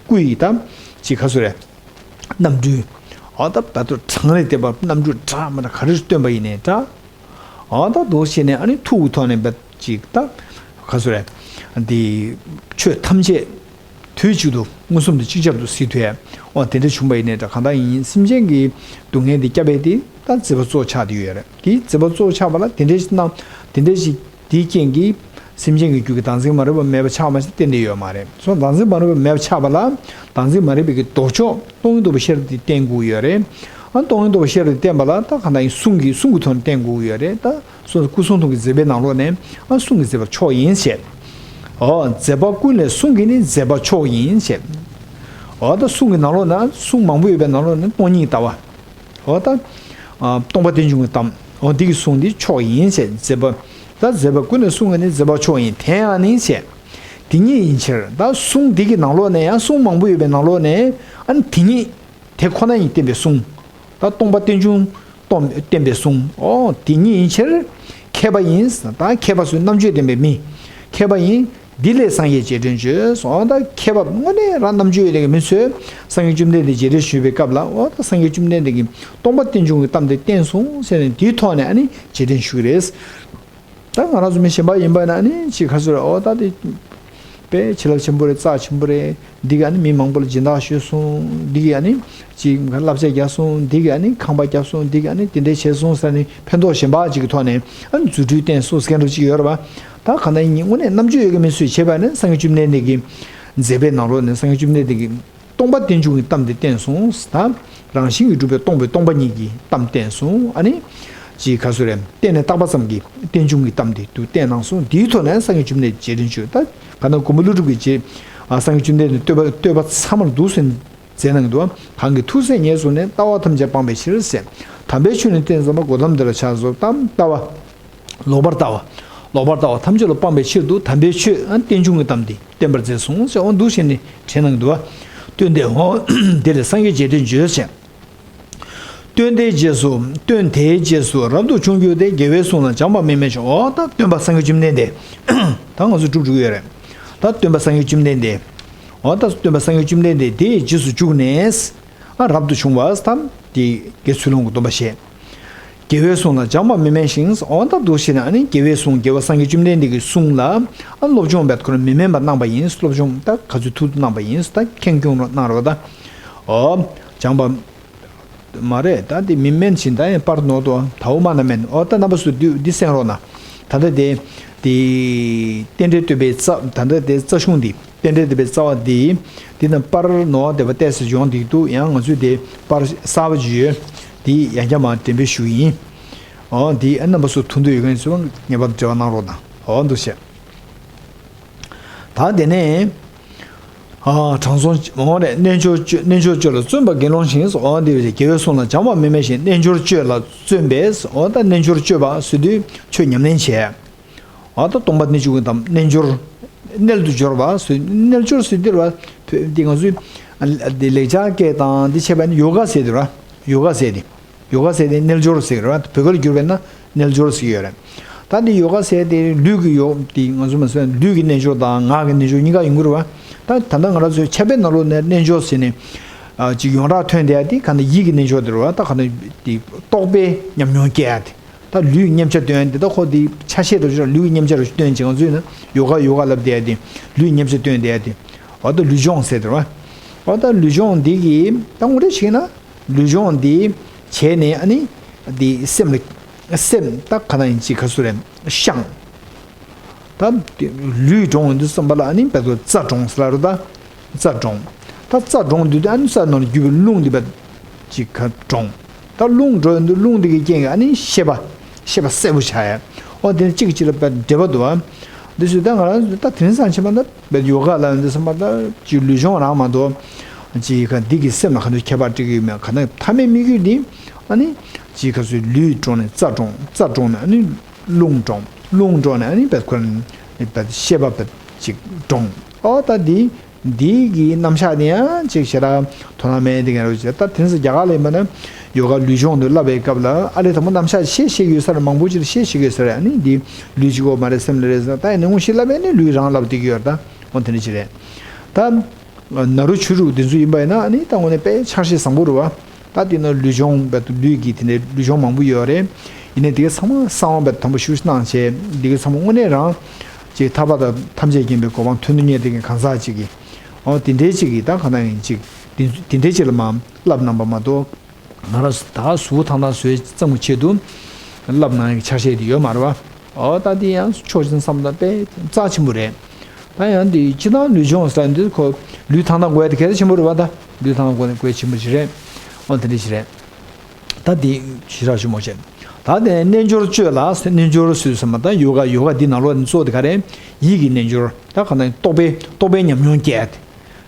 སྐུ་ཡི་དམ། ཅིག་ཁ་སུ་རེད། རྣམ་སྤྲུལ། ཨ་ད་ད་དུ་གྲངས་རེ་བསྟན་པ་རྣམ་སྤྲུལ་འདྲ་མ་འདྲ་ག་རེ་སྟོན་པ་ཡིན་ནའི་འདྲ། ཨ་ད་དུ་ཞེས་ནས་ཨ་ནི་ཐུགས་ཀྱི་ཐོག་ནས་བབ་ཅིག་ད། ཁ་སུ་རེད། འདི། ཆོས་ཐམས་ཅད། དུས་གཅིག་ཏུ་མངོན་སུམ་དུ་ཅིག་ཅར་དུ་གཟིགས་ཐུབ་ཡ། འོ་དེ་འདྲ་བྱུང་བ་ཡིན་ནའི་འདྲ་གང་ལྟར་ཡིན་སེམས་ཅན་གྱི་སྡུག་བསྔལ་འདི་སྐྱབས་པའི་དེ་ད་མཛད་པ་གཙོ་ཆགས་དེ་ཡོད་རེད་དེ་མཛད་པ་གཙོ་ཆགས་པ་ལ་དེ་འདྲའི་གནང་དེ་འདྲའི་ཞིག་དེའི་རྐྱེན་གྱིས་སེམས་ཅན་གྱི་རྒྱུད་ཀྱི་བདག་འཛིན་མ་རིག་པ་མེད་པ་ཆགས་མ་ཞིག་གཏན་ནས་ཡོད་མ་རེད་སོ་བདག་འཛིན་མ་རིག་པ་མེད་པ་ཆགས་པ་ལ་བདག་འཛིན་མ་རིག་པའི་གི་ལྡོག་ཕྱོགས་སྟོང་ཉིད་རྟོགས་པའི་ཤེས་རབ་དེ་བསྟན་དགོས་ཡོད་རེད་ཨ་སྟོང་ཉིད་རྟོགས་པའི་ཤེས་རབ་དེ་བསྟན་པ་ལ་ད་གང་ལྟར་ཡིན་གསུང་གི་གསུང་གི་ཐོག་ནས་བསྟན་དགོས་ཡོད་རེད་ད། སོ་སོ་སྐུ་གསུང་ཐུགས་ཀྱི་མཛད་པའི་ནང་ལོགས་ནས་ཨ་གསུང་གི་མཛད་པ་མཆོག་ཡིན་ཞེས། ཨོ་མཛད་པ་ཀུན་ལས་གསུང་གི་ནི་མཛད་པ་མཆོག་ཡིན་ཞེས། ཨོ་ད་གསུང་གི་ནང་ལོགས་ན་གསུང་མང་པོ་ཡོད་པའི་ནང་ལོགས་ནས་སྟོང་ཉིད་ལྟ་བ། ཨོ་ད། ཨ་སྟོང་པ་རྟེན་འབྱུང་གི་གཏམ་ཨོ་འདི་གི་གསུང་འདི་མཆོག་ཡིན་ཞེས་མཛད་པ། ད་མཛད་པ་ཀུན་ལས་གསུང་གི་ནི་མཛད་པ་མཆོག་ཡིན་དེ་ཡང་ནི་ཞེས། དེ་ཉིད་ཡིན་ཕྱིར་ད་གསུང་འདི་གི་ནང་ལོགས་ནས་ཡང་གསུང་མང་པོ་ཡོད་པའི་ནང་ལོགས་ནས་ཨ་ནི་དེ་ཉིད། དེ་ཁོ་ན་ཡིས་བསྟན་པའི་གསུང་། ད་སྟོང་པ་རྟེན་འབྱུང་སྟོང་བསྟན་པའི་གསུང་། ཨོ་དེ་ཉིད་ཡིན་ཕྱིར། མཁས་པ་ཡིན། ད་མཁས་པ་ཚོའི་རྣམ་དཔྱོད་ལྡན་པའི་མི། མཁས་པ་ཡིན། འདི་ལས་སངས་རྒྱས་རྗེས་དྲན་བྱོས། ཨོ་ད་མཁས་པ་དངོས་གནས་རང་རྣམ་དཔྱོད་ལྡན་པའི་མི་ཚོས་སངས་རྒྱས་བཅོམ་ལྡན་འདས་རྗེས་དྲན་ཞུས་པའི་སྐབས་ལ་ཨོ་ད་སངས་རྒྱས་བཅོམ་ལྡན་འདས་ཀྱིས་སྟོང་པ་རྟེན་འབྱུང་གི་གཏམ་དེ་བསྟན་སོང་ཟེར་ནས་དེའི་ཐོག་ནས་ཨ་ནི་རྗེས་དྲན་ཞུ་གི་རེད། ད་ང་རང་ཚོ་མི་གཞན་པ་ཡིན་པ་ན་ནི་ཅིག་ཁ་སོ་རེད་ཨོ་ད་དེ། དཔེ་བྱིན་རླབས་ཆེན་པོ་རེད་རྩ་ཆེན་པོ་རེད། འདི་ག་ནི་མི་མང་པོ་ལ་སྦྱིན་བདག་ཞུས་སོང་། འདི་ག་ནི་ཅིག་བསླབ་བྱ་བརྒྱབ་སོང་། འདི་ག་ནི་ཁང་པ་བརྒྱབ་སོང་། འདི་ག་ནི་དེ་འདྲས་བྱས་སོང་ཟེར་ནས་ཕན་ཐོགས་གཞན་པ་ཅིག་གི་ཐོག་ནས་ཨ་ནི་རྫུ་འཕྲུལ་བསྟན་སོང་ཟེར་མཁན་འདྲ་ཅིག་ཡོད་རེད་པ། ད་ག་ན་ཡིན་དངོས་གནས་རྣམ་དཔྱོད་ཡོད་མཁན་མི་ཚོས་བྱས་པ་ནི་སངས་རྒྱས་བཅོམ་ལྡན་འདས་ཀྱི་མཛད་པའི་ནང་ལོགས་ནས་སངས་རྒྱས་བཅོམ་ལྡན་འདས་ཀྱི། སྟོང་པ་རྟེན་འབྱུང་གི་གཏམ་དེ་བསྟན་སོང་། ད་རང་བཞིན་གྱིས་གྲུབ་པའི་སྟོང་པའི་སྟོང་པ་ཉིད་ཀྱི་གཏམ་བསྟན་སོང་། ཨ་ནི། ཅིག་ག་སུ་རེད་བསྟན་ནས་བཏགས་པ་ཙམ་གྱི་རྟེན་འབྱུང་གི་གཏམ་དེ་དུ་བསྟན་གནང་སོང་། དེའི་ཐོག་ནས་སངས་རྒྱས་བཅོམ་ལྡན་རྗེས་དྲན་བྱོས། ད་ག་ན་མགོན་པོ་ཀླུ་སྒྲུབ་ཀྱི་རྗེས། ཨ་སངས་རྒྱས་བཅོམ་ལྡན་འདས་བསྟོད་པ་བསྟོད་པ་ཚང་མར་འདུག་སེ་མཛད་གནང་གི་འདུག་གང་གི་ཐུགས་སྲས་ངེས་བཟུང་ནས། ལྟ་བ་ཐམས་ཅད་སྤང་བའི་ཕྱིར་ཟེར། དམ་པའི་ཆོས་ནི་སྟོན་ཙམ་པ། གོའུ་ཏམ་དེ་ལ་ཕྱག་འཚལ་ལོ། ལྟ་བ། ལོག་པར་ལྟ་བ། ལོག་པར་ལྟ་བ་ཐམས་ཅད་ལ་སྤང་བའི་ཕྱིར་དུ་དམ་པའི་ཆོས་རྟེན་འབྱུང་གི་གཏམ་འདི་བསྟན་པར་མཛད་གསུངས་ཟེར། འོ་འདུག་བྱས་ནས་དྲན་གནང་འདུག་བ། སྟོན་ཏེ་འོ། དེ་ལས་སངས་རྒྱས་རྗེས་དྲན་བྱོས་ཟེར། སྟོན་དེའི་རྗེས་སུ་སྟོན་དེའི་རྗེས་སུ་རབ་ཏུ་བྱུང་གྱུར་ཏེ། རྒྱལ་བའི་གསུང་ལ་སྦྱངས་པ་མི་དམན་ཞིང་། འོ་ད་སྟོན་པ་སངས་རྒྱས་བཅོམ་ལྡན་འདས། ད་ང་ཚོ་སྒྲུབ་འགྲོ་གི་ཡོད་རེད། ད་སྟོན་པ་སངས་རྒྱས་བཅོམ་ལྡན་འདས། འོ་ད་སྟོན་པ་སངས་རྒྱས་བཅོམ་ལྡན་འདས་དེའི་རྗེས་སུ་འཇུག་ནས། ཨ་རབ་ཏུ་བྱུང་བ་དམ་དེ་དགེ་ཚུལ་སློང་གི་སྡོམ་པ་བཞེས། རྒྱལ་བའི་གསུང་ལ་སྦྱངས་པ་མི་དམན་ཞིང་། འོ་ད་འདུག་བྱས་ན་ཨ་ནི་རྒྱལ་བའི་གསུང་རྒྱལ་བ་སངས་རྒྱས་བཅོམ་ལྡན་འདས་ཀྱི་གསུང་ལ་ཨ་སློབ་སྦྱོང་བས་ཁོ་རང་མི་དམན་པ་གནང་བ་ཡིན། སློབ་སྦྱོང་ད་ག་ཚོད་ཐུབ་ཐུབ་གནང་བ་ཡིན། ད་ཁེངས་སྐྱུང་རོགས་གནང་རོགས་ད། འོ་སྦྱངས་པ་མ་རེད། ད་དེ་མི་དམན་ཞིང་ད་ཡང་པར་ནོར་དོ་དའོ་མ་ན་མེན། འོ་ད་རྣམ་པ་སུ་འདི་འདི་གསན་རོགས་གནང་། ད་ལྟ་དེ་དེ་རྟེན་འབྲེལ་བསྟོད་པའི་རྩ་ད་ལྟ་དེ་རྩ་གཞུང་འདི། རྟེན་འབྲེལ་བསྟོད་པའི་རྩ་བ་འདི། འདི་ན་པར་ནོར་བ་དེ་བ་ཏོག་ཙམ་ཡོང་བསྡད་འདུག་ཡང་ང་ཚོས་དེ་པར་གསར་པ་ཅིག་ཡོད། འདི་ཡང་བསྐྱར་མར་འགྲེམས་སྤེལ་ཞུ་གི་ཡིན། འོ་འདི་རྣམ་པ་ཚོ་ཐུགས་འདོད་ཡོད་མཁན་ཚོས་ངེས་པར་དུ་འབྲེལ་བ་གནང་རོགས་གནང་། འོ་འདུག་བྱས། ད་དེ་ནས། ཨ། དྲང་སྲོང་། འོ་རེད། རྣལ་འབྱོར་སྤྱོད། རྣལ་འབྱོར་སྤྱོད་ལ་བརྩོན་པ་དགེ་སློང་ཞིང་། འོ་འདི་བས་དགེ་བའི་བསོད་ནམས་སྦྱངས་པ་མི་དམན་ཞིང་། རྣལ་འབྱོར་སྤྱོད་ལ་བརྩོན་པས། འོ་ད་རྣལ་འབྱོར་སྤྱོད་པ་ཟེར་དུས་ཆོས་ཉམས་ལེན་བྱས། འོ་ད་སྟོང་པ་ཉིད་ཀྱི་དམ་རྣལ་འབྱོར། རྣལ་དུ་སྦྱོར་བ་ཟེར། རྣལ་འབྱོར་ཟེར་དུས་ར། འདི་ང་ཚོའི་འདི་ལེགས་སྦྱར་སྐད་དང་འདི་བྱས་པ་ནི་ཡོ་ག་ཟེར་དུས་ར། ཡོ་ག་ཟེར་དེ། ཡོ་ག་ཟེར་དེ་རྣལ་འབྱོར་ཟེར་གི་རེད་བ། བོད་སྐད་ལ་བསྒྱུར་བས་ན་རྣལ་འབྱོར་ཟེར་གི་ཡོད་རེད། ད་འདི་ཡོ་ག་ཟེར་དེ་ལུས་ཀྱི་ཡོ། དེ་ང་ཚོ་མ་ཟེར་ན་ལུས་ཀྱི་རྣལ་འབྱོར་དང་ངག་གི་རྣལ་འབྱོར་གཉིས་ཀ་ཡོང་གི་རེད་བ། ད་ད་ལྟ་ང་རང་ཚོའི་ཕྱག་དཔེ་ནང་ལོགས་ནས་རྣལ་འབྱོར་ཟེར་ནས། ཨ། ཅིག་ཡོངས་གྲགས་ཐོན་བསྡད་ཡ་དེ་ག་ནས་ཡིད་ཀྱི་རྣལ་འབྱོར་དེ་རེད་བ། ད་ག་ནས་དེ་རྟོགས་པའི་ཉམས་མྱོང་སྐྱེ་ཡ་དེ། ད་ལུས་མཉམ་བྱ་སྟོན་ཡ་དེ་ད་ཁོ་དེ་ཆ་ཤས་རུ་ལུས་ཀྱི་མཉམ་བྱ་རུ་སྟོན་བྱེད། ང་ཚོས་ན་ཡོ་ག་ཡོ་ག་ལབ་བསྡད་ཡ་དེ། ལུས་མཉམ་བྱ་སྟོན་བསྡད་ཡ་དེ། འོ་ད་ལུས་སྦྱོང་ཟེར་དེ་རེད་བ། འོ་ད་ལུས་སྦྱོང་འདི་གི་ད་དངོས་འབྲེལ་བྱས་ན། ལུས་སྦྱོང་འདི་བྱས་ནས་ཨ་ནི་འདི་སེམས་ལ། སེམས་ད་ག་ན་ཡིན་ཅིག་ག་ཚོད་རེད་བཤང་། ད་ལུས་འདྲོངས་ཡོང་དུས་ཙམ་པ་ལ་ཨ་ནི་བལ་ཏོ་རྩ་འདྲོངས་ཟེར་ལ་རུ། ད་རྩ་འདྲོངས། ད་རྩ་འདྲོངས་དུས་ཨ་ནི་རྩ་ནང་ལ་རྒྱུ་བའི་རླུང་འདི་བལ་ཅིག་ག་འདྲོངས། ད་རླུང་འགྲོ་ཡོང་དུས་རླུང་འདི་གི་རྐྱེན་གྱིས་ཨ་ནི་ཤེས་པ། ཤེས་པ་གསལ་པོ་ཆགས་ཡ། འོ་དེ་ནི་གཅིག་གཅིག་ལ་བལ་འབྲེལ་བ་འདུག་བ། འདི་ཚོ་ད་ང་རང་ཚོ་ད་དེང་སང་ཕྱིན་པ་ད། བས་ཡོ་ག་ལ་འདི་སེམས་པ་ད་ཅིག་ལུས་སྦྱོང་རང་མ་གཏོགས། ཅིག་ག་འདི་གི་སེམས་ལ་ག་འདྲ་ཁྱད་པར་སྤྲད་ཀྱི་ཡོད་མེད་ག་ན་མཐའ་མའི་དམིགས་ཡུལ་འདི། ཨ་ནི། ཅིག་ག་ཚོད་ལུས་འདྲོངས་ནས་རྩ་འདྲོངས། རྩ་འདྲོངས་ནས་ཨ་ནི། རླུང་འདྲོངས། རླུང་འདྲོངས་ནས་ཨ་ནི་བས་ཁོ་རང་། བས་ཤེས་པ་བས་ཅིག་འདྲོངས། ཨོ་ད་འདི། འདི་གི་རྣམ་གཞག་འདི་ཡང་ཅིག་ཞེ་དྲག་དོ་སྣང་མེད་དེ་ག་རེ་བྱས། ད་དེང་སང་རྒྱ་གར་ལ་ཡིན་པ་ན། ཡོ་ག་ལུས་སྦྱོང་དུ་བསླབ་པའི་སྐབས་ལ་ཨ་ལས་དང་པོ་རྣམ་གཞག་བཤད་ཤེས་ཀྱི་ཡོད་ས་རེད། མང་པོ་ཅིག་ལ་བཤད་ཤེས་ཀྱི་ཡོད་ས་རེད། ཨ་ནི་འདི་ལུས་གཅིག་པོ་མ་རེད་སེམས་ལ་རེད་ཟེར། ད་ཡིན་ན་དངོས་གཞི་བསླབ་པས་ནི་ལུས་རང་བསླབ་བསྡད་ཀྱི་ཡོད་རེད། ད་འོ་དེ་འདྲ་ཅིག་རེད། ད་ནཱ་རོ་ཆོས་དྲུག་འདི་ཚོ་ཡིན་པ་ཡིན་ན་ཨ་ནི་ད་དངོས་གནས་དཔེ་ཕྱག་བཞེས་བཟང་པོ་རེད་བ། ད་འདི་ན་ལུས་སྦྱོང་བས་ལུས་ཀྱི་དེ་འདྲའི་ལུས་སྦྱོང་མང་པོ་ཡོད་རེད། ཡིན་ནའི་དེ་གའི་ཚང་མ་གསང་བ་བས་དམ་པོ་ཞེ་པོ་གནང་བྱས། འདི་གའི་ཚང་མ་དངོས་གནས་རང་ཅིག་ཐར་པ་དང་ཐམས་ཅད་མཁྱེན་པའི་གོ་འཕང་ཐོན་དུ་ངེས་དེ་གའི་གང་ཟག་ཅིག་གིས། འོ་དེ་འདྲའི་ཅིག་གིས་ད་གང་ན་ཡིན་ཅིག་དེ་དེ་འདྲའི་ཅིག་ལ་མ་བསླབ་གནང་པ་མ་གཏོགས། ང་རང་ད་གཟུགས་ཐང་ཐང་བཟོས་ཙམ་གྱི་ཆེད་དུ་བསླབ་གནང་ཡག་ཆ་ཤས་དེ་ཡོད་མ་རེད་བ། ཨོ་ད་དེ་ཡང་ཕྱོགས་གཅིག་བསམ་ན་དཔེ་རྩ་ཆེན་པོ་རེད། ད་ཡང་དེ་སྤྱི་བཏང་ལུས་སྦྱོང་ཟེར་འདི་ཁོ་ལུས་ཐང་ཐང་དགོས་ཡ་དེ་གལ་ཆེན་པོ་རེད་བ། ད་ལུས་ཐང་ཐང་དགོས་ན་དགོས་ཆེན་པོ་ཞིག་རེད། ཨོ་དེ་འདྲ་ཞིག་རེད། ད་དེ་ཞེ་དྲག་ཞུ་མོ་བྱས། ད་དེ་རྣལ་འབྱོར་སྤྱོད་ལ་རྣལ་འབྱོར་ཟེར་དུས་ཙམ་པ་ད་ཡོ་ག་ཡོ་ག་འདི་ནང་ལོགས་ནས་གཙོ་བོ་དེ་ག་རེད། ཡིད་ཀྱི་རྣལ་འབྱོར། ད་ག་ན་རྟོགས་པའི་རྟོགས་པའི་ཉམས་མྱོང་སྐྱེ་ཡ་དེ།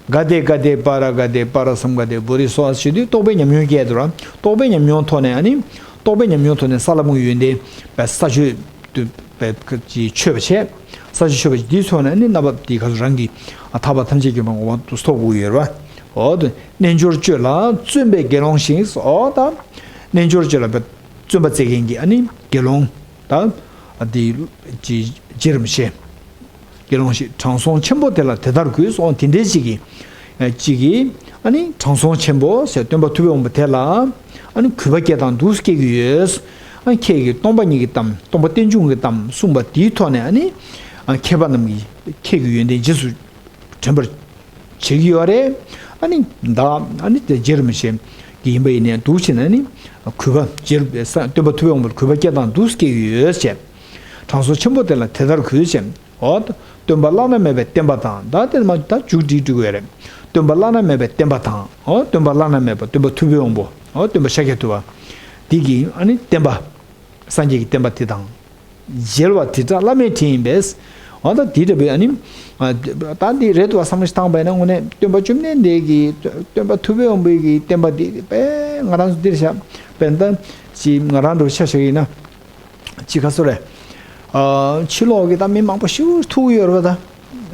ག་དེ་ག་དེ་པ་ར་ག་དེ་པ་ར་སམ་ག་དེ་བོ་རི་སོ་ཨ་ཞེས་དུས་རྟོགས་པའི་ཉམས་མྱོང་སྐྱེས་དུ་ར། རྟོགས་པའི་ཉམས་མྱོང་ཐོག་ནས་ཨ་ནི། རྟོགས་པའི་ཉམས་མྱོང་ཐོག་ནས་ས་ལ་མུ་ཡོན་ཏན་པའི་ས་ཆོད་དུ་པའི་ཀ་ཅི་ཆོད་པ་བྱས། ས་ཆོད་ཆོད་པ་འདིའི་ཐོག་ནས་ཨ་ནི་རྣམ་པ་འདི་ག་ཚོད་རང་གི་ཐར་པ་ཐམས་ཅད་མཁྱེན་པ་ངོ་བོ་དུ་ཐོབ་དགོས་ཡོད་ར། འོ་དུ་རྣལ་འབྱོར་སྤྱོད་ལ་བརྩོན་པས་དགེ་སློང་ཞིང་། འོ་ད་རྣལ་འབྱོར་སྤྱོད་ལ་བརྩོན་པ་བྱེད་མཁན་གྱི་ཨ་ནི་དགེ་སློང་ད་འདི་ཅི་རྗེ་རིན་པོ་ཆེ། དགེ་སློང་ཞིག་དྲང་སྲོང་ཆེན་པོ་དེ་ལ་དེ་ལྟར་གུས། སོང་དེ་འདྲའི་ཅིག་གིས། ཅིག་གིས་ཨ་ནི་དྲང་སྲོང་ཆེན་པོ་ཟེར་སྟོན་པ་ཐུབ་པའི་དབང་པོ་དེ་ལ་ཨ་ནི་གུས་པ་སྐྱེ་སྟངས་འདུག་སྐྱེ་གི་ཡོད། ཨ་ནི་ཁྱེད་ཀྱིས་སྟོང་པ་ཉིད་ཀྱི་གཏམ་སྟོང་པ་རྟེན་འབྱུང་གི་གཏམ་གསུངས་པ་དེའི་ཐོག་ནས་ཨ་ནི་མཁས་པ་རྣམས་ཀྱིས་ཁྱེད་ཀྱི་ཡོན་ཏན་རྗེས་སུ་དྲན་པར་བྱེད་ཀྱི་ཡོད་རེད། ཨ་ནི་ད་ཨ་ནི་དེ་རྗེ་རིན་པོ་ཆེ་གི་ཡིན་པ་ཡིན་ནའི་འདུག་བྱས་ན་ཨ་ནི་གུས་པ་རྗེ་རིན་པོ་ཆེ་སྟོན་པ་ཐུབ་པའི་དབང་པོ་ལ་གུས་པ་སྐྱེ་སྟངས་འདུག་སྐྱེ་གི་ཡོད་ཅེས། དྲང་སྲོང་ཆེན་པོ་དེ་ལ་དེ་ལྟར་གུས་ཅེས། འོ། སྟོན་པ་བླ་ན་མེད་པའི་བསྟན་པ་དང་། ད་དེ་མ་ད་མཇུག་སྒྲིལ་འགྲོ་གི་ཡོད་རེད། སྟོན་པ་བླ་ན་མེད་པའི་བསྟན་པ་དང་། འོ། སྟོན་པ་བླ་ན་མེད་པ་སྟོན་པ་ཐུབ་པའི་དབང་པོ། འོ། སྟོན་པ་ཤཱཀྱ་ཐུབ་པ། འདི་གི་ཨ་ནི་བསྟན་པ། སངས་རྒྱས་ཀྱི་བསྟན་པ་དེ་དང་། རྒྱལ་བ་དྲིལ་བསྒྲགས་བླ་མའི་དྲིན་ཡིན་པས། འོ་ད་འདི་འདྲ་བའི་ཨ་ནི། ད་འདི་རེད་འདུག་བསམ་བློ་ཞིག་བཏང་པ་ཡིན་ན་དངོས་གནས་སྟོན་པ་བཅོམ་ལྡན་འདས་ཀྱི་སྟོན་པ་ཐུབ་པའི་དབང་པོའི་གི་བསྟན་པ་འདི་དཔེ་ང་རང་ཚོ་འདིར་བཞག་པས་ད་ཅི་ང་རང་འགྲོ་ཆ་བཞག་ཡིན་ན། ཅི་ག་སོ་རེད། ཨ། ཕྱི་ལོགས་ཀྱི་ད་མི་མང་པོ་ཞེ་པོ་ཐུག་ཡོད་རེད་པ་ད།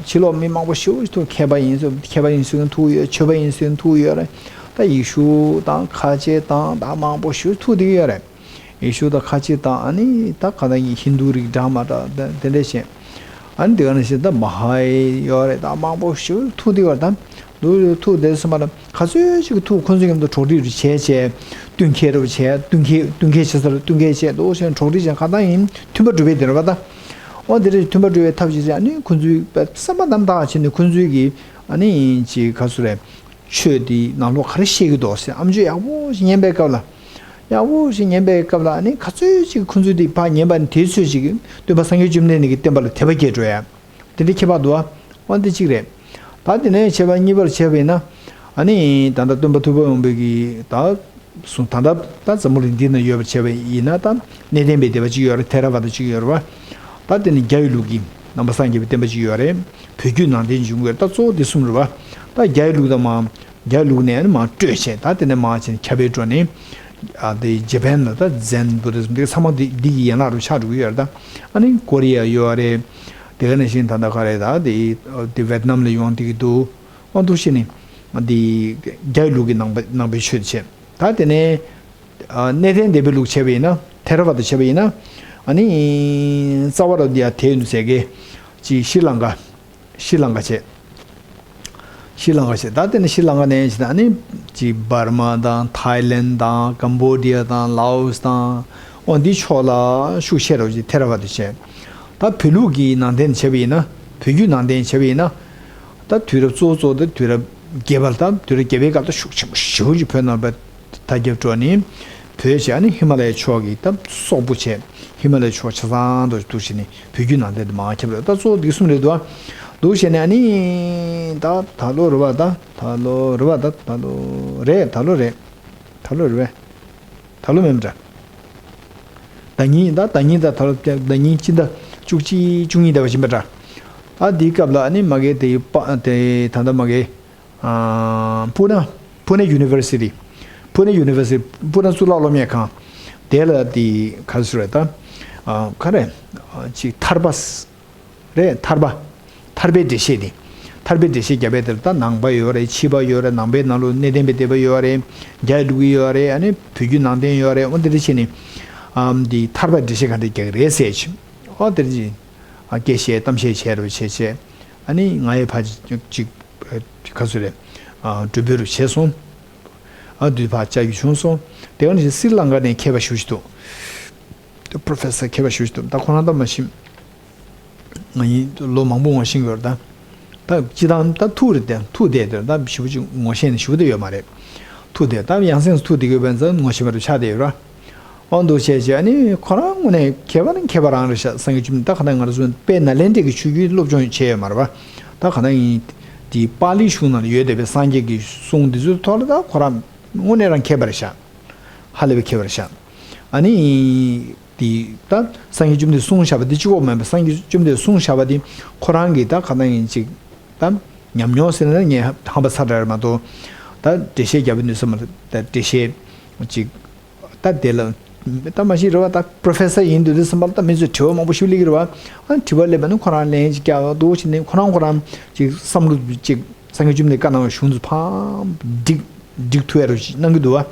ཕྱི་ལོགས་མི་མང་པོ་ཞེ་པོ་ཐུག་མཁས་པ་ཡིན་ཟེར་མཁས་པ་ཡིན་ཟེར་མཁན་ཐུག་ཡོད། ཆོས་པ་ཡིན་ཟེར་མཁན་ཐུག་ཡོད་རེད། ད་ཡེ་ཤུ་དང་ཁ་ཆེ་དང་ད་མང་པོ་ཞེ་པོ་ཐུག་བསྡད་ཀྱི་ཡོད་རེད། ཡེ་ཤུ་དང་ཁ་ཆེ་དང་ཨ་ནི་ད་ག་ད་ཡིན་ཧིན་དུ་རིགས་འདྲ་མ་འདྲ་དེ་དེ་འདྲ་བྱས། ཨ་ནི་དེ་ག་ནང་བཞིན་ད་མ་ཧཱ་ཡི་ཡོད་རེད། ད་མང་པོ་ཞེ་པོ་ཐུག་བསྡད་ཀྱི་ཡོད་རེད་ད། འདུག་ཐུག་བསྡད་སོང་བ་ལ་ག་ཚོད་ཅིག་ཐུག་ཁོ་ཚོའི་མཉམ་དུ་གྲོགས་སྒྲིག་རུ་བྱས་བྱས། བསྟུན་མཁས་རུ་བྱས། བསྟུན་མཁས་བསྟུན་མཁས་བྱེད་ས་ལ་བསྟུན་མཁས་བྱས། འདུག་བྱས་གྲོགས་སྒྲིག་བྱས་ག་ད་ཡིན་མཐུན་པ་སྒྲུབ་པའི་དེ་རེད་པ་ད། འོ་དེ་འདྲ་མཐུན་པ་སྒྲུབ་པའི་ཐབས་ཤེས་བྱས། ཨ་ནི་ཁོ་ཚོའི་བསམ་པ་རྣམ་དག་བྱས་ནས་ཁོ་ཚོའི་གི་ཨ་ནི་ཅིག་ག་ཚོད་རེད། ཆོས་འདི་ནང་ལོགས་ག་རེ་བཤད་ཀྱི་འདུག་ཟེར་ཨམ་ཅོག་ཡག་པོ་ཞིག་ཉན་པའི་སྐབས་ལ། ཡག་པོ་ཞིག་ཉན་པའི་སྐབས་ལ་ཨ་ནི་ག་ཚོད་ཅིག་ཁོ་ཚོས་འདི་ཕར་ཉན་པ་ནི་དེ་ཚོད་ཅིག་སྟོན་པ་སངས་རྒྱས་བཅོམ་ལྡན་འདས་ཀྱི་བསྟན་པ་ལ་དད་པ་སྐྱེ་འགྲོ་ཡ། དེ་འདྲའི་ཁྱད་པར་འདུག་ཨ། འོ་འདི་གཅིག་རེད། ད་དེ་ནས་བྱས་པ་གཉིས་པར་བྱས་པ་ཡིན་ན། ཨ་ནི་ད་ལྟ་སྟོན་པ་ཐུབ་པ་དབང་པོའི་གི་ད། གསུངས། ད་ལྟ་ད་འཛམ་བུ་གླིང་འདི་ན་ཡོད་པ་བྱས་པ་ཡིན་ན། ད་གནས་བརྟན་པའི་སྡེ་པ་གཅིག་ཡོད་རེད། ཐེ་ར་ཝ་ད་གཅིག་ཡོད་རེད་བ། ད་དེ་ནི་རྒྱ་ཡི་ལུགས་ཀྱི་ནང་པ་སངས་རྒྱས་པའི་བསྟན་པ་གཅིག་ཡོད་རེད། བོད་བརྒྱུད་ནང་བསྟན་བྱུང་གི་རེད། ད་གཙོ་བོ་འདི་གསུམ་རེད་བ། ད་རྒྱ་ཡི་ལུགས་དང་མ་རྒྱ་ཡི་ལུགས་ནས་ནི་མ་སྤྲོས་བྱས། ད་དེ་ནས་མ་བྱས་ནས་ཁྱབ་སྤེལ་འགྲོ་ནས། ཨ་དེ་ཇེ་པན་ལ་ད་ཛེན་བུ་དྷི་ཛམ་འདི་ཚང་མ་འདི་འདི་གི་ཡན་ལག་རུ་ཆགས་འགྲོ་གི་ཡོད་རེད། ད་ཨ་ནི་ཀོ་རི་ཡ་ཡོད་རེད། དེ་ག་ནང་བཞིན་ད་ལྟ་ག་རེ་ད་དེ་དེ་ཝེད་ནམ་ལ་ཡོང་བསྡད་ཀྱི་འདུག། ཨོ་འདུག་བྱས་ནས་འདི་རྒྱ་ཡི་ལུགས་ཀྱི་ནང་པ་ནང་པའི་ཆོས་དེ་བྱས། ད་དེ་ནས་ཨ་གནས་བརྟན་སྡེ་པའི་ལུགས་བྱས་པ་ཡིན་ན། ཐེ་ར་ཝ་ད་བྱས་པ་ཡིན་ན། ཨ་ནི་རྩ་བ་རུ་འདི་ཡ་དེ་ཡིན་ཟེར་གི་ཅིག་ཤྲི་ལང་ཀ། ཤྲི་ལང་ཀ་བྱས། ཤྲི་ལང་ཀ་བྱས། ད་དེ་ནས་ཤྲི་ལང་ཀ་ནས་བྱས་ན་ཨ་ནི་ཅིག་འབར་མ་དང་ཐའི་ལེན་དང་ཀམ་བོ་ཌི་ཡ་དང་ལའོ་སི་དང་། ཨོ་འདི་ཕྱོགས་ལ་ཤུགས་ཆེ་རུ་ཅིག་ཐེ་ར་ཝ་ད་བྱས། ད་བོད་ལུགས་ཀྱི་ནང་བསྟན་བྱས་པ་ཡིན་ན། བོད་བརྒྱུད་ནང་བསྟན་བྱས་པ་ཡིན་ན། ད་དུས་རབས་གཙོ་བོ་གཙོ་བོ་དེ་དུས་རབས་བརྒྱད་པ་ལ། ད་དུས་རབས་བརྒྱད་པའི་སྐབས་ད་ཤུགས་ཆེན་པོ་ཞེ་པོ་ཅིག་བོད་ནང་པ་དར་ཁྱབ་འགྲོ་ནས། བོད་བྱས་ཨ་ནི་ཧི་མ་ལ་ཡའི་ཕྱོགས་ཀྱི་ད་སོག་པོ་བྱས། ཧི་མ་ལ་ཡའི་ཕྱོགས་ཆ་ཚང་དུ་འདུག་བྱས་ནས་བོད་བརྒྱུད་ནང་བསྟན་དེ་མར་ཁྱབ་རེད། ད་གཙོ་བོ་འདི་གསུམ་རེད་འདུག། འདུག་བྱས་ནས་ཨ་ནི་ད་ད་ལོ་རེད་བ། ད་ད་ལོ་རེད་བ། ད་ད་ལོ་རེད། ད་ལོ་རེད། ད་ལོ་རེད་བས། ད་ལོ་མིན་འདྲ། ཟླ་ཉིན་ད་ཟླ་ཉིན་ད་ད་ལོ་ཟླ་ཉིན་སྤྱི་ཟླ་བཅུ་གཅིག་བཅུ་གཉིས་ཟླ་བ་ཕྱིན་པ་འདྲ། ཨ་འདིའི་སྐབས་ལ་ཨ་ནི་མ་གི་དེ་པ་དེ་ད་ལྟ་མ་གི་ཨ་པུ་ན། པུ་ནེ་ཡུ་ནི་ཝར་སི་ཊི། པུ་ནེ་ཡུ་ནི་ཝར་སི་ཊི། པུ་ན་གཙུག་ལག་སློབ་གཉེར་ཁང་། དེ་ལ་དེ་ག་རེ་ཟེར་རེད་ད། ཨ་ག་རེ། ཨ་ཅིག་ཐར་པ་རེད། ཐར་པ། ཐར་པའི་འགྲེལ་བཤད་དེ། ཐར་པའི་འགྲེལ་བཤད་རྒྱབ་པའི་དེར་ད་ནང་པ་ཡོད་རེད། ཕྱི་པ་ཡོད་རེད། ནང་པའི་ནང་ལོགས་གནས་བརྟན་པའི་སྡེ་པ་ཡོད་རེད། རྒྱ་ཡི་ལུགས་ཀྱི་ཡོད་རེད། ཨ་ནི་བོད་བརྒྱུད་ནང་བསྟན་ཡོད་རེད། འོ་འདི་འདྲ་བྱས་ནས་ཨམ་འདི་ཐར་པའི་འགྲེལ་བཤད་ག་འདྲ་རྒྱག་གི་རེད་ཟེར་ཅིག། ཨོ་དེ་འདྲ་ཅིག་ཨ་སྐད་བཤད་གཏམ་བཤད་བྱས་རུ་བྱས་བྱས། ཨ་ནི་ང་ཡི་ཕ་ཅིག་ཅིག་ག་ཚོད་རེད། ཨ་གྲོས་འབུལ་རུ་བྱས་སོང་། ཨ་དུས་ཕར་བཅར་རྒྱུ་བྱུང་སོང་། དེ་ག་ནང་བཞིན་སི་རི་ལང་ཀ་ནས་མཁས་པ་ཞེ་པོ་ཅིག་འདུག། པོ་རོ་ཕེ་སར་མཁས་པ་ཞེ་པོ་ཅིག་འདུག། ད་ཁོ་རང་ད་མ་ཤེས། ང་ཡིན་ལོ་མང་པོ་ངོ་ཤེས་ཡོད་རེད་ད། ད་སྤྱི་བཏང་ད་ཐུག་རེད་དེ། ཐུག་བསྡད་དེ་ད་ཞེ་པོ་ཅིག་ངོ་ཤེས་ནས་ཞེ་པོ་དེ་ཡོད་མ་རེད། ཐུག་བསྡད་ད་ཡང་སེམས་སུ་ཐུག་བསྡད་ཡོད་པ་ཡིན་ཙང་ངོ་ཤེས་པ་རུ་ཆགས་བསྡད་ཡོད་ར། ཨོ་འདུག་བྱས་བྱས་ཨ་ནི་ཁོ་རང་དངོས་གནས་མཁས་པ་ནི་མཁས་པ་རང་རེད་ཤག། སངས་རྒྱས་བཅོམ་ལྡན་ད་ག་ནང་ང་རང་ཚོ་དཔལ་ནཱ་ལེནྡྲའི་གི་ཆོས་བརྒྱུད་སློབ་སྦྱོང་བྱས་ཡོད་མ་རེད་པ། ད་ག་ནང་ཡིན་དེ་པཱ་ལིའི་གཞུང་ནང་ལ་ཡོད་བསྡད་པའི་སངས་རྒྱས་ཀྱི་གསུང་འདི་ཚོའི་ཐོག་ལ་ད་ཁོ་རང་དངོས་གནས་རང་མཁས་པ་རེད་ཤག། ཧ་ལས་པའི་མཁས་པ་རེད་ཤག། ཨ་ནི། དེ་ད་སངས་རྒྱས་བཅོམ་ལྡན་གསུངས་བཞག་པ་དེ་གཅིག་པོ་མིན་པ། སངས་རྒྱས་བཅོམ་ལྡན་གསུངས་བཞག་པ་དེ་ཁོ་རང་གིས་ད་ག་ནང་ཡིན་ཅིག་ད་ཉམས་མྱོང་ཟེར་ན་ངས་ཧམ་པ་ཚ་དྲགས་རེད་མ་གཏོགས། ད་འགྲེལ་བཤད་རྒྱབ་པའི་ནུས་ས་མ་ད་འགྲེལ་བཤད་ཅིག་ད་དེ་ལ་ད་མ་གཞི་རེད་བ། ད་པོ་རོ་ཕེ་སར་ཡིན་དུས་དུས་ཙམ་པ་ལ་ད་མི་ཚོས་དྲི་བ་མང་པོ་ཞིག་སླེབས་ཀྱི་རེད་བ། ཨ་དྲི་བ་སླེབས་པ་ནི་ཁོ་རང་ལན་ཅིག་རྒྱག་འདུག་བྱས་ནས་ཁོ་རང་ཁོ་རང་ཅིག་བསམ་བློ་ཅིག་སངས་རྒྱས་བཅོམ་ལྡན་བཀའ་གནང་བའི་གཞུང་ཚོ་ཕར་སྒྲིག་སྒྲིག་ཐུབ་ཡ་རུ་གནང་གི་འདུག་བ།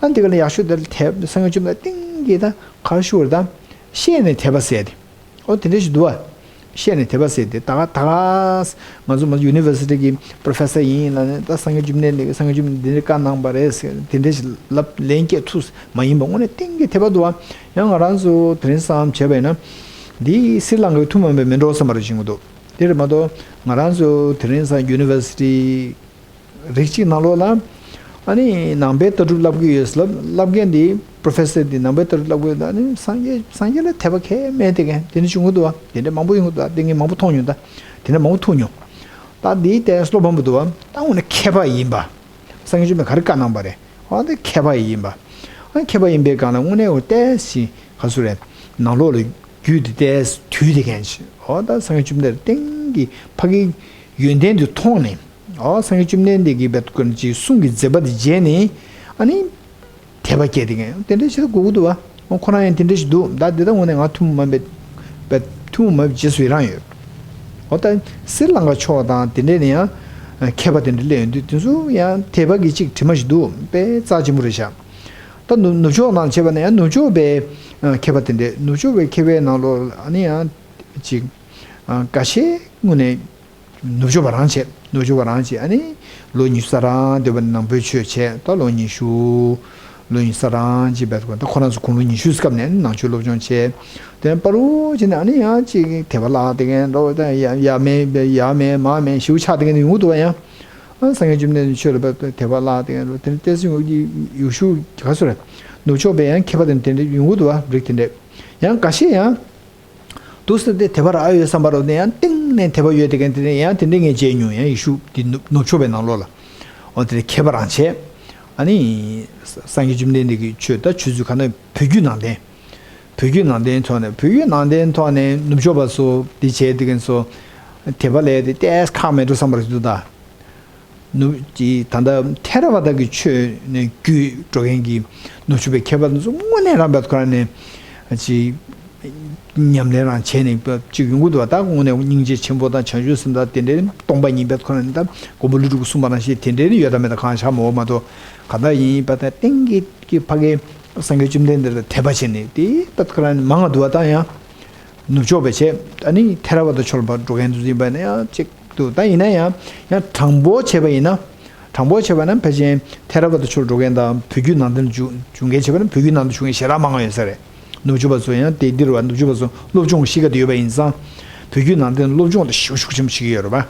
ཨ་འདི་ག་ལ་ཡག་ཤོས་དེ་ལ་དད་སངས་རྒྱས་བཅོམ་ལྡན་ཏིང་གིས་ད་གར་ཤོར་ད་ཤེས་ནས་དད་པ་ཟེར་ཏེ། ཨོ་དེ་འདྲ་ཞིག་འདུག་བ། ཤེས་ནས་དད་པ་ཟེར་ཏེ་ད་ག་ད་ག་ང་ཚོ་མ་ཡུ་ནི་ཝར་སི་ཊི་གི་པོ་རོ་ཕེ་སར་ཡིན་ལབ་ནས་ད་སངས་རྒྱས་བཅོམ་ལྡན་འདས་ཀྱིས་སངས་རྒྱས་བཅོམ་ལྡན་འདས་བཀའ་གནང་བ་རེད་ཟེར་དེ་འདྲ་ཞིག་ལབ་ལན་སྐྱེལ་ཐུབ་མ་ཡིན་པ་དངོས་གནས་ཏིང་གིས་དད་པ་འདུག་བ། ཡང་ང་རང་ཚོ་དེ་རིང་བསམ་བྱས་པ་ཡིན་ན། འདི་སི་རི་ལང་ཀའི་ཐུན་མོང་མ་མིན་འགྲོ་བསམ་པ་རེ་བཞིན་གྱི་འདུག། དེ་རེད་མ་གཏོགས་ང་རང་ཚོ་དེ་རིང་སང་ཡུ་ནི་ཝར་སི་ཊི་རིགས་གཅིག་ནང་ལོགས་ལ་ཨ་ནི་ནང་པའི་ལྟ་གྲུབ་བསླབ་ཀྱི་ཡོད་ཟེར་ལབ་བསླབ་མཁན་འདི་པོ་རོ་ཕེ་སར་འདི་ནང་པའི་ལྟ་གྲུབ་བསླབ་ཀྱི་ཡོད། ཨ་ནི་སངས་རྒྱས་སངས་རྒྱས་ལ་དད་པ་གང་ཡང་མེད་དེ་མཁན་དེ་འདྲ་བྱུང་གི་འདུག་བ། དེ་འདྲ་མང་པོ་ཡོང་གི་འདུག་བ། དེ་ངས་མང་པོ་མཐོང་མྱོང་། དེ་འདྲ་མང་པོ་ཐུག་མྱོང་། ད་འདིའི་ལྟས་བློ་ཕམ་པོ་འདུག་བ། ད་དངོས་གནས་མཁས་པ་ཡིན་པ། སངས་རྒྱས་བཅོམ་ལྡན་ག་རེ་བཀའ་གནང་པ་རེད། ཨ་ནི་མཁས་པ་ཡིན་པ། ཨ་མཁས་པ་ཡིན་པའི་སྒང་ལ་དངོས་གནས་འོ་ལྟས་ཤིག་ག་ཚོད་རེད། ནང་ལོགས་ལ་རྒྱུད་དེ་ལྟས་དུས་དེ་མཁན་ཞིག། འོ་ད་སངས་རྒྱས་བཅོམ་ལྡན་འདས་ཏིང་གིས་ཕ་གིའི་ཡོན་ཏན་དུ་མཐོང་ནས། འོ་སངས་རྒྱས་བཅོམ་ལྡན་འདས་ཀྱི་བེད་ཀུན་གྱི་གསུང་གི་མཛད་པ་དེ་མཇལ་ནས་ཨ་ནི་དད་པ་སྐྱེས་དེ་མཁན་དེ་འདྲ་ཞིག་ལ་གོ་གི་འདུག་བ། འོ་ཁོ་རང་ཡང་དེ་འདྲ་ཞིག་འདུག། ད་དེ་ད་དངོས་གནས་ང་ཐུན་མོང་མ་ཡིན་པའི་ཐུན་མོང་མ་ཡིན་པའི་རྗེས་སུ་ཡི་རང་ཡོད། འོ་ད་སི་རི་ལང་ཀ་ཕྱོགས་དང་དེ་འདྲས་ནས་ཡང་མཁས་པ་དེ་འདྲ་སླེབས་ཡོང་དུས་དེ་ཚོ་ཡང་དད་པ་གི་གཅིག་དྲི་མ་ཞིག་འདུག། དཔེ་རྩ་ཆེན་པོ་རེད་ཤག། ད་ནུབ་ནུབ་ཕྱོགས་ནང་བྱས་པ་ན་ཡང་ནུབ་ཕྱོགས་པའི་མཁས་པ་དེ་འདྲས་ནུབ་ཕྱོགས་པའི་མཁས་པའི་ནང་ལོགས་ཨ་ནི་ཡང་ཅིག་འགའ་ཤས་དངོས་གནས་ནུབ་ཕྱོགས་པ་རང་བྱས། ནུབ་ཕྱོགས་པ་རང་བྱས། ཨ་ནི་ལོ་ཉི་ཤུ་རྩ་གྲངས་སྡོད་པ་ནང་པའི་ཆོས་བྱས། ད་ལོ་ཉི་ཤུ་ལོ་ཉི་ཤུ་རྩ་གྲངས་ཅིག་བས་ད་ཁོ་རང་ཚོ་དགུང་ལོ་ཉི་ཤུ་སྐབས་ནས་ནང་ཆོས་སློབ་སྦྱོང་བྱས། དེ་ནས་པ་རུ་བྱས་ནས་ཨ་ནི་ཡང་ཅིག་དད་པ་བརླག་དེ་མཁན་འགྲོ་ད་ཡ་ཡ་མེད་ཡ་མེད་མ་མེད་ཞེ་པོ་ཆགས་དེ་མཁན་ཡོང་གི་འདུག་བ། ཡང་ཨ་སངས་རྒྱས་བཅོམ་ལྡན་འདས་ཆོས་ལ་དད་པ་བརླག་དེ་མཁན་འགྲོ་དེ་ནས་ཏོག་ཙམ་ཡུལ་ཤུལ་ག་ཚོད་རེད། ནུབ་ཕྱོགས་པའི་ཡང་མཁས་པ་དེ་དེ་འདྲ་ཡོང་གི་འདུག་བ། རིགས་དེ་འདྲ་ཡང་འགའ་ཤས་ཡང་འདུག་ཟེར་ཏེ་དད་པ་རག་ཡོད་བསམ་པ་རུ་ནས་ཡང་གཏིང་ནས་དད་པ་ཡོད་དེ་མཁན་དེ་འདྲ་ཡང་དེ་འདྲ་ངས་མཇལ་མྱོང་། ཡང་ཡུལ་ཤུལ་དེ་ནུབ་ནུབ་ཕྱོགས་པའི་ནང་ལོགས་ལ་འོ་དེ་འདྲ་མཁས་པ་རང་བྱས། ཨ་ནི་སངས་རྒྱས་བཅོམ་ལྡན་འདས་ཀྱི་ཆོས་ད་ཆོས་ཚུལ་ག་ན་བོད་བརྒྱུད་ནང་བསྟན། བོད་བརྒྱུད་ནང་བསྟན་ཐོག་ནས་བོད་བརྒྱུད་ནང་བསྟན་ཐོག་ནས་ནུབ་ཕྱོགས་པ་ཚོ་འདི་བྱས་དེ་གན་ཚོ་དད་པ་ལས་དེ་ཏོག་ཙམ་ཁག་མེད་འགྲོ་བསམ་པ་རེད་འདུག་ད། ནུབ་ཀྱི་ད་ལྟ་ཐེ་ར་ཝ་ད་གི་ཆོས་ནས་བརྒྱུད་འགྲོ་མཁན་གྱི་ནུབ་ཕྱོགས་པའི་མཁས་པ་ཚོ་དངོས་གནས་རང་བབས་ཁོ་རང་ནས་ཅིག་ཉམས་ལེན་རང་བྱས་ནས་ཅིག་ཡོང་གི་འདུག་བ། ད་དངོས་གནས་སྙིང་རྗེ་ཆེན་པོ་དང་བྱང་ཆུབ་སེམས་དང་དེ་འདྲའི་སྟོང་པ་ཉིད་པའི་ཁོ་རང་ནས་ད་མགོན་པོ་ཀླུ་སྒྲུབ་ཀྱིས་གསུངས་པ་ནང་བཞིན་དེ་འདྲའི་ཡོད་དམ་མེད་དམ་གང་ཤར་མ་འོངས་མ་གཏོགས་གང་ལྟར་ཡིན་པ་ད་གཏན་གྱི་ཕ་གའི་སངས་རྒྱས་བཅོམ་ལྡན་འདས་ལ་དད་པ་བྱས་ནས་དེ་ད་ཁོ་རང་ནས་མང་ང་འདུག་བ། ད་ཡང་ནུབ་ཕྱོགས་པའི་ཆེད་ཨ་ནི་ཐེ་ར་ཝ་ད་ཆོས་ལ་འགྲོ་མཁན་ཚོ་ཡིན་པ་ནི་ཡང་གཅིག་འདུག་ད་ཡིན་ན་ཡང་ཡང་དྲང་པོ་བྱས་པ་ཡིན་ན། དྲང་པོ་བྱས་པ་ན་ཕལ་ཆེར་ཐེ་ར་ཝ་ད་ཆོས་ལ་འགྲོ་མཁན་དང་བོད་བརྒྱུད་ནང་བསྟན་ལ་འཇུག་འཇུག་མཁན་བྱས་པ་ན་བོད་བརྒྱུད་ནང་བསྟན་ཞུགས་མཁན་ཞེ་དྲག་མང་ང་ཡོད་ས་རེད། ནུབ་ཕྱོགས་པ་ཚོ་ཡང་དེ་འདིར་བ་ནུབ་ཕྱོགས་པ་ཚོ་སློབ་སྦྱོང་གཤིས་ཀ་དེ་ཡོད་པ་ཡིན་ཙང་། བོད་བརྒྱུད་ནང་བསྟན་སློབ་སྦྱོང་དེ་ཞེ་པོ་ཤུགས་ཆེན་པོ་བྱེད་ཀྱི་ཡོད་རེད་པ།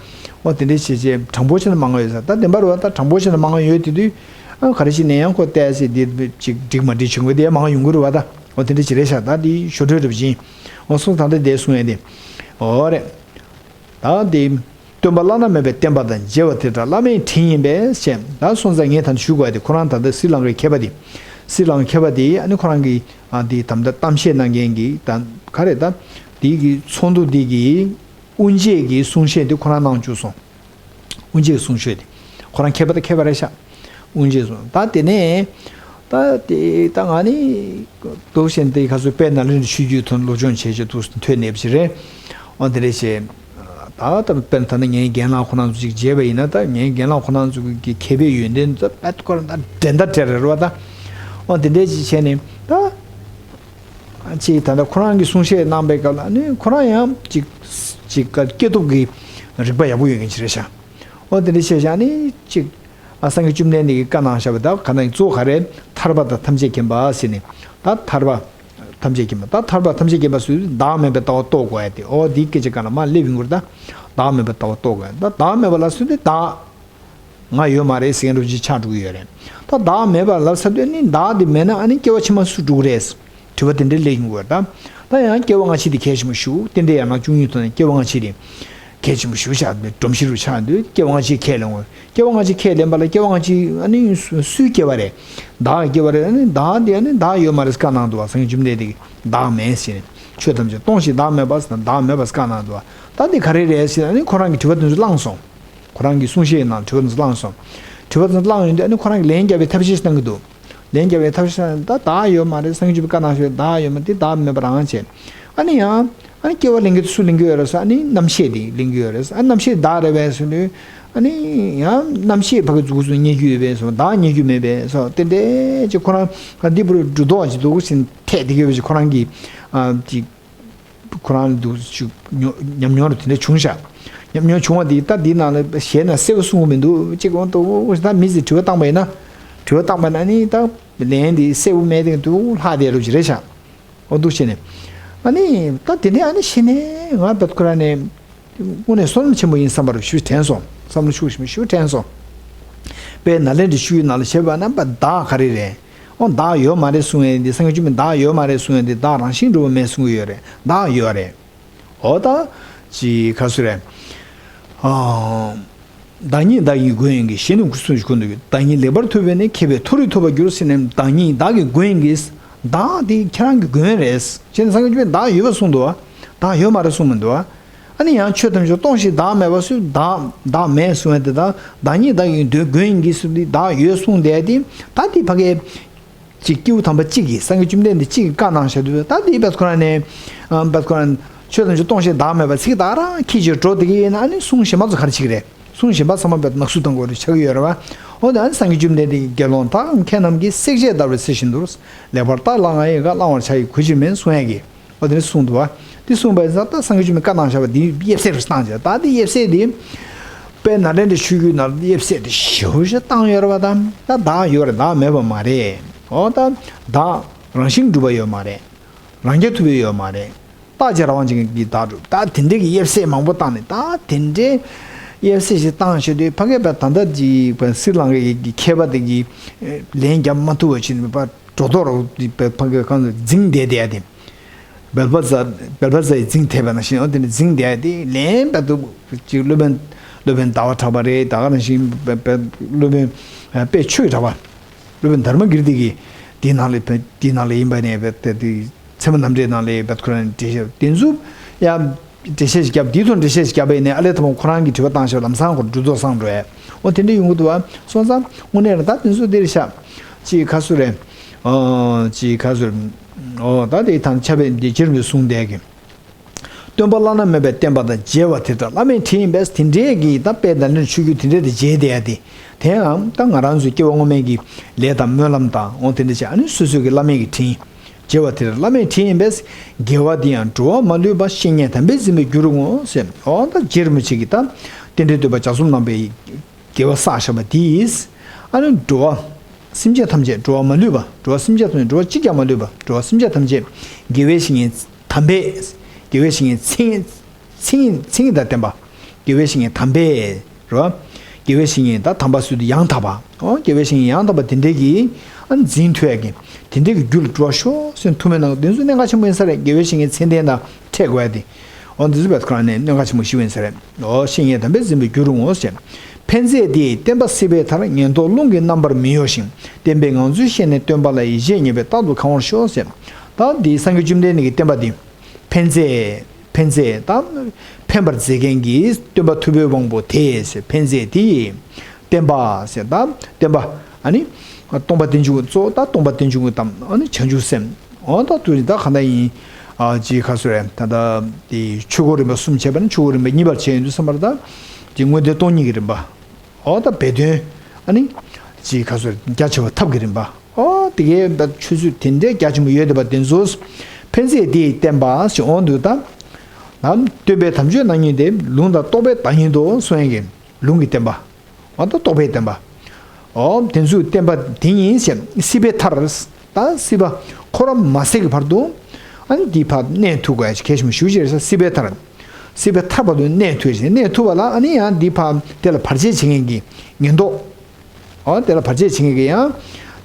འོ་དེ་འདྲའི་བྱས་བྱས་དྲང་པོ་བྱས་ན་མང་ང་ཡོད་ས། ད་བདེན་པ་རེད་བ། ད་དྲང་པོ་བྱས་ན་མང་ང་ཡོད་དེ་དུས། ཨ་ག་རེ་ཞིག་ནས་ཡང་ཁོ་ལྟས་ཟེར་དེ་ཅིག་འགྲིག་མ་འགྲིག་བྱུང་གི་དེ་མང་ང་ཡོང་གི་རེད་བ། ད་འོ་དེ་འདྲ་ཅིག་རེད་ཤག་ད་དེ་ཞོ་འཕྲོས་འགྲུབ་ཅིང་། འོ་སོང་ཙང་ད་དེ་གསུང་ཡས་དེ། འོ་རེད། ད་དེ། སྟོན་པ་བླ་ན་མེད་པའི་བསྟན་པ་དང་མཇལ་བ་དེ་འདྲ་བླ་མའི་དྲིན་ཡིན་པས་ཞེས། ད་སོང་ཙང་ངས་ད་ནི་ཞུ་དགོས་ཡ་དེ་ཁོ་རང་ད་ལྟ་སི་ལང་ཀའི་མཁས་པ་དེ། སི་ལང་ཀའི་མཁས་པ་དེ་ཨ་ནི་ཁོ་རང་གི་ཨ་དེ་དམ་དང་གཏམ་བཤད་གནང་མཁན་གྱི་ད་ག་རེ་ད། དེ་གི་ཚོགས་འདུ་དེ་གི་དབུ་འབྱེད་ཀྱི་གསུང་བཤད་དེ་ཁོ་རང་གནང་བཅུག་སོང་། དབུ་འབྱེད་གསུང་བཤད་དེ། ཁོ་རང་མཁས་པ་དང་མཁས་པ་རེད་ཤག་དབུ་འབྱེད་གསུང་ད་དེ་ནས། ད་དེ་ད་ང་ནི། འདུག་བཞིན་དེ་ཁ་སོ་དཔལ་ནཱ་ལེནྡྲའི་ཆོས་བརྒྱུད་དུ་སློབ་སྦྱོང་བྱེད་ཆེད་དུ་ཐོན་ནས་ཅི་རེད། འོ་དེ་རེད་ཤེ། ད་ད་དཔེར་ན་ད་ནི་ངའི་རྒན་ལགས་ཁོ་རང་ཚོ་ཅིག་མཇལ་བ་ཡིན་ན། ད་ངའི་རྒན་ལགས་ཁོ་རང་ཚོ་གི་མཁས་པའི་ཡོན་ཏན་ད་དཔེ་ཁོ་རང་ད་འགྲན་ཟླ་བྲལ་རེད་བ་ད། འོ་དེ་འདྲས་ཅིག་བྱས་ནས་ད། ཅིག་ད་ལྟ་ཁོ་རང་གིས་གསུང་བཤད་གནང་པའི་སྐབས་ལ་ནི་ཁོ་རང་ཡང་ཅིག་ཅིག་སྐྱེས་སྟོབས་ཀྱི་རིག་པ་ཡག་པོ་ཡོད་མཁན་ཅིག་རེད་ཤག་འོ་དེ་འདྲ་བྱས་ཤག་ནི་ཅིག་ཨ་སངས་རྒྱས་བཅོམ་ལྡན་འདས་ཀྱིས་བཀའ་གནང་བཞག་པ་ད་ག་ན་གཙོ་བོ་ག་རེ། ཐར་པ་དང་ཐམས་ཅད་མཁྱེན་པ་ཟེར་ནས། ད་ཐར་པ་ཐམས་ཅད་མཁྱེན་པ། ད་ཐར་པ་ཐམས་ཅད་མཁྱེན་པ་ཟེར་དུས་བདག་མེད་པའི་ལྟ་བ་རྟོགས་དགོས་ཡ་དེ། འོ་འདིའི་སྐད་ཆ་ག་ན་མ་སླེབས་ཡོང་གི་རེད་ད། བདག་མེད་པའི་ལྟ་བ་རྟོགས་དགོས་ཡ། ད་བདག་མེད་པ་ལ་ཟེར་དུས་བདག་ང་ཡོད་མ་རེད་ཟེར་མཁན་འདྲ་ཅིག་ཆགས་འགྲོ་གི་ཡོད་རེད། ད་བདག་མེད་པ་ལབ་ཚར་དུས་ནི་བདག་དེ་མེད་ན་ཨ་ནི་སྐྱེ་བ་ཕྱི་མ་སུ་འགྲོ་གི་རེད། དྲི་བ་དེ་འདྲ་སླེབས་ཡོང་གི་རེད་ད། ད་ཡང་སྐྱེ་བ་སྔ་ཕྱི་དེ་གལ་ཆེན་པོ་ཞིག་རྟེན་འབྲེལ་ཡང་ན་བཅུ་གཉིས་ཐོག་ནས་སྐྱེ་བ་སྔ་ཕྱི་དེ་གལ་ཆེན་པོ་ཞིག་ཆགས་འདུག་སྒྲོམ་གཞི་རུ་ཆགས་འདུག་སྐྱེ་བ་སྔ་ཕྱི་ཁས་ལེན་དགོས། སྐྱེ་བ་སྔ་ཕྱི་ཁས་ལེན་པ་ལ་སྐྱེ་བ་སྔ་ཕྱི་ཨ་ནི་སུ་སུས་སྐྱེ་བ་རེད། བདག་གིས་སྐྱེ་བ་རེད། ཨ་ནི་བདག་དེ་ཨ་ནི་བདག་ཡོད་མ་རེད་བཀའ་གནང་འདུག་བ། སངས་རྒྱས་བཅོམ་ལྡན་འདས་ཀྱིས་བདག་མེད་ཟེར་ནས། ཆོས་ཐམས་ཅད་སྟོང་ཞིང་བདག་མེད་པ་ཟེར་ན་བདག་མེད་པ་བཀའ་གནང་འདུག་བ། ད་འདི་ག་རེ་རེད་ཟེར་ན་ཨ་ནི་ཁོ་རང་གིས་དྲི་བ་དེ་ཚོ་བླངས་སོང་། ཁོ་རང་གི་གསུང་བཤད་ནང་དྲི་བ་དེ་ཚོ་བླངས་སོང་། དྲི་བ་དེ་ཚོ་བླངས་ཡོང་དུས་ཨ་ནི་ཁོ་རང་གིས་ལན་རྒྱག་པའི་ཐབས་ཤེས་ཤིག་གནང་གི་འདུག་ལན་རྒྱག་པའི་ཐབས་ཤེས་ནང་ད་བདག་ཡོད་མ་རེད། སངས་རྒྱས་བཅོམ་པའི་བཀའ་གནང་ཞོར་བདག་ཡོད་མ་རེད། བདག་མེད་པ་རང་བྱས། ཨ་ནི་ཡང་ཨ་ནི་སྐྱེ་བ་ལེན་གྱི་སུ་ལེན་གྱི་ཡོད་རེད་ཟེར། ཨ་ནི་རྣམ་ཤེས་དེ་ལེན་གྱི་ཡོད་རེད་ཟེར། ཨ་རྣམ་ཤེས་བདག་རེད་པས་ཟེར་དུས་ཨ་ནི་ཡང་རྣམ་ཤེས་ཕ་གི་མཛུབ་གུ་ཚོ་རྙེད་རྒྱུ་ཡོད་པས་ཟེར། བདག་རྙེད་རྒྱུ་མེད་པས་ཟེར། དེ་འདྲའི་ཅིག་ཁོ་རང་ག་འདི་བུ་རུ་འགྲོ་ལྡོག་ཅིག་འདུག་ཟེར་ཐད་དེ་གི་ཡོད་པ་ཅིག་ཁོ་རང་གི་ཨ་ཅིག་ཁོ་རང་འདུག་ཅིག་ཉོ་ཉམས་མྱོང་རུ་དེ་འདྲ་བྱུང་ཤག་ཉམས་མྱོང་བྱུང་བ་འདི་ད་འདི་ནང་ལ་ཞེད་སྣང་གསལ་པོ་གསུང་གི་མི་འདུག་ཅིག་འོ་ཏོ་ད་མི་ཚོས་དྲི་བ་བཏང་པ་ཡིན་ན། དྲི་བ་བཏང་པ་ན་ནི་ད་ལན་འདི་གསལ་པོ་མེད་དེ་འདུག་ལྷག་བསྡད་རུ་ཅིག་རེད་ཤག་འོ་འདུག་བྱས་ནས། ཨ་ནི་ད་དེ་ནས་ཨ་ནི་ཤི་ནས་ང་བད་ཁོ་ར་ནས་དངོས་གནས་བསོད་ནམས་ཆེན་པོ་ཡིན་བསམ་པ་རུ་ཞུ་དྲན་སོང་། བསམ་བློ་ཤུགས་ཤིག་ཞུ་དྲན་སོང་། དཔལ་ནཱ་ལེནྡྲའི་ཆོས་བརྒྱུད་ནང་ལ་བྱས་པ་ན་བདག་ག་རེ་རེད། འོ་བདག་ཡོད་མ་རེད་གསུང་ཡས་འདི། སངས་རྒྱས་བཅོམ་པས་བདག་ཡོད་མ་རེད་གསུང་ཡས་འདི། བདག་རང་བཞིན་གྲུབ་པ་མེད་གསུང་གི་ཡོད་རེད། བདག་ཡོད་རེད། འོ་ད་ཅི་ག་སུ་རེད། ཨ། བདག་ཉིད་བདག་གི་མགོན་ཡིན་གྱི། གཞན་ནི་སུ་ཞིག་མགོན་དུ་གྱུར། བདག་ཉིད་ལེགས་པར་ཐུབ་པས་ནི། མཁས་པས་མཐོ་རིས་ཐོབ་པར་འགྱུར་ཟེར་ནས། བདག་ཉིད་བདག་གི་མགོན་ཡིན་གྱི། བདག་དེ་ཁྱེད་རང་གི་མགོན་རེད། ཅེས་སངས་རྒྱས་བཅོམ་པས་བདག་ཡོད་པར་གསུངས་འདུག་བ། བདག་ཡོད་མ་རེད་གསུངས་མི་འདུག་བ། ཨ་ནི་ཡང་ཆོས་ཐམས་ཅད་སྟོང་ཞིང་བདག་མེད་པ་སུ་བདག་བདག་མེད་གསུང་ཡ་དེ་དང་། བདག་ཉིད་བདག་གི་མགོན་ཡིན་གྱི་སུ་དེ་བདག་ཡོད་གསུངས་བསྡད་དེ། ད་དེ་ཕ་གའི་ཅིག་སྐྱེས་བུ་དམ་པ་གཅིག་གིས། སངས་རྒྱས་བཅོམ་ལྡན་འདས་གཅིག་གིས་བཀའ་གནང་བཞག་དུས། ད་དེ་བད་ཁོ་རང་ནས་བད་ཁོ་རང་ཆོས་ཐམས་ཅད་སྟོང་ཞིང་བདག་མེད་པ་ཚིག་དག་རང་ཁྱེད་ཀྱིས་འགྲོ་བསྡད་ཀྱི་ཡིན་ན། ཨ་ནི་གསུང་གཞན་པ་ཚོ་ག་རེ་བྱེད་ཀྱི་རེད། གསུང་གཞན་པ་ཚང་མ་བད་ནག་སུ་བཏང་དགོས་རེད་ཆགས་ཀྱི་ཡོད་རེད་བ། འོ་ད་ཨ་ནི་སངས་རྒྱས་བཅོམ་ལྡན་འདས་ཀྱི་དགེ་སློང་དག་མཁས་རྣམས་ཀྱིས། བསྲེགས་བཅད་བརྡར་བའི་ཚེ་བཞིན་དུ། ལེགས་པར་བརྟགས་བླང་ང་ཡི་བཀའ། བླང་བར་བྱ་ཡི་གུས་ཕྱིར་མིན། གསུང་ཡ་གི། འོ་དེ་ནས་གསུངས་འདུག་བ། དེ་གསུངས་པ་ཡིན་ཙང་ད་སངས་རྒྱས་བཅོམ་པས་བཀའ་གནང་བཞག་པ་འདི་དབྱེ་བསྲེ་རུ་བཏང་བྱས། ད་འདི་དབྱེ་བསྲེ་འདི། དཔལ་ནཱ་ལེནྡྲའི་ཆོས་བརྒྱུད་ནང་དབྱེ་བསྲེ་འདི་ཞེ་པོ་ཞིག་བཏང་ཡོད་རེད་བ། ད་ད་བདག་ཡོད་རེད། བདག་མེད་པ་མ་རེད། འོ་ད་བདག་རང་བཞིན་གྲུབ་པ་ཡོད་མ་རེད། རང་རྐྱ་ཐུབ་པ་ཡོད་མ་རེད། རྟག་བྱེད་རང་དབང་ཅན་གྱི་བདག་གྲུབ། ད་དེ་འདྲའི་གི་དབྱེ་བསྲེ་མང་པོ་བཏང་ནས། ད་དེ་འདྲའི་དབྱེ་བསྲེ་ཞིག་བཏང་བྱས་དུས་ཕ་གི་བ་ད་ལྟ་ཅིག་བ་སི་ལང་ཀའི་གི་མཁས་པ་དེ་གི་ལན་རྒྱབ་མ་ཐུབ་པ་བྱས་ནས་བ་སྒྲོ་འདོགས་རོགས་ཕ་གི་གང་འཛིང་བསྡད་བསྡད་དེ། བལ་པ་ཟ་བལ་པ་ཟ་ཡི་འཛིང་ཐེབས་པ་ནང་བཞིན། འོ་དེ་ནས་འཛིང་བསྡད་དེ་ལན་བལ་དུ་ཅིག་སློབ་དཔོན་སློབ་དཔོན་ཟླ་བ་གྲགས་པ་རེད། ད་ག་ནང་བཞིན་བལ་བལ་སློབ་དཔོན་དཔལ་ཆོས་ཀྱི་གྲགས་པ། སློབ་དཔོན་དྷརྨ་གིརྟི་གིས་དེའི་ནང་ལ་དེའི་ནང་ལ་ཡིན་པ་ནས་བས་ཏེ་དེ་ཚད་མ་རྣམ་འགྲེལ་ནང་ལ་བས་ཁོ་རང་འགྲེལ་བཤད་དེ་ཚོ་ཡང་འགྲེལ་བཤད་ཞིག་བརྒྱབ། དེའི་ཐོག་འགྲེལ་བཤད་ཞིག་བརྒྱབ་པ་ཡིན་ནའི་ཨ་ལས་ཐ་མ་ཁོ་རང་གིས་དྲི་བ་བཏང་ཞིག་ལམ་སང་ཁོ་སྒྲུབ་ཐོག་སང་འགྲོ་ཡ། འོ་དེ་འདྲ་ཡོང་གི་འདུག་བ། སོང་ཙང་དངོས་གནས་ལ་ད་དེ་ཚོ་འདིར་ཤག་ཅིག་ཁ་སུ་རེད། ཨོ་ཅིག་ཁ་སུ་རེད། ཨོ་ད་དེ་དང་ཆ་བའི་འདི་རྗེ་རིན་པོ་གསུངས་བསྡད་ཀྱི། སྟོན་པ་བླ་ན་མེད་པའི་བསྟན་པ་དང་མཇལ་བ་དེ་ལྟར་བླ་མས་ཁྲིད་ཡིན་པས། དེ་འདྲའི་གི་ད་དཔལ་ལྡན་ལེན་ཆོས་བརྒྱུད་དེ་འདྲའི་དེ་མཇལ་བསྡད་ཡ་དེ། དེའང་ད་ང་རང་ཚོའི་སྐྱེ་བ་སྔོན་མའི་གི་ལས་དང་སྨོན་ལམ་དང་འོ་དེ་འདྲ་བྱས། ཨ་ནི་སོ་སོའི་གི་བླ་མས་གི་ཁྲིད་ཡིན། མཇལ་བ་དེ་ལྟར་བླ་མས་ཁྲིད་ཡིན་པས། དགེ་བ་འདི་ཡང་འགྲོ་བ་མ་ལུས་པ། བཤེས་གཉེན་དམ་པས་འཛིན་པའི་རྒྱུར་འོང་ངོ་ཟེར། འོ་ད་རྗེ་རིན་པོ་ཆེ་གི་ད་རྟེན་འབྲེལ་བསྟོད་པ་ལྗགས་རྩོམ་གནང་བའི་དགེ་བ་བསགས་བཞག་པ་དེས། ཨ་ནི་འགྲོ་བ་སེམས་ཅན་ཐམས་ཅད་འགྲོ་བ་མ་ལུས་པ། འགྲོ་བ་སེམས་ཅན་ཐམས་ཅད་འགྲོ་བ་གཅིག་ཀྱང་མ་ལུས་པ། འགྲོ་བ་སེམས་ཅན་ཐམས་ཅད་དགེ་བའི་བཤེས་གཉེན་དམ་པས། དགེ་བའི་བཤེས་གཉེན་མཚན་མཚན་མཚན་ཉིད་དང་ལྡན་པ། དགེ་བའི་བཤེས་གཉེན་དམ་པས་རོ། དགེ་བའི་བཤེས་གཉེན་ད་དམ་པ་ཟེར་དུས་ཡང་དག་པ། ཨོ་དགེ་བའི་བཤེས་གཉེན་ཡང་དག་པ་དེ་འདྲའི་གིས་ཨ་འཛིན་ཐུབ་ཡ་གི་དེ་འདྲའི་གི་རྒྱུ་ལ་འགྲོ་བ་ཤོག་ཟེར་ཐུགས་སྨོན་གནང་། དེ་ཚོ་གནད་འགག་ཆེན་པོ་ཡིན་ས་རེད། དགེ་བའི་བཤེས་གཉེན་མཚན་ལྡན་དང་འཕྲད་དགོས་ཡ་དེ། ཨོ་འདི་ཚོ་བས་ཁོ་རང་ནས་གནད་འགག་ཆེན་པོ་ཞིག་ཡིན་ས་རེད། ཨོ་བཤེས་གཉེན་དམ་པས་འཛིན་པའི་རྒྱུ་རུ་ངོ་ཟེར། ཕན་མཛད་དེ་ཡི་བསྟན་པ་སྲིད་པའི་མཐར། ངན་རྟོག་རླུང་གིས་རྣམ་པར་མི་གཡོ་ཞིང་། བསྟན་པའི་ངང་ཚུལ་ཤེས་ནས་སྟོན་པ་ལ། ཡིད་ཆེས་ཉེས་པས་རྟག་ཏུ་གང་བར་ཤོག་ཟེར། ད་འདི་སངས་རྒྱས་བཅོམ་ལྡན་འདས་ཀྱི་བསྟན་པ་འདི། ཕན་མཛད། ཕན་མཛད་དང་། ཕན་པར་མཛད་མཁན་གྱི་སྟོན་པ་ཐུབ་པའི་དབང་པོ་དེས་ཕན་མཛད་དེ་ཡི་བསྟན་པ་ཟེར། ད་བསྟན་པ་ཨ་ནི་སྟོང་པ་རྟེན་འབྱུང་གི་གཙོ་བོ་ད་སྟོང་པ་རྟེན་འབྱུང་གི་གཏམ་ཨ་ནི་བྱང་ཆུབ་སེམས། འོ་ད་དུ་ད་ག་འདྲ་ཡིན། ཨ་ཅི་ཁ་སོ་རེད། ད་ད་དེ་ཆོས་འཁོར་རིམ་པ་གསུམ་བྱས་པ་ནི་ཆོས་འཁོར་རིམ་པ་གཉིས་པར་བྱས་ཡོང་དུས་ཙམ་པར་ད་ཅི་དངོས་བསྟན་སྟོང་ཉིད་ཀྱི་རིམ་པ། འོ་ད་སྦས་དོན་ཨ་ནི་ཅི་ཁ་སོ་རྒྱ་ཆེ་བ་ཐབས་ཀྱི་རིམ་པ། ཨོ་དེ་གའི་ཆོས་ཚུལ་དེ་འདྲའི་རྒྱ་ཆེན་པོ་ཡོད་བསྡད་པ་དེ་ཚོ་ཕན་མཛད་དེ་ཡི་བསྟན་པ་ཞེས་འོང་དུས་ད། ནམ་སྟོན་པའི་དམ་ཆོས་རྣམ་གཉིས་ཏེ། ལུང་དང་རྟོགས་པའི་བདག་ཉིད་དོ་གསུང་ཡས་ཀྱི་ལུང་གི་བསྟན་པ། འོ་ད་རྟོགས་པའི་བསྟན་པ། ཨོ་དེ་ཚོའི་བསྟན་པ་དེ་ཉིད་ཞེས་སྲིད་པའི་མཐར། ད་སྲིད་པ་འཁོར་བ་མ་ཟད་ཀྱི་བར་དུ་ཨ་ནི་འདི་ཕར་གནས་ཐུབ་དགོས་ཡ་གལ་ཆེན་པོ་ཞེ་པོ་ཅིག་རེད་ས། སྲིད་པའི་མཐར། སྲིད་པའི་མཐར་བར་དུ་གནས་ཐུབ་ཅིང་གནས་ཐུབ་པ་ལ་ཨ་ནི་ཡང་འདི་ཕར་དེ་ལ་བར་ཆད་བྱེད་མཁན་གྱི་ངན་རྟོག་ཨོ་དེ་ལ་བར་ཆད་བྱེད་མཁན་གྱི་ཡང་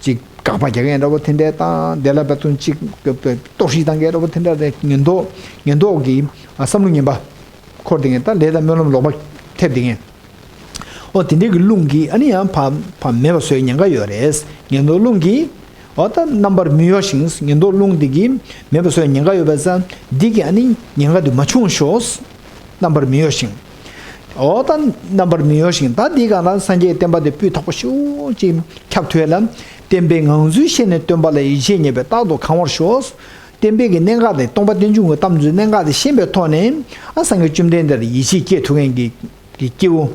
ཅིག་དགག་པ་རྒྱག་མཁན་འདྲ་པོ་དེ་འདྲ་དང་། དེ་ལ་བད་དུང་ཅིག་གཏོར་བཤིག་བཏང་མཁན་འདྲ་པོ་དེ་འདྲ་རེད། ངན་རྟོག་ངན་རྟོག་གི་བསམ་བློ་ངན་པ་འཁོར་དེ་ངན་ད་ལས་དང་སྨོན་ལམ་ལོག་པ་ཐེབས་དེ་ངན། ཨོ་དེ་འདྲའི་གི་རླུང་གིས་ཨ་ནི་ཡང་ཕ་ཕ་མེད་པ་བཟོ་ཡའི་ཉེན་ཁ་ཡོད་རེད། ངན་རྟོག་རླུང་གིས་ཨོ་ད་རྣམ་པར་མི་གཡོ་ཞིང་། ངན་རྟོག་རླུང་འདི་གིས་མེད་པ་བཟོ་ཡའི་ཉེན་ཁ་ཡོད་པས་ཙང་འདི་གིས་ཨ་ནི་ཉེན་ཁ་འདི་མ་བྱུང་ཤོག་རྣམ་པར་མི་གཡོ་ཞིང་། འོ་ད་རྣམ་པར་མི་གཡོ་ཞིང་། ད་འདི་གང་ལ་སངས་རྒྱས་བསྟན་པ་འདི་སྤུས་དག་པོ་ཞེ་པོ་ཅིག་ཁྱབ་ཐུབ་ཡ་ལ། བསྟན་པའི་ངང་ཚུལ་ཤེས་ནས་སྟོན་པ་ལ། ཡིད་ཆེས་ཉེས་པས་རྟག་ཏུ་གང་བར་ཤོག་བསྟན་པའི་གི་གནད་འགག་དེ་སྟོང་པ་རྟེན་འབྱུང་གི་གཏམ་ཚོའི་གནད་འགག་དེ་ཤེས་པའི་ཐོག་ནས་ཨ་སངས་རྒྱས་བཅོམ་ལྡན་འདས་ལ་ཡིད་ཆེས་སྐྱེ་ཐུབ་མཁན་གྱི་གི་སྐྱེ་བོ་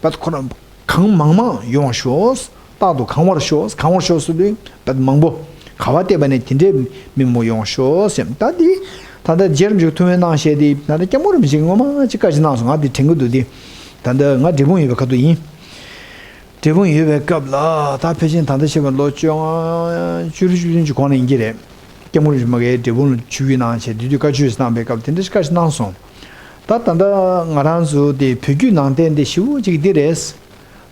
བ་ཁོ་རང་གང་མང་མང་ཡོང་བར་ཤོག་རྟག་ཏུ་གང་བར་ཤོག་གང་བར་ཤོག་ཟེར་དུས་བ་མང་པོ་ག་བ་བལྟས་པ་ནས་དེ་འདྲའི་མི་མང་པོ་ཡོང་བར་ཤོག་སེམས། ད་འདི་ད་ལྟ་རྗེ་རིན་པོ་ཆེ་ཐུགས་སྨོན་གནང་བཞག་དེ་ད་ལྟ་སྐྱབས་མགོན་རིན་པོ་ཆེ་ངོ་མ་ཅིག་བཀའ་ཅིག་གནང་སོང་། ང་འདི་དྲན་གི་འདུག་དེ་ད་ལྟ་ང་འབྲས་སྤུངས་ཡོད་པའི་ཁ་ཐུག་ཡིན། འབྲས་སྤུངས་ཡོད་པའི་སྐབས་ལ་ད་ཕལ་ཆེར་ད་ལྟ་བཤད་པ་ལོ་བཅོ་ལྔ་བཅུ་དྲུག་བཅུ་བདུན་གྱི་གོང་ལ་ཡིན་གྱི་རེད། སྐྱབས་མགོན་རིན་པོ་ཆེ་མ་གིའི་འབྲས་སྤུངས་ལ་ཆིབས་བསྒྱུར་གནང་བྱས་དེ་དུས་བཀའ་ཆོས་གནང་བའི་སྐབས་དེ་འདྲ་ཞིག་བཀའ་ཞིག་གནང་སོང་། ད་ད་ལྟ་ང་རང་ཚོ་དེ་བོད་བརྒྱུད་ནང་བསྟན་དེ་ཞེ་པོ་ཅིག་འདི་རེད།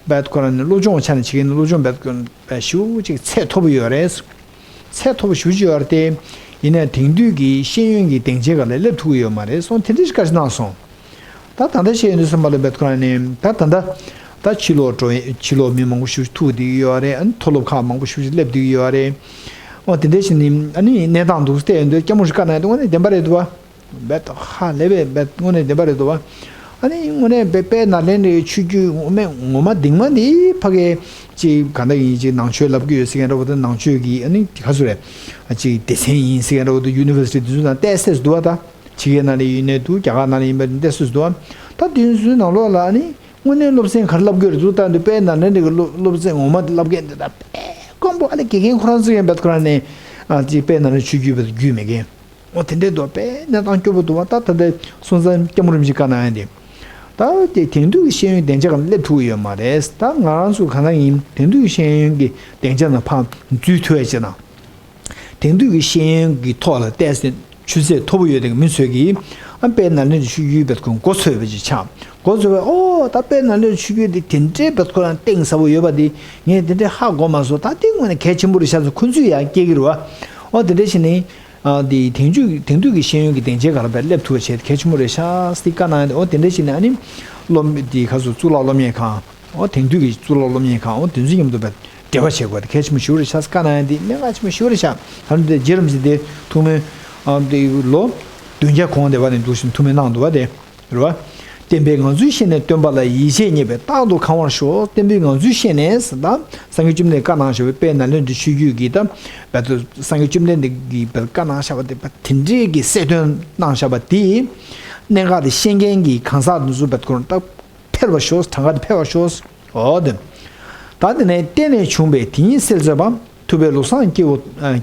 བད་ཁོ་རང་ནི་སློབ་སྦྱོང་ཆ་ནས་བྱེད་མཁན་ནི་སློབ་སྦྱོང་བད་ཁོ་རང་ཞེ་པོ་ཅིག་ཚད་མཐོ་པོ་ཡོད་རེད། ཚད་མཐོ་པོ་ཞེ་པོ་ཅིག་ཡོད་རེད་དེ། ཡིན་ནའི་དེང་དུས་ཀྱི་ཤེས་ཡོན་གྱི་སྡིངས་ཆའི་སྒང་ལ་སླེབས་ཐུབ་ཀྱི་ཡོད་མ་རེད་སོང་དེ་འདྲ་ཞིག་བཀའ་ཞིག་གནང་སོང་། ད་ད་ལྟ་བཤད་ཡོང་དུས་ཙམ་པ་ལ་བད་ཁོ་རང་ནི་ད་ད་ལྟ་ད་ཕྱི་ལོགས་འགྲོ་ཕྱི་ལོགས་མི་མང་པོ་ཞིག་ཐུག་བསྡད་ཀྱི་ཡོད་རེད། ཨ་ནི་མཐོ་སློབ་ཁག་མང་པོ་ཞིག་སླེབས་བསྡད་ཀྱི་ཡོད་རེད། འོ་དེ་འདྲ་ཞིག་ནི་ཨ་ནི་གནས་སྟངས་འདུག་བལྟས་ཡོང་དུས་སྐྱབས་མགོན་རིན་པོ་ཆེ་བཀའ་གནང་ཡོང་དུས་དངོས་གནས་བདེན་པ་རེད་འདུག་བ། བད་ཧ་ལས་པའི་བད་དངོས་གནས་བདེན་པ་རེད་འདུག་བ། ཨ་ནི་དངོས་གནས་བད་དཔལ་ནཱ་ལེནྡྲའི་ཆོས་བརྒྱུད་ངོ་མ་ངོ་མ་གདིང་མ་འདི་ཕ་གིའི་ཅིག་ག་འདྲ་ཡིན་ཅིག་ནང་ཆོས་ལབ་ཀྱི་ཡོད་ཟེར་མཁན་འདྲ་བོ་དང་ནང་ཆོས་ཀྱི་ཨ་ནི་ག་ཚོད་རེད། ཅིག་སྡེ་ཚན་ཡིན་ཟེར་མཁན་འདྲ་བོ་དང་ཡུ་ནི་ཝར་སི་ཊི་དེ་ཚོ་ནང་བལྟས་ཚོད་འདུག་བ། ད་ཕྱི་རྒྱལ་ནང་ལ་ཡིན་ནའི་འདུག་རྒྱ་གར་ནང་ལ་ཡིན་པ་བལྟས་ཚོད་འདུག་བ། ད་དེ་ཚོའི་ནང་ལོགས་ལ་ཨ་ནི་དངོས་གནས་སློབ་ཚན་ག་རེ་བསླབ་ཀྱི་ཡོད་རེད་འདུག་ད་འདི་དཔལ་ནཱ་ལེནྡྲའི་གི་སློབ་སློབ་ཚན་ངོ་མ་བསླབ་མཁན་འདི་ད་དཔེ་དཀོན་པོ་ཨ་ནི་དགེ་རྒན་ཁོ་རང་ཚོ་ཡང་བད་ཁོ་རང་ནས་ཅིག་དཔལ་ནཱ་ལེནྡྲ་ཆོས་བརྒྱུད་བད་རྒྱུས་མེད་མཁན། འོ་དེ་འདྲའི་འདུག་དཔེ་གནས་སྟངས་སྐྱོ་པོ་འདུག་བ། ད་ད་ལྟ་སོང་ཙང་སྐྱབས་མགོན་རིན་པོ་ཆེས་བཀའ་གནང་ཡ་དེ། ད་དེ་དེང་དུས་ཀྱི་ཤེས་ཡོན་སྡིངས་ཆ་སྒང་སླེབས་ཐུབ་ཀྱི་ཡོད་མ་རེད། ད་ང་རང་ཚོ་གང་ལྟར་ཡིན་དེང་དུས་ཀྱི་ཤེས་ཡོན་གྱི་སྡིངས་ཆ་ནང་ཕར་འཛུལ་ཐུབ་ཡ་བྱས་ན། དེང་དུས་ཀྱི་ཤེས་ཡོན་གྱི་ཐོག་ལ་བལྟས་ཚེ་ཆུ་ཚད་མཐོ་པོ་ཡོད་དེ་མི་ཚོས་ཀྱིས་ཨ་དཔལ་ནཱ་ལེནྡྲ་ཆོས་བརྒྱུད་བད་ཁོ་མགོ་ཚོས་པ་ཅིག་ཆགས། མགོ་ཚོས་པ་ཨོ་ད་དཔལ་ནཱ་ལེནྡྲ་ཆོས་བརྒྱུད་དེ་དེ་འདྲའི་བད་ཁོ་རང་གཏིང་ཟབ་པོ་ཡོད་པ་དེ་ངས་དེ་འདྲའི་ཧ་གོ་མ་སོང་། ད་དེ་དངོས་གནས་གལ་ཆེན་པོ་རེད་ཤག་ཚོ་ཁོ་ཚོས་ཡང་སྐྱེ་གི་རེད་བ། ཨོ་དེ་འདྲ་བྱས་ནས། ཨ་དེ་དེང་དུས་དེང་དུས་ཀྱི་ཤེས་ཡོན་གྱི་སྡིངས་ཆའི་སྒང་ལ་བས་སླེབས་ཐུབ་པ་བྱས་གལ་ཆེན་པོ་རེད་ཤག་ཟེར་བཀའ་གནང་ཡ་དེ། ཨོ་དེ་འདྲ་བྱས་ནས་ཨ་ནི་སློབ་དེ་ག་ཚོད་གཙུག་ལག་སློབ་གཉེར་ཁང་། ཨོ་དེང་དུས་ཀྱི་གཙུག་ལག་སློབ་གཉེར་ཁང་། ཨོ་དེ་ཚོ་མཉམ་དུ་བས་ འབྲེལ་བ་བྱེད་དགོས་དེ་གལ་ཆེན་པོ་ཞིག་རེད་ཤག་བཀའ་གནང་ཡ་འདི་གནད་འགག་ཆེན་པོ་ཞིག་རེད་ཤག་ད་ནི་དེ་རྗེ་རིན་པོ་ཆེ་དེ་ཐུགས་སྨོན་ཨ་དེ་ལོ་བདུན་བརྒྱ་གོང་དེ་བ་ནས་འདུག་བཞིན་ཐུགས་སྨོན་གནང་འདུག་བ་དེ། རེད་བ། བསྟན་པའི་ངང་ཚུལ་ཤེས་ནས་སྟོན་པ་ལ། ཡིད་ཆེས་རྙེད་པས་རྟག་ཏུ་གང་བར་ཤོག་བསྟན་པའི་ངང་ཚུལ་ཤེས་ནས་ད་སངས་རྒྱས་བཅོམ་ལྡན་བཀའ་གནང་བཞག་པའི་དཔལ་ནཱ་ལེནྡྲའི་ཆོས་བརྒྱུད་ཀྱི་ད་བར་དུ་སངས་རྒྱས་བཅོམ་ལྡན་འདས་ཀྱིས་བར་བཀའ་གནང་བཞག་པ་དེ་དེ་འདྲས་ཀྱི་གསལ་སྟོན་གནང་བཞག་པ་དེ་གནད་འགག་དེ་ཤེས་མཁན་གྱི་གང་ཟག་དེ་ཚོ་བར་དུ་ད་འཕེལ་བར་ཤོག་གྲངས་ཀ་དེ་འཕེལ་བར་ཤོག་འོ་དེ། ད་དེ་ནས་བརྟེན་ནས་བྱུང་བའི་དེ་ཉིད་གསལ་མཛད་པ། ཐུབ་པའི་ལུགས་བཟང་སྐྱེ་བོ་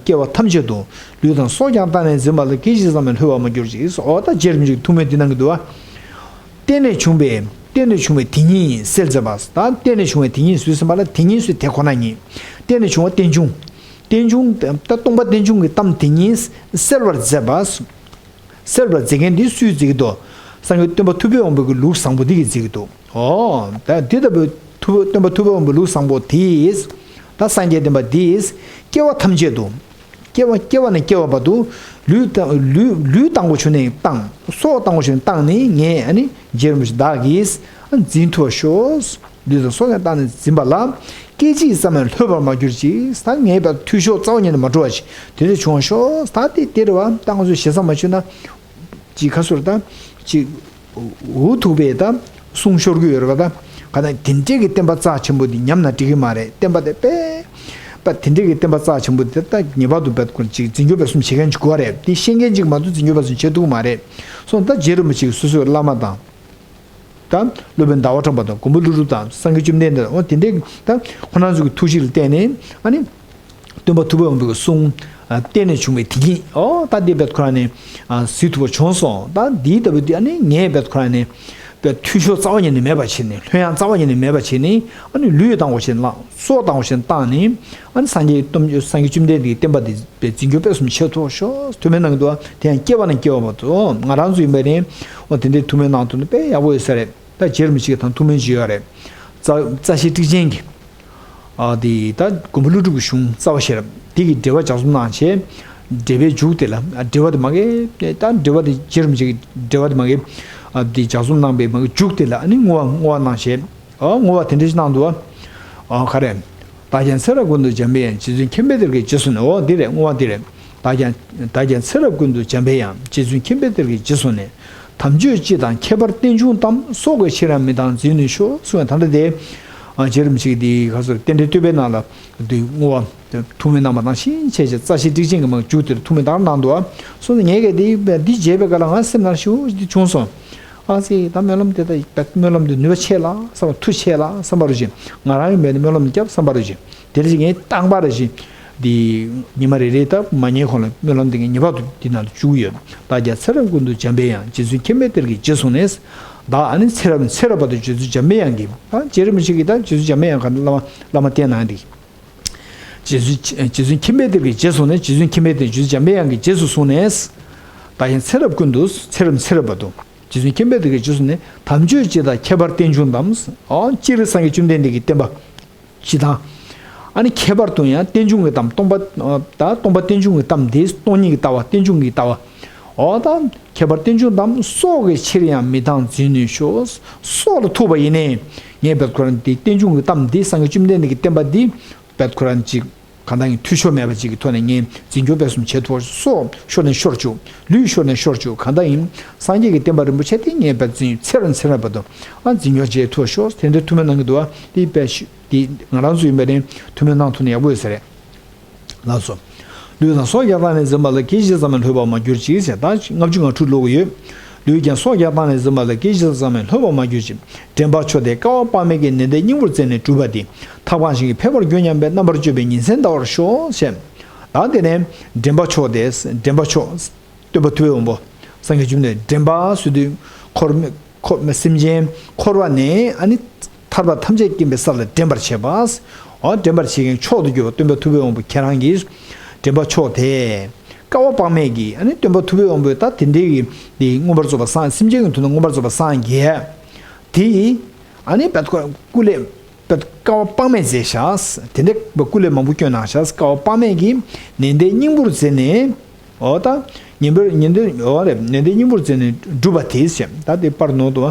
སྐྱེ་བ་ཐམས་ཅད་དུ། ལུས་དང་སྲོག་ཀྱང་བཏང་ནས་འཛིན་པ་ལ། སྐད་ཅིག་ཙམ་ཡང་ལྷོད་པར་མ་གྱུར་ཅིག་འོ་ད་རྗེ་རིན་པོ་ཆེའི་ཐུགས་སྨོན་འདི་གནང་གི་འདུག་བ། བརྟེན་ནས་བྱུང་བའི་བརྟེན་ནས་བྱུང་བའི་དེ་ཉིད་གསལ་མཛད་པ། ད་བརྟེན་ནས་བྱུང་བའི་དེ་ཉིད་ཟེར་ཟིན་པ་ལ་དེ་ཉིད་ཟེར་དེ་ཁོ་ན་ཉིད། བརྟེན་ནས་བྱུང་བ་རྟེན་འབྱུང་། རྟེན་འབྱུང་ད་སྟོང་པ་རྟེན་འབྱུང་གི་གཏམ་དེ་ཉིད་གསལ་བར་མཛད་པ། གསལ་བར་མཛད་མཁན་འདི་སུས་མཛད་ཀྱི་འདུག་སངས་རྒྱས་སྟོན་པ་ཐུབ་པའི་དབང་པོ་གི་ལུགས་བཟང་པོ་འདི་གིས་མཛད་ཀྱི་འདུག་ཨོ། ད་འདི་ལྟ་བུའི་ཐུབ་སྟོན་པ་ཐུབ་པའི་དབང་པོའི་ལུགས་བཟང་པོ་དེས། ད་སངས་རྒྱས་བསྟན་པ་འདིས། སྐྱེ་བ་ཐམས་ཅད་དུ། སྐྱེ་བ་སྐྱེ་བ་ནས་སྐྱེ་བ་བར་དུ། ལུས་དང་ལུས་ལུས་དང་པོ་བྱས་ནས་བཏང་། སྲོག་དང་པོ་བྱས་ནས་བཏང་ནས་ངས་ཨ་ནི་རྗེ་རིན་པོ་ཆེ་བདག་གིས་འཛིན་ཐུབ་པར་ཤོག་ལུས་དང་སྲོག་ཀྱང་བཏང་ནས་འཛིན་པ་ལ། སྐད་ཅིག་ཙམ་ཡང་ལྷོད་པར་མ་གྱུར་ཅིག་ད་ངེས་པར་འཐུས་ཤོར་རྩ་བ་ཉིད་ནས་མ་འགྲོ་བ་ཞིག་དེ་འདྲ་བྱུང་བར་ཤོག་ད་དེ་དེ་རེད་བ། ད་ང་ཚོས་ཞེ་ས་མ་བྱུང་ན། ཅིག་ཁ་སོར་ད། ཅིག་འུ་ཐུག་པས་ད། གསུང་ཤོར་གྱི་ཡོད་རེད་བ་ད། ག་ད་དེ་འདྲས་ཀྱི་བསྟན་པ་རྩ་ཆེན་པོ་འདི་ཉམས་ན་འགྲིག་གི་མ་རེད། བསྟན་པ་དེ་དཔེ། པ་དེ་འདྲས་ཀྱི་བསྟན་པ་རྩ་ཆེན་པོ་འདི་ད་ངེས་པར་དུ་བེད་ཁོ་ཅིག་འཛིན་སྐྱོང་སྤེལ་གསུམ་བྱེད་མཁན་ཅིག་དགོས་རེད། དེ་ཤེས་མཁན་ཅིག་མ་གཏོགས་འཛིན་སྐྱོང་སྤེལ་གསུམ་བྱེད་ཐུབ་ཀྱི་མ་རེད། སོང་ད་རྗེ་རིན་པོ་ཆེ་གི་སོ་སོའི་བླ་མ་དང་། ད་སློབ་དཔོན་ཟླ་བ་གྲགས་པ་དང་མགོན་པོ་ཀླུ་སྒྲུབ་དང་སངས་རྒྱས་བཅོམ་ལྡན་འདས། འོ་དེ་འདྲའི་ད་ཁོ་རང་ཚོ་གི་ཐུགས་གཤིས་ལ་བརྟེན་ནས་ཨ་ནི། སྟོན་པ་ཐུབ་པའི་དབང་པོའི་གསུང་། ཨ་བརྟེན་ནས་བྱུང་བའི་དེ་ཉིད། འོ་ད་འདི་བེད་ཁོ་རང་ནས་ཨ་གཟིགས་ཐུབ་པ་བྱུང་སོང་། ད་འདིའི་ལྟ་བུ་འདི་ཨ་ནི་ངས་བེད་ཁོ་རང་ནས་བེད་འཐུས་ཤོར་རྩ་བ་ཉིད་ནས་མེད་པ་བྱས་ནས། ལྷོད་ཡངས་རྩ་བ་ཉིད་ནས་མེད་པ་བྱས་ནས། ཨ་ནི་ལུས་དང་པོ་བྱས་ནས་བླངས། སྲོག་དང་པོ་བྱས་ནས་བཏང་ནས། ཨ་ནི་སངས་རྒྱས་སྟོན་སངས་རྒྱས་བཅོམ་ལྡན་འདས་ཀྱི་བསྟན་པ་འདི་བའི་འཛིན་སྐྱོང་སྤེལ་གསུམ་བྱེད་ཐུབ་ཤོག་ཐུགས་སྨོན་གནང་གི་འདུག་དེ་ཡང་སྐྱེ་བ་ནས་སྐྱེ་བ་བར་དུ། ང་རང་ཚོ་ཡིན་པ་ནི་འོ་དེ་འདྲའི་ཐུགས་སྨོན་གནང་ཐུབ་ན་དཔེ་ཡག་པོ་ཡོད་ས་རེད། ད་རྗེ་རིན་པོ་ཆེ་གི་དང་ཐུགས་སྨོན་ཅིག་ཡོད་རེད། རྩ་རྩ་ཤེ་ཊཱིཀ་ཆེན་གྱི། ཨ་དེ་ད་མགོན་པོ་ཀླུ་སྒྲུབ་ཀྱི་གཞུང་རྩ་བ་ཤེས་རབ་དེ་གི་འགྲེལ་པ་ལྗགས་རྩོམ་གནང་བྱས། འགྲེལ་པའི་མཇུག་དེ་ལ། ཨ་འགྲེལ་པ་དེ་མ་གི་ད་འགྲེལ་པ་དེ་རྗེ་རིན་པོ་ཆེ་གི་འགྲེལ་པ་དེ་མ་གི། ཨ་དེ་ལྗགས་རྩོམ་གནང་པའི་མ་གི་མཇུག་དེ་ལ་ཨ་ནི་བསྔོ་བ་བསྔོ་བ་གནང་བྱས། ཨ་བསྔོ་བ་དེ་འདྲ་ཞིག་གནང་འདུག་ཨ་ག་རེ། བདག་ཀྱང་ཚེ་རབས་ཀུན་ཏུ་འཇམ་པའི་དབྱངས། རྗེ་བཙུན་མཁྱེན་པའི་གཏེར་གྱི་རྗེས་སུ་ནི། འོ་འདི་རེད། བསྔོ་བ་འདི་རེད། བདག་ཀྱང་བདག་ཀྱང་ཚེ་རབས་ཀུན་ཏུ་འཇམ་པའི་དབྱངས། རྗེ་བཙུན་མཁྱེན་པའི་གཏེར་གྱི་རྗེས་སུ་ནི། དམ་ཆོས་སྤྱི་དང་ཁྱད་པར་རྟེན་འབྱུང་གཏམ། སྲོག་གི་ཕྱིར་ཡང་མི་བཏང་འཛིན་ནུས་ཤོག་གསུངས་པའི་ད་ལྟ་དེ། ཨ་རྗེ་རིན་པོ་ཆེ་གི་འདི་ག་ཚོད་རྟེན་འབྲེལ་བསྟོད་པའི་ནང་ལ་འདི་བསྔོ་བ་ཐུགས་སྨོན་གནང་བ་དང་ཤིན་ཆེ་ཆེ་རྩ་ཤེ་ཊཱིཀ་ཆེན་གྱི་མ་མཇུག་དེར་ཐུགས་སྨོན་དར་གནང་འདུག་ཨ་སོང་ཙང་ངས་གི་འདི་འདི་བརྗེད་པའི་སྐབས་ལ་ང་སེམས་ནང་ཞེ་པོ་ཅིག་འདི་བྱུང་སོང་། ཨ་ཙི་ད་སྨོན་ལམ་དེ་ད་སྨོན་ལམ་དེ་ནུས་པ་ཆེ་ལ་བསམ་པ། མཐུ་ཆེ་ལ་བསམ་པ་རུ་བཞིན། ང་རང་གི་མེད་ནི་སྨོན་ལམ་རྒྱབ་བསམ་པ་རུ་བཞིན། དེ་རེ་བཞིན་ངས་བཏང་པ་རུ་བཞིན། འདི་ཉི་མ་རེ་རེ་ད་མ་ཉལ་གོང་ལ་སྨོན་ལམ་དེ་ངས་ངེས་པར་དུ་འདི་ནང་དུ་བཅུག་ཡོད། བདག་ཀྱང་ཚེ་རབས་ཀུན་ཏུ་འཇམ་པའི་དབྱངས། རྗེ་བཙུན་མཁྱེན་པའི་གཏེར་གྱི་རྗེས་སུ་ནི། བདག་ཨ་ནི་ཚེ་རབས་ཚེ་རབས་བར་དུ་རྗེ་བཙུན་འཇམ་པའི་དབྱངས་ཀྱི། ད་རྗེ་རིན་པོ་ཆེ་གིས་ད་རྗེ་བཙུན་འཇམ་པའི་དབྱངས་ག་བླ་མ་བླ་མ་བསྟེན་གནང་འདི། རྗེ་བཙུན་རྗེ་བཙུན་མཁྱེན་པའི་གཏེར་གྱི་རྗེས་སུ་ནི། རྗེ་བཙུན་མཁྱེན་པའི་གཏེར་རྗེ་བཙུན་འཇམ་པའི་དབྱངས་ཀྱི་རྗེས་སུ་སོང་ནས། བདག་ཀྱང་ཚེ་རབས་ཀུན་ཏུ་ཚེ་རབས་ཚེ་རབས་བར་དུ། རྗེ་བཙུན་མཁྱེན་པའི་གཏེར་གྱི་རྗེས་སུ་ནི། དམ་ཆོས་སྤྱི་དང་ཁྱད་པར་རྟེན་འབྱུང་གཏམ། ཨོ་སྤྱིར་སངས་རྒྱས་བཅོམ་ལྡན་འདས་ཀྱི་བསྟན་པ་སྤྱི་དང་། ཨ་ནི་ཁྱད་པར་དུ་ཡང་རྟེན་འབྱུང་གི་གཏམ། སྟོང་པ་ད་སྟོང་པ་རྟེན་འབྱུང་གི་གཏམ་དེ་སྟོང་ཉིད་ཀྱི་ལྟ་བ། རྟེན་འབྱུང་གི་ལྟ་བ། ཨོ་ད་ཁྱད་པར་རྟེན་འབྱུང་གཏམ། སྲོག་གི་ཕྱིར་ཡང་མི་བཏང་འཛིན་ནུས་ཤོག་སྲོག་ལ་ཐུག་པ་ཡིན་ནའི། ངས་བེད་ཁོ་རང་འདི་རྟེན་འབྱུང་གི་གཏམ་འདི་སངས་རྒྱས་བཅོམ་ལྡན་འདས་ཀྱི་བསྟན་པ་འདི་བེད་ཁོ་རང་ཅིག་གང་ལྟར་ཡང་འཐུས་ཤོར་མེད་པ་ཅིག་གི་ཐོག་ནས་ངས་འཛིན་སྐྱོང་སྤེལ་གསུམ་བྱེད་ཐུབ། སྲོག་ཤོར་ནས་ཤོར་བཅུག་ལུས་ཤོར་ནས་ཤོར་བཅུག་གང་ལྟར་ཡང་སངས་རྒྱས་ཀྱི་བསྟན་པ་རིན་པོ་ཆེ་དེ་ངས་བེད་འཛིན་ཚེ་རབས་ཚེ་རབས་བར་དུ་ཨ་འཛིན་སྐྱོང་བྱེད་ཐུབ་ཤོག་དེ་འདྲའི་ཐུགས་སྨོན་གནང་གི་འདུག་བ། དེ་དཔེ་ཤི་དེ་ང་རང་ཚོ་ཡིན་པ་ནི་ཐུགས་སྨོན་གནང་ཐུབ་ན་ཡག་པོ་ཡོད་ས་རེད། ལགས་སོ། ལུས་དང་སྲོག་ཀྱང་བཏང་ནས་འཛིན་པ་ལ། སྐད་ཅིག་ཙམ་ཡང་ལྷོད་པར་མ་གྱུར་ཅིག་ཟེར། ད་ལྔ་བཅུ་ང་དྲུག་ཀློག་གི་ཡོད། ལུས་ཀྱང་སྲོག་ཀྱང་བཏང་ནས་འཛིན་པ་ལ། སྐད་ཅིག་ཙམ་ཡང་ལྷོད་པར་མ་གྱུར་ཅིག་དྲན་པ་མཆོག་དེ་བསྐལ་པ་དཔག་མེད་ཀྱི་ནན་ཏན་སྙིང་པོར་བརྩེ་ནས་བསྒྲུབས་པ་འདི། ཐབས་གང་ཞིག་གིས་འཕེལ་བར་འགྱུར་སྙམ་པའི། རྣམ་པར་དཔྱོད་པའི་ཉིན་མཚན་འདའ་བར་ཤོག་ཞེས། ད་དེ་ནས་དྲན་པ་མཆོག་དེ། དྲན་པ་མཆོག་སྟོན་པ་ཐུབ་པའི་དབང་པོ། སངས་རྒྱས་བཅོམ་ལྡན་འདས་དྲན་པ་ཟེར་དུས་འཁོར་འཁོར་སེམས་ཅན་འཁོར་བ་ནས་ཨ་ནི་ཐར་པ་ཐམས་ཅད་མཁྱེན་པའི་ས་ལ་འདྲེན་པར་བྱེད་པ། འོ་འདྲེན་པར་བྱེད་མཁན་མཆོག་ཏུ་གྱུར་པ་སྟོན་པ་ཐུབ་པའི་དབང་པོ་ཁྱེད་རང་གིས་དྲན་པ་མཆོག་དེ། བསྐལ་པ་དཔག་མེད་ཀྱི་ཨ་ནི་སྟོན་པ་ཐུབ་པའི་དབང་པོས་ད་དེ་འདྲའི་གི་དེ་མངོན་པར་རྫོགས་པ་སངས། སེམས་ཅན་གྱི་དོན་དུ་མངོན་པར་རྫོགས་པ་སངས་རྒྱས། དེ་ཡིས་ཨ་ནི་བད་ཁོ་སྐུ་ལས་བད་བསྐལ་པ་དཔག་མེད་མཛད་བཞག་དེ་འདྲའི་བ་སྐུ་ལས་མང་པོ་བསྐྱོན་གནང་བཞག་བསྐལ་པ་དཔག་མེད་ཀྱི་ནན་ཏན་སྙིང་པོར་མཛད་ནས། འོ་ད་ཉན་པར་ཉན་ཏན་འོ་རེད། ནན་ཏན་སྙིང་པོར་མཛད་ནས་བསྒྲུབས་པ་དེ་ཟེར། ད་དེ་པར་ནོར་འདུག་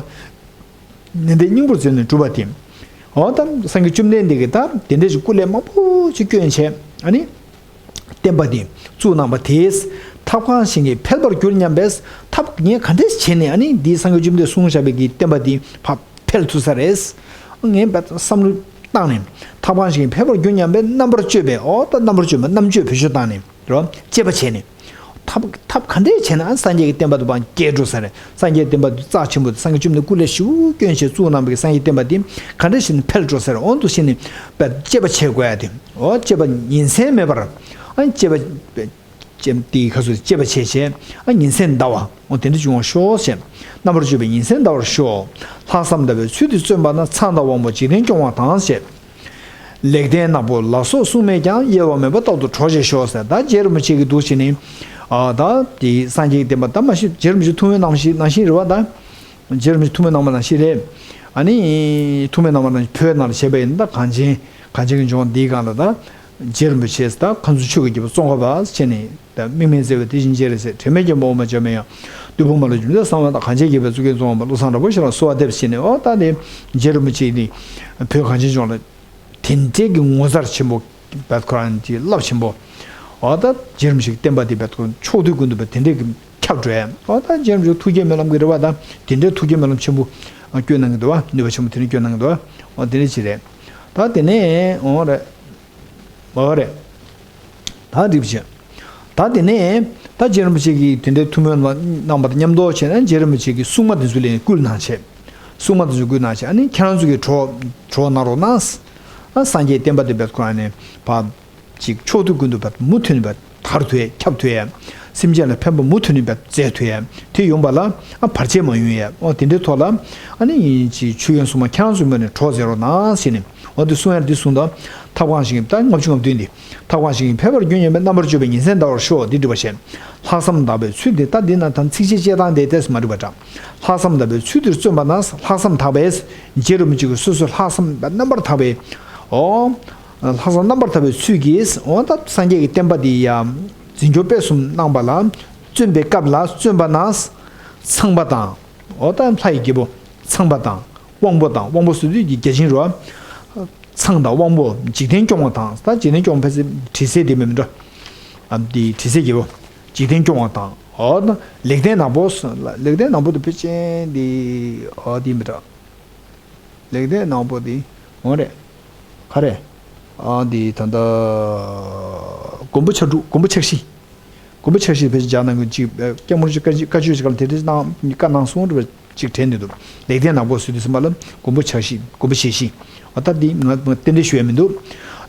བ། ནན་ཏན་སྙིང་པོར་མཛད་ནས་བསྒྲུབས་པ་དེ། འོ་ད་སངས་རྒྱས་བཅོམ་ལྡན་འདས་ཀྱིས་ད་དེ་འདྲ་ཞིག་སྐུ་ལས་མང་པོ་ཅིག་བསྐྱོན་བྱས་ཨ་ནི། བསྟན་པ་འདི་བཙུགས་གནང་བ་དེས་ཐབས་གང་ཞིག་གིས་འཕེལ་བར་འགྱུར་སྙམ་པས་ཐབས་ངས་ག་འདྲས་བྱས་ནས་ཨ་ནི་འདི་སངས་རྒྱས་བཅོམ་ལྡན་གསུངས་བཞག་པའི་གི་བསྟན་པ་འདི་ཕར་འཕེལ་ཐུབ་ས་རེད། ངས་བསམ་བློ་བཏང་ནས་ཐབས་གང་ཞིག་གིས་འཕེལ་བར་འགྱུར་སྙམ་པའི་རྣམ་པར་དཔྱོད་པས། འོ་ད་རྣམ་པར་དཔྱོད་པ་རྣམ་དཔྱོད་བེད་སྤྱོད་བཏང་ནས་རོ་དཔྱད་པ་བྱས་ནས། ཐབས་ཐབས་ག་འདྲས་བྱས་ན་སངས་རྒྱས་ཀྱི་བསྟན་པ་དེ་ཕར་རྒྱས་འགྲོ་ས་རེད། སངས་རྒྱས་བསྟན་པ་དེ་རྩ་ཆེན་པོ་དེ་སངས་རྒྱས་བཅོམ་ལྡན་སྐུ་ལས་ཞེ་པོ་བསྐྱོན་བྱས་བཙུགས་གནང་བའི་སངས་རྒྱས་བསྟན་པ་དེ་ག་འདྲས་བྱས་ནས་འཕེལ་འགྲོ་ས་རེད། འོ་འདུག་བྱས་ནས་དཔྱད་པ་བྱེད་དགོས་ཡ་དེ། འོ་དཔྱད་པ་ཉིན་མཚན་མེད་པར་ཨ་དཔྱད་པ་དཔྱད་དེ་ག་ཚོད་དཔྱད་པ་བྱས་བྱས་ཨ་ཉིན་མཚན་ཟླ་བ་འོ་དེ་འདྲ་བྱུང་བར་ཤོག་ཞེས། རྣམ་པར་དཔྱོད་པས་ཉིན་མཚན་ཟླ་བར་ཤོག། ལྷག་བསམ་དག་པའི་ཚུལ་དེ་བརྩོན་པ་ན་མཚང་དང་དབང་པོ་འཇིག་རྟེན་སྐྱོང་བ་དང་ཞེས། ལེགས་ལྡན་ནག་པོ་ལ་སོགས་སྲུང་མས་ཀྱང་། གཡེལ་བ་མེད་པ་རྟག་ཏུ་གྲོགས་བྱེད་ཤོག་ཟེར། ད་རྗེ་རིན་པོ་ཆེ་གིས་འདུག་བྱས་ནས་ཨ་ད་དེ་སངས་རྒྱས་ཀྱི་བསྟན་པ་ད་མ་གཞི་རྗེ་རིན་པོ་ཆེ་ཐུགས་སྨོན་གནང་བ་ནང་བཞིན་རེད་བ། ད་རྗེ་རིན་པོ་ཆེ་ཐུགས་སྨོན་གནང་བ་ནང་བཞིན་རེད། ཨ་ནི་ཐུགས་སྨོན་གནང་བ་ནང་བཞིན་བོད་ནང་ལ་བྱས་པ་ཡིན་ན་ད་གངས་ཅན་གངས་ཅན་གྱི་ལྗོངས་འདིའི་སྒང་ལ་ད་རྗེ་རིན་པོ་ཆེ་ད་ཁམས་གསུམ་ཆོས་ཀྱི་རྒྱལ་པོ་ཙོང་ཁ་པ་བྱས་ནས། དམིགས་མེད་བརྩེ་བའི་དེ་བཞིན་རྗེ་རེད་ཟེར། དྲི་མེད་རྒྱལ་པོ་འོག་མ་འཇོམས་པའི་དབྱངས། བདུད་དཔུང་མ་ལུས་འཇོམས་མཛད་གསང་བའི་བདག། གངས་ཅན་རྒྱལ་པོའི་གཙུག་རྒྱན་བཙོང་བ་པ། བློ་བཟང་གྲགས་པ་ཞེས་བྱ་བ་གསོལ་བ་འདེབས་ཟེར་ནས། འོ་ད་ནི་རྗེ་རིན་པོ་ཆེ་ནི་བོད་གངས་ཅན་ལྗོངས་ལ་དེ་འདྲའི་གི་ངོ་མཚར་ཆེན་པོ་བད་ཁོ་རང་གི་རླབས་ཆེན་པོ། འོ་ད་རྗེ་རིན་པོ་ཆེ་གི་བསྟན་པ་དེ་བད་ཁོ་ཕྱོགས་དུས་ཀུན་ཏུ་བད་དེ་འདྲའི་གི་ཁྱབ་འགྲོ་ཡ། འོ་ད་རྗེ་རིན་པོ་ཆེ་ཐུགས་བསྐྱེད་སྨོན་ལམ་གི་རེ་བ་དང་དེ་འདྲའི་ཐུགས་བསྐྱེད་སྨོན་ལམ་ཆེན་པོ་བསྐྱོན་གནང་གི་འདུག་བ། ནུས་པ་ཆེན་པོ་དེ་འདྲ་བསྐྱོན་གནང་གི་འདུག་བ། འོ་དེ་འདྲ་ཅིག་རེད། ད་དེ་ནས་འོ་རེད། འོ་རེད། ད་འགྲིག་བྱས། ད་དེ་ནས་ད་རྗེ་རིན་པོ་ཆེ་གིས་དེ་འདྲའི་ཐུགས་སྨོན་གནང་བ་དང་མཉམ་དུ་བྱས་ན་རྗེ་རིན་པོ་ཆེ་གིས་སྲུང་མ་དེ་ཚོ་ལ་བསྐུལ་གནང་བྱས། སྲུང་མ་དེ་ཚོ་བསྐུལ་གནང་བྱས། ཨ་ནི་ཁྱེད་རང་ཚོ་གིས་གྲོགས་གྲོགས་གནང་རོགས་གནང་། ཨ་སངས་རྒྱས་བསྟན་པ་དེ་བད་ཁོ་རང་ནས་ཕར་ཅིག་ཕྱོགས་དུས་ཀུན་ཏུ་བད་མུ་མཐུད་ནས་བད་དར་ཐུབ་ཡ་ཁྱབ་ཐུབ་ཡ། སེམས་ཅན་ལ་ཕན་པ་མུ་མཐུད་ནས་བད་མཛད་ཐུབ་ཡ། དེ་ཡོང་བ་ལ་ཨ་བར་ཆད་མ་ཡོང་ཡ། ཨོ་དེ་འདྲའི་ཐོག་ལ་ཨ་ནི་ཅིག་ཆོས་ཡོན་སྲུང་མ་ཁྱེད་རང་ཚོའི་ངོས་ནས་གྲོགས་མཛད་རོགས་གནང་ཟེར་ནས། འོ་དེ་གསུང་ཡ་འདི་གསུང་དང་། ཐབས་གང་ཞིག་གིས་ད་ལྔ་བཅུ་ང་བདུན་འདི། ཐབས་གང་ཞིག་གིས་འཕེལ་བར་འགྱུར་སྙམ་པའི། རྣམ་པར་དཔྱོད་པས་ཉིན་མཚན་ཟླ་བར་ཤོག། འདི་འགྲུབ་པ་བྱས། ལྷག་བསམ་དག་པའི་ཚུལ་འདི། ད་འདི་ན་ད་ཚིགས་བཅད་བཅད་སྟངས་དེ་ཏོག་ཙམ་མ་འགྲིག་པ་འདྲ། ལྷག་བསམ་དག་པའི་ཚུལ་འདིར་བརྩོན་པ་ན། ལྷག་བསམ་དག་པས། རྗེ་རིན་པོ་ཆེ་གིས་སོ་སོའི་ལྷག་བསམ་རྣམ་པར་དག་པའི། ཨོ། ལྷག་བསམ་རྣམ་པར་དག་པའི་ཚུལ་གྱིས། ཨོ་ད་སངས་རྒྱས་ཀྱི་བསྟན་པ་འདི་ཡ། འཛིན་སྐྱོང་སྤེལ་གསུམ་གནང་བ་ལ། བརྩོན་པའི་སྐབས་ལ་བརྩོན་པ་ན། ཚངས་པ་དང་། ཨོ་ད་ལྷ་ཡི་རྒྱལ་པོ་ཚངས་པ་དང་། དབང་པོ་དང་། དབང་པོ་ཟེར་དུས་ཀྱི་བརྒྱ་བྱིན་རོ། ཚངས་དང་དབང་པོ་འཇིག་རྟེན་སྐྱོང་བ་དང་། ད་འཇིག་རྟེན་སྐྱོང་བ་ཕལ་ཆེར་དྲི་ཟའི་དེ་མིན་འགྲོ། ཨ་འདི་དྲི་ཟའི་རྒྱལ་པོ་འཇིག་རྟེན་སྐྱོང་བ་དང་། འོ་ན་ལེགས་ལྡན་ནག་པོ་ལེགས་ལྡན་ནག་པོ་དེ་ཕལ་ཆེར་འདི་ཨ་འདི་མི་འདྲ། ལེགས་ལྡན་ནག་པོ་འདི་འོ་རེད། ག་རེ། ཨ་འདི་ད་ལྟ་མགོན་པོ་ཕྱག་དྲུག་མགོན་པོ་ཕྱག་བཞི། མགོན་པོ་ཕྱག་བཞི་ཕལ་ཆེར་སྦྱར་གནང་གི་ཅིག་སྐྱབས་མགོན་རིན་པོ་ཆེ་བཀའ་བཀའ་ཆོས་ཞིག་ག་ལ་དེ་འདྲ་གནང་བཀའ་གནང་སོང་རེད་པ། ཅིག་དྲན་འདུག་ལེགས་ལྡན་ནག་པོ་ཟེར་དུས་ཙམ་པ་ལ་མགོན་པོ་ཕྱག་བཞི་མགོན་པོ་ཞལ་བཞི། ཨ་ད་འདི་ང་ང་རྟེན་འབྲེལ་ཞུ་ཡ་མི་འདུག་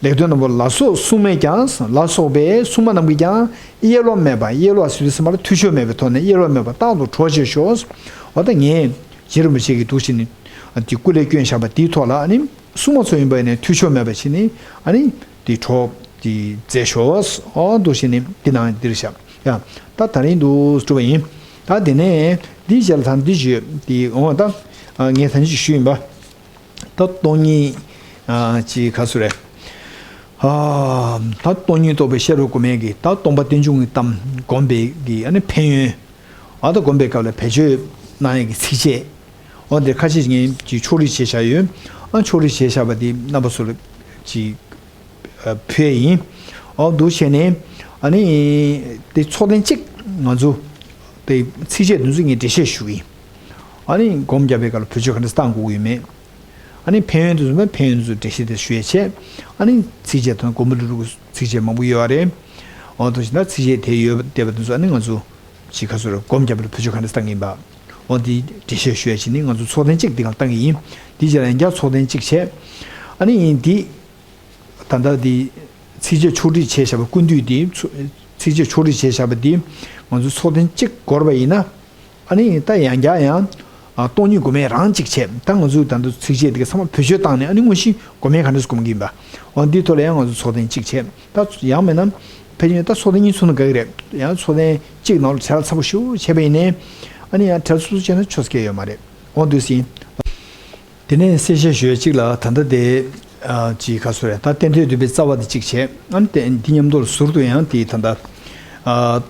ལེགས་ལྡན་ནག་པོ་ལ་སོགས་སྲུང་མས་ཀྱང་ལ་སོགས་པའི་སྲུང་མ་རྣམས་ཀྱིས་ཀྱང་གཡེལ་བ་མེད་པ་གཡེལ་བ་ཟེར་དུས་ཙམ་པ་ལ་འཐུས་ཤོར་མེད་པའི་ཐོག་ནས་གཡེལ་བ་མེད་པ་རྟག་ཏུ་གྲོགས་བྱེད་ཤོག་ཨ་ད་ངས་རྗེ་རིན་པོ་ཆེ་གི་འདུག་བྱས་ནས་འདི་སྐུ་ལས་བསྐྱོན་བཞག་པ་འདིའི་ཐོག་ལ་ཨ་ནི་སྲུང་མ་ཚོ་ཡིན་པ་ཡིན་ནའི་འཐུས་ཤོར་མེད་པ་བྱས་ནས་ཨ་ནི་འདི་གྲོགས་འདི་མཛད་ཤོག་ཨོ་འདུག་བྱས་ནས་འདི་ནང་འདིར་བཞག་ཡ། ད་ད་རིང་འདུག་སྒྲུབ་པ་ཡིན། ད་དེ་ནས་འདི་རྗེས་ལ་ད་འདི་བརྗོད་དེ་འོང་བ་ད། ངས་ད་ཅི་ཞུས་ཡིན་པ། ད་སྟོང་ཉིད་ཅི་ག་སུ་རེད། ད་སྟོང་ཉིད་རྟོགས་པའི་ཤེས་རབ་སྒོམ་མཁན་གྱི་ད་སྟོང་པ་རྟེན་འབྱུང་གི་གཏམ་སྒོམ་པའི་གི་ཨ་ནི་ཕན་ཡོན། ཨ་ད་སྒོམ་པའི་སྐབས་ལ་བེད་སྤྱོད་གནང་ཡས་ཀྱི་ཚིགས་བཅད། འོ་འདིར་ཁ་ཤས་ངས་ཀྱི་ཕྱོགས་སྒྲིག་བྱས་བཞག་ཡོད། ཨ་ཕྱོགས་སྒྲིག་བྱས་བཞག་པ་འདི་རྣམ་པ་ཚོ་ལ་ཅིག་ཕུལ་ཡས་ཡིན། འོ་འདུག་བྱས་ནས་ཨ་ནི་དེ་ཚོགས་ཐེངས་གཅིག་ང་ཚོ་དེ་ཚིགས་བཅད་འདི་ཚོ་ངས་འགྲེལ་བཤད་ཞུ་གི་ཡིན། ཨ་ནི་སྒོམ་རྒྱབ་པའི་སྐབས་ལ་བེད་སྤྱོད་ག་འདྲ་བཏང་དགོས་ཀྱི་ཡོད་མེད། ཨ་ནི་ཕན་ཡོན་དེ་ཚོ་ཕན་ཡོན་དེ་ཚོ་འགྲེལ་བཤད་དེ་ཞུ་ཡས་བྱས། ཨ་ནི་ཚིགས་བཅད་དང་སྒོམ་པ་ལུ་ལུ་གི་ཚིགས་བཅད་མང་པོ་ཡོད་རེད། འོ་འདུག་བྱས་ན་ཚིགས་བཅད་དེ་ཡོད་བསྡད་པ་དེ་ཚོ་ཨ་ནི་ང་ཚོ་ཅིག་ག་སོ་རེ་སྒོམ་རྒྱབ་པ་ལ་བེད་སྤྱོད་ག་འདྲ་བཏང་གི་ཡིན་པ། འོ་འདི་འགྲེལ་བཤད་ཞུ་ཡས་བྱས་ནི་ང་ཚོ་ཚོགས་ཐེངས་གཅིག་འདི་ག་བཏང་གི་ཡིན། འདི་རྗེས་ལ་ཡང་བསྐྱར་ཚོགས་ཐེངས་གཅིག་བྱས། ཨ་ནི་ཡིན་འདི། ད་ལྟ་འདི་ཚིགས་བཅད་ཕྱོགས་སྒྲིག་བྱས་བཞག་པ་ཀུན་བཏུས་འདི་ཚོ་ཚིགས་བཅད་ཕྱོགས་སྒྲིག་བྱས་བཞག་པ་འདི་ང་ཚོ་ཚོགས་ཐེངས་གཅིག་འགོར་བ་ཡིན་ན། ཨ་ནི་ད་ཡང་བསྐྱར་ཡང་ཨ་སྟོང་ཉིད་སྒོམ་ཡས་རང་གཅིག་བྱས། ད་ང་ཚོས་ད་ལྟ་ཚིགས་བཅད་འདི་ག་ཚང་མ་བེད་སྤྱོད་བཏང་ནས་ཨ་ནི་དངོས་གཞི་སྒོམ་ཡས་ག་འདྲ་སྒོམ་གྱི་ཡིན་པ། འོ་འདིའི་ཐོག་ལ་ཡང་ང་ཚོ་ཚོགས་ཐེངས་གཅིག་བྱས། ད་ཡང་མིན་ན་ཕལ་ཆེར་ད་ཚོགས་ཐེངས་གཉིས་ཚུགས་ན་དགའ་གི་རེད། ཡང་ཚོགས་ཐེངས་གཅིག་ནང་ལ་བྲེལ་ཚ་པོ་ཞེ་པོ་བྱས་པ་ཡིན་ནའི། ཨ་ནི་ཡང་བྲེལ་ཚུགས་བྱས་ན་ཆོག་སྐལ་ཡོད་མ་རེད། འོ་འདུག་སེ་ཡིན། དེ་ནས་གསལ་བཤད་ཞུ་ཡས་གཅིག་ལ་ད་ལྟ་དེ་ཨ་ཅིག་ག་སོ་རེད། ད་རྟེན་འབྲེལ་བསྡུས་པའི་རྩ་བ་དེ་གཅིག་བྱས། ཨ་ནི་དེ་འདི་མཉམ་དུ་ཟུར་དུ་ཡང་དེ་ད་ལྟ་ཨ་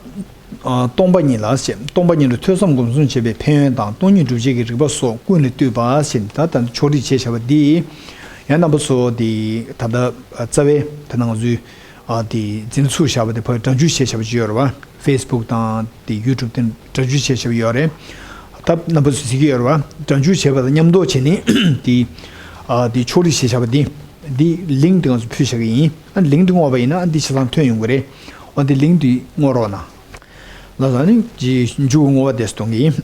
ཨ་སྟོང་པ་ཉིད་ལ་བྱས། སྟོང་པ་ཉིད་ལ་ཐོས་བསམ་སྒོམ་གསུམ་བྱེད་པའི་ཕན་ཡོན་དང་སྟོང་ཉིད་སྒྲུབ་བྱེད་ཀྱི་རིགས་པ་སོགས་ཀུན་ལས་བཏུས་པ་ཞེས་ད་ལྟ་ཕྱོགས་སྒྲིག་བྱས་བཞག་པ་འདི། ཡང་རྣམ་པ་ཚོ་དེ་ད་ལྟ་རྩ་བའི་ད་ནང་ཚུལ་དེ་འཛིན་ཚུགས་བཞག་པ་དེ་ཕར་སྒྲ་འཇུག་བྱས་བཞག་པ་ཅིག་ཡོད་རེད་བ། ཕེ་སི་བུག་དང་དེ་ཡུ་ཊུབ་དེ་སྒྲ་འཇུག་བྱས་བཞག་པ་ཡོད་རེད། ད་རྣམ་པ་ཚོས་གཟིགས་ཀྱི་ཡོད་རེད་བ། སྒྲ་འཇུག་བྱས་པ་དང་མཉམ་དུ་བྱས་ནས་དེ་དེ་ཕྱོགས་སྒྲིག་བྱས་བཞག་པ་དེ་དེ་ལིང་ཀི་དེ་ང་ཚོ་ཕུལ་བཞག་གི་ཡིན། ཨ་ལིང་ཀི་དེ་བསྔོགས་པ་ཡིན་ན་ཨ་འདི་ཆ་ཚང་ཐོན་ཡོང་གི་རེད། ཨ་འདི་ལིང་ཀི་དེ་བསྔོག་རོགས་གནང་། ལ་ལ་ནི་ཇི་མཇུག་བསྔོ་བ་དེ་གཏོང་གི་ཡིན།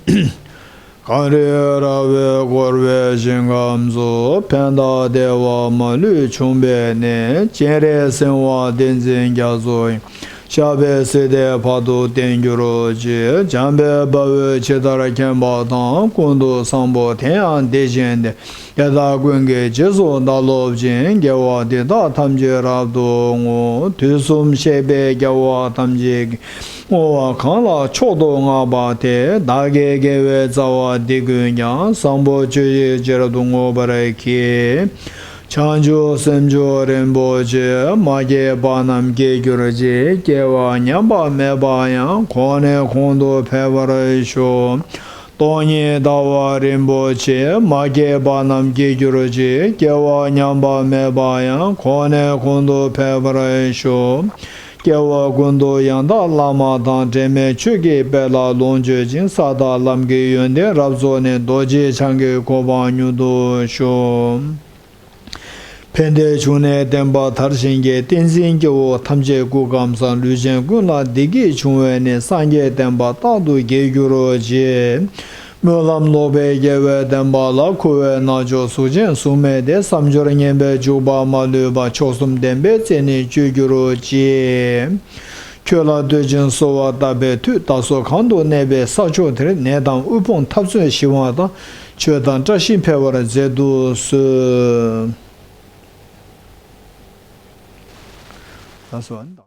གངས་རི་ར་བས་བསྐོར་བའི་ཞིང་ཁམས་སུ། ཕན་དང་བདེ་བ་མ་ལུས་འབྱུང་བའི་གནས། སྤྱན་རས་གཟིགས་དབང་བསྟན་འཛིན་རྒྱ་མཚོ་ཡི། ཞབས་པད་སྲིད་མཐའི་བར་དུ་བརྟན་གྱུར་ཅིག། འཇམ་དཔལ་དཔའ་བོས་ཇི་ལྟར་མཁྱེན་པ་དང་། ཀུན་ཏུ་བཟང་པོ་དེ་ཡང་དེ་བཞིན་ཏེ། དེ་དག་ཀུན་གྱི་རྗེས་སུ་བདག་སློབ་ཅིང་། དགེ་བ་འདི་དག་ཐམས་ཅད་རབ་ཏུ་བསྔོ། དུས་གསུམ་གཤེགས་པའི་རྒྱལ་བ་ཐམས་ཅད་ཀྱིས། བསྔོ་བ་གང་ལ་མཆོག་ཏུ་བསྔགས་པ་དེས། བདག་གི་དགེ་བའི་རྩ་བ་འདི་ཀུན་ཀྱང་། བཟང་པོ་སྤྱོད་ཕྱིར་ཅི་རབ་ཏུ་བསྔོ་བར་བགྱི། བྱང་ཆུབ་སེམས་མཆོག་རིན་པོ་ཆེ། མ་སྐྱེས་པ་རྣམས་སྐྱེ་གྱུར་ཅིག། སྐྱེ་བ་ཉམས་པ་མེད་པ་ཡང་། གོང་ནས་གོང་དུ་འཕེལ་བར་ཤོག། སྟོང་ཉིད་ཟླ་བ་རིན་པོ་ཆེ། མ་སྐྱེས་པ་རྣམས་སྐྱེ་གྱུར་ཅིག། སྐྱེ་བ་ཉམས་པ་མེད་པ་ཡང་། གོང་ནས་གོང་དུ་འཕེལ་བར་ཤོག། སྐྱེ་བ་ཀུན་ཏུ་ཡང་དག་བླ་མ་དང་། འབྲལ་མེད་ཆོས་ཀྱི་དཔལ་ལ་ལོངས་སྤྱོད་ཅིང་། ས་དང་ལམ་གྱི་ཡོན་ཏན་རབ་རྫོགས་ནས། རྡོ་རྗེ་འཆང་གི་གོ་འཕང་མྱུར་དུ་ཤོག། ཕན་བདེའི་འབྱུང་གནས་བསྟན་པ་དར་ཞིང་རྒྱས། བསྟན་འཛིན་སྐྱེ་བོ་ཐམས་ཅད་སྐུ་ཁམས་བཟང་། ལུས་ཅན་ཀུན་ལ་བདེ་སྐྱིད་འབྱུང་བའི་གནས། སངས་རྒྱས་བསྟན་པ་རྟག་ཏུ་རྒྱས་གྱུར་ཅིག། སྨོན་ལམ་ལོག་པའི་དགེ་བའི་བདེན་པ་ལ། འཁུ་བའི་རྣལ་འབྱོར་གཟུགས་ཅན་གཟུགས་མེད་དེ། བསམ་སྦྱོར་ངན་པའི་འཇུག་པ་མ་ལུས་པ། མཆོག་གསུམ་བདེན་པའི་རྩེ་ནས་སྤྱོད་གྱུར་ཅིག། ཁྱོད་ལ་བསྟོད་ཅིང་གསོལ་བ་བཏབ་པའི་མཐུས། བདག་སོགས་གང་དུ་གནས་པའི་ས་ཕྱོགས་དེར། ནད་དང་དབུལ་ཕོངས་འཐབ་རྩོད་ཞི་བ་དང་། ཆོས་དང་བཀྲ་ཤིས་འཕེལ་བར་མཛད་དུ་གསོལ། ལགས་སོ།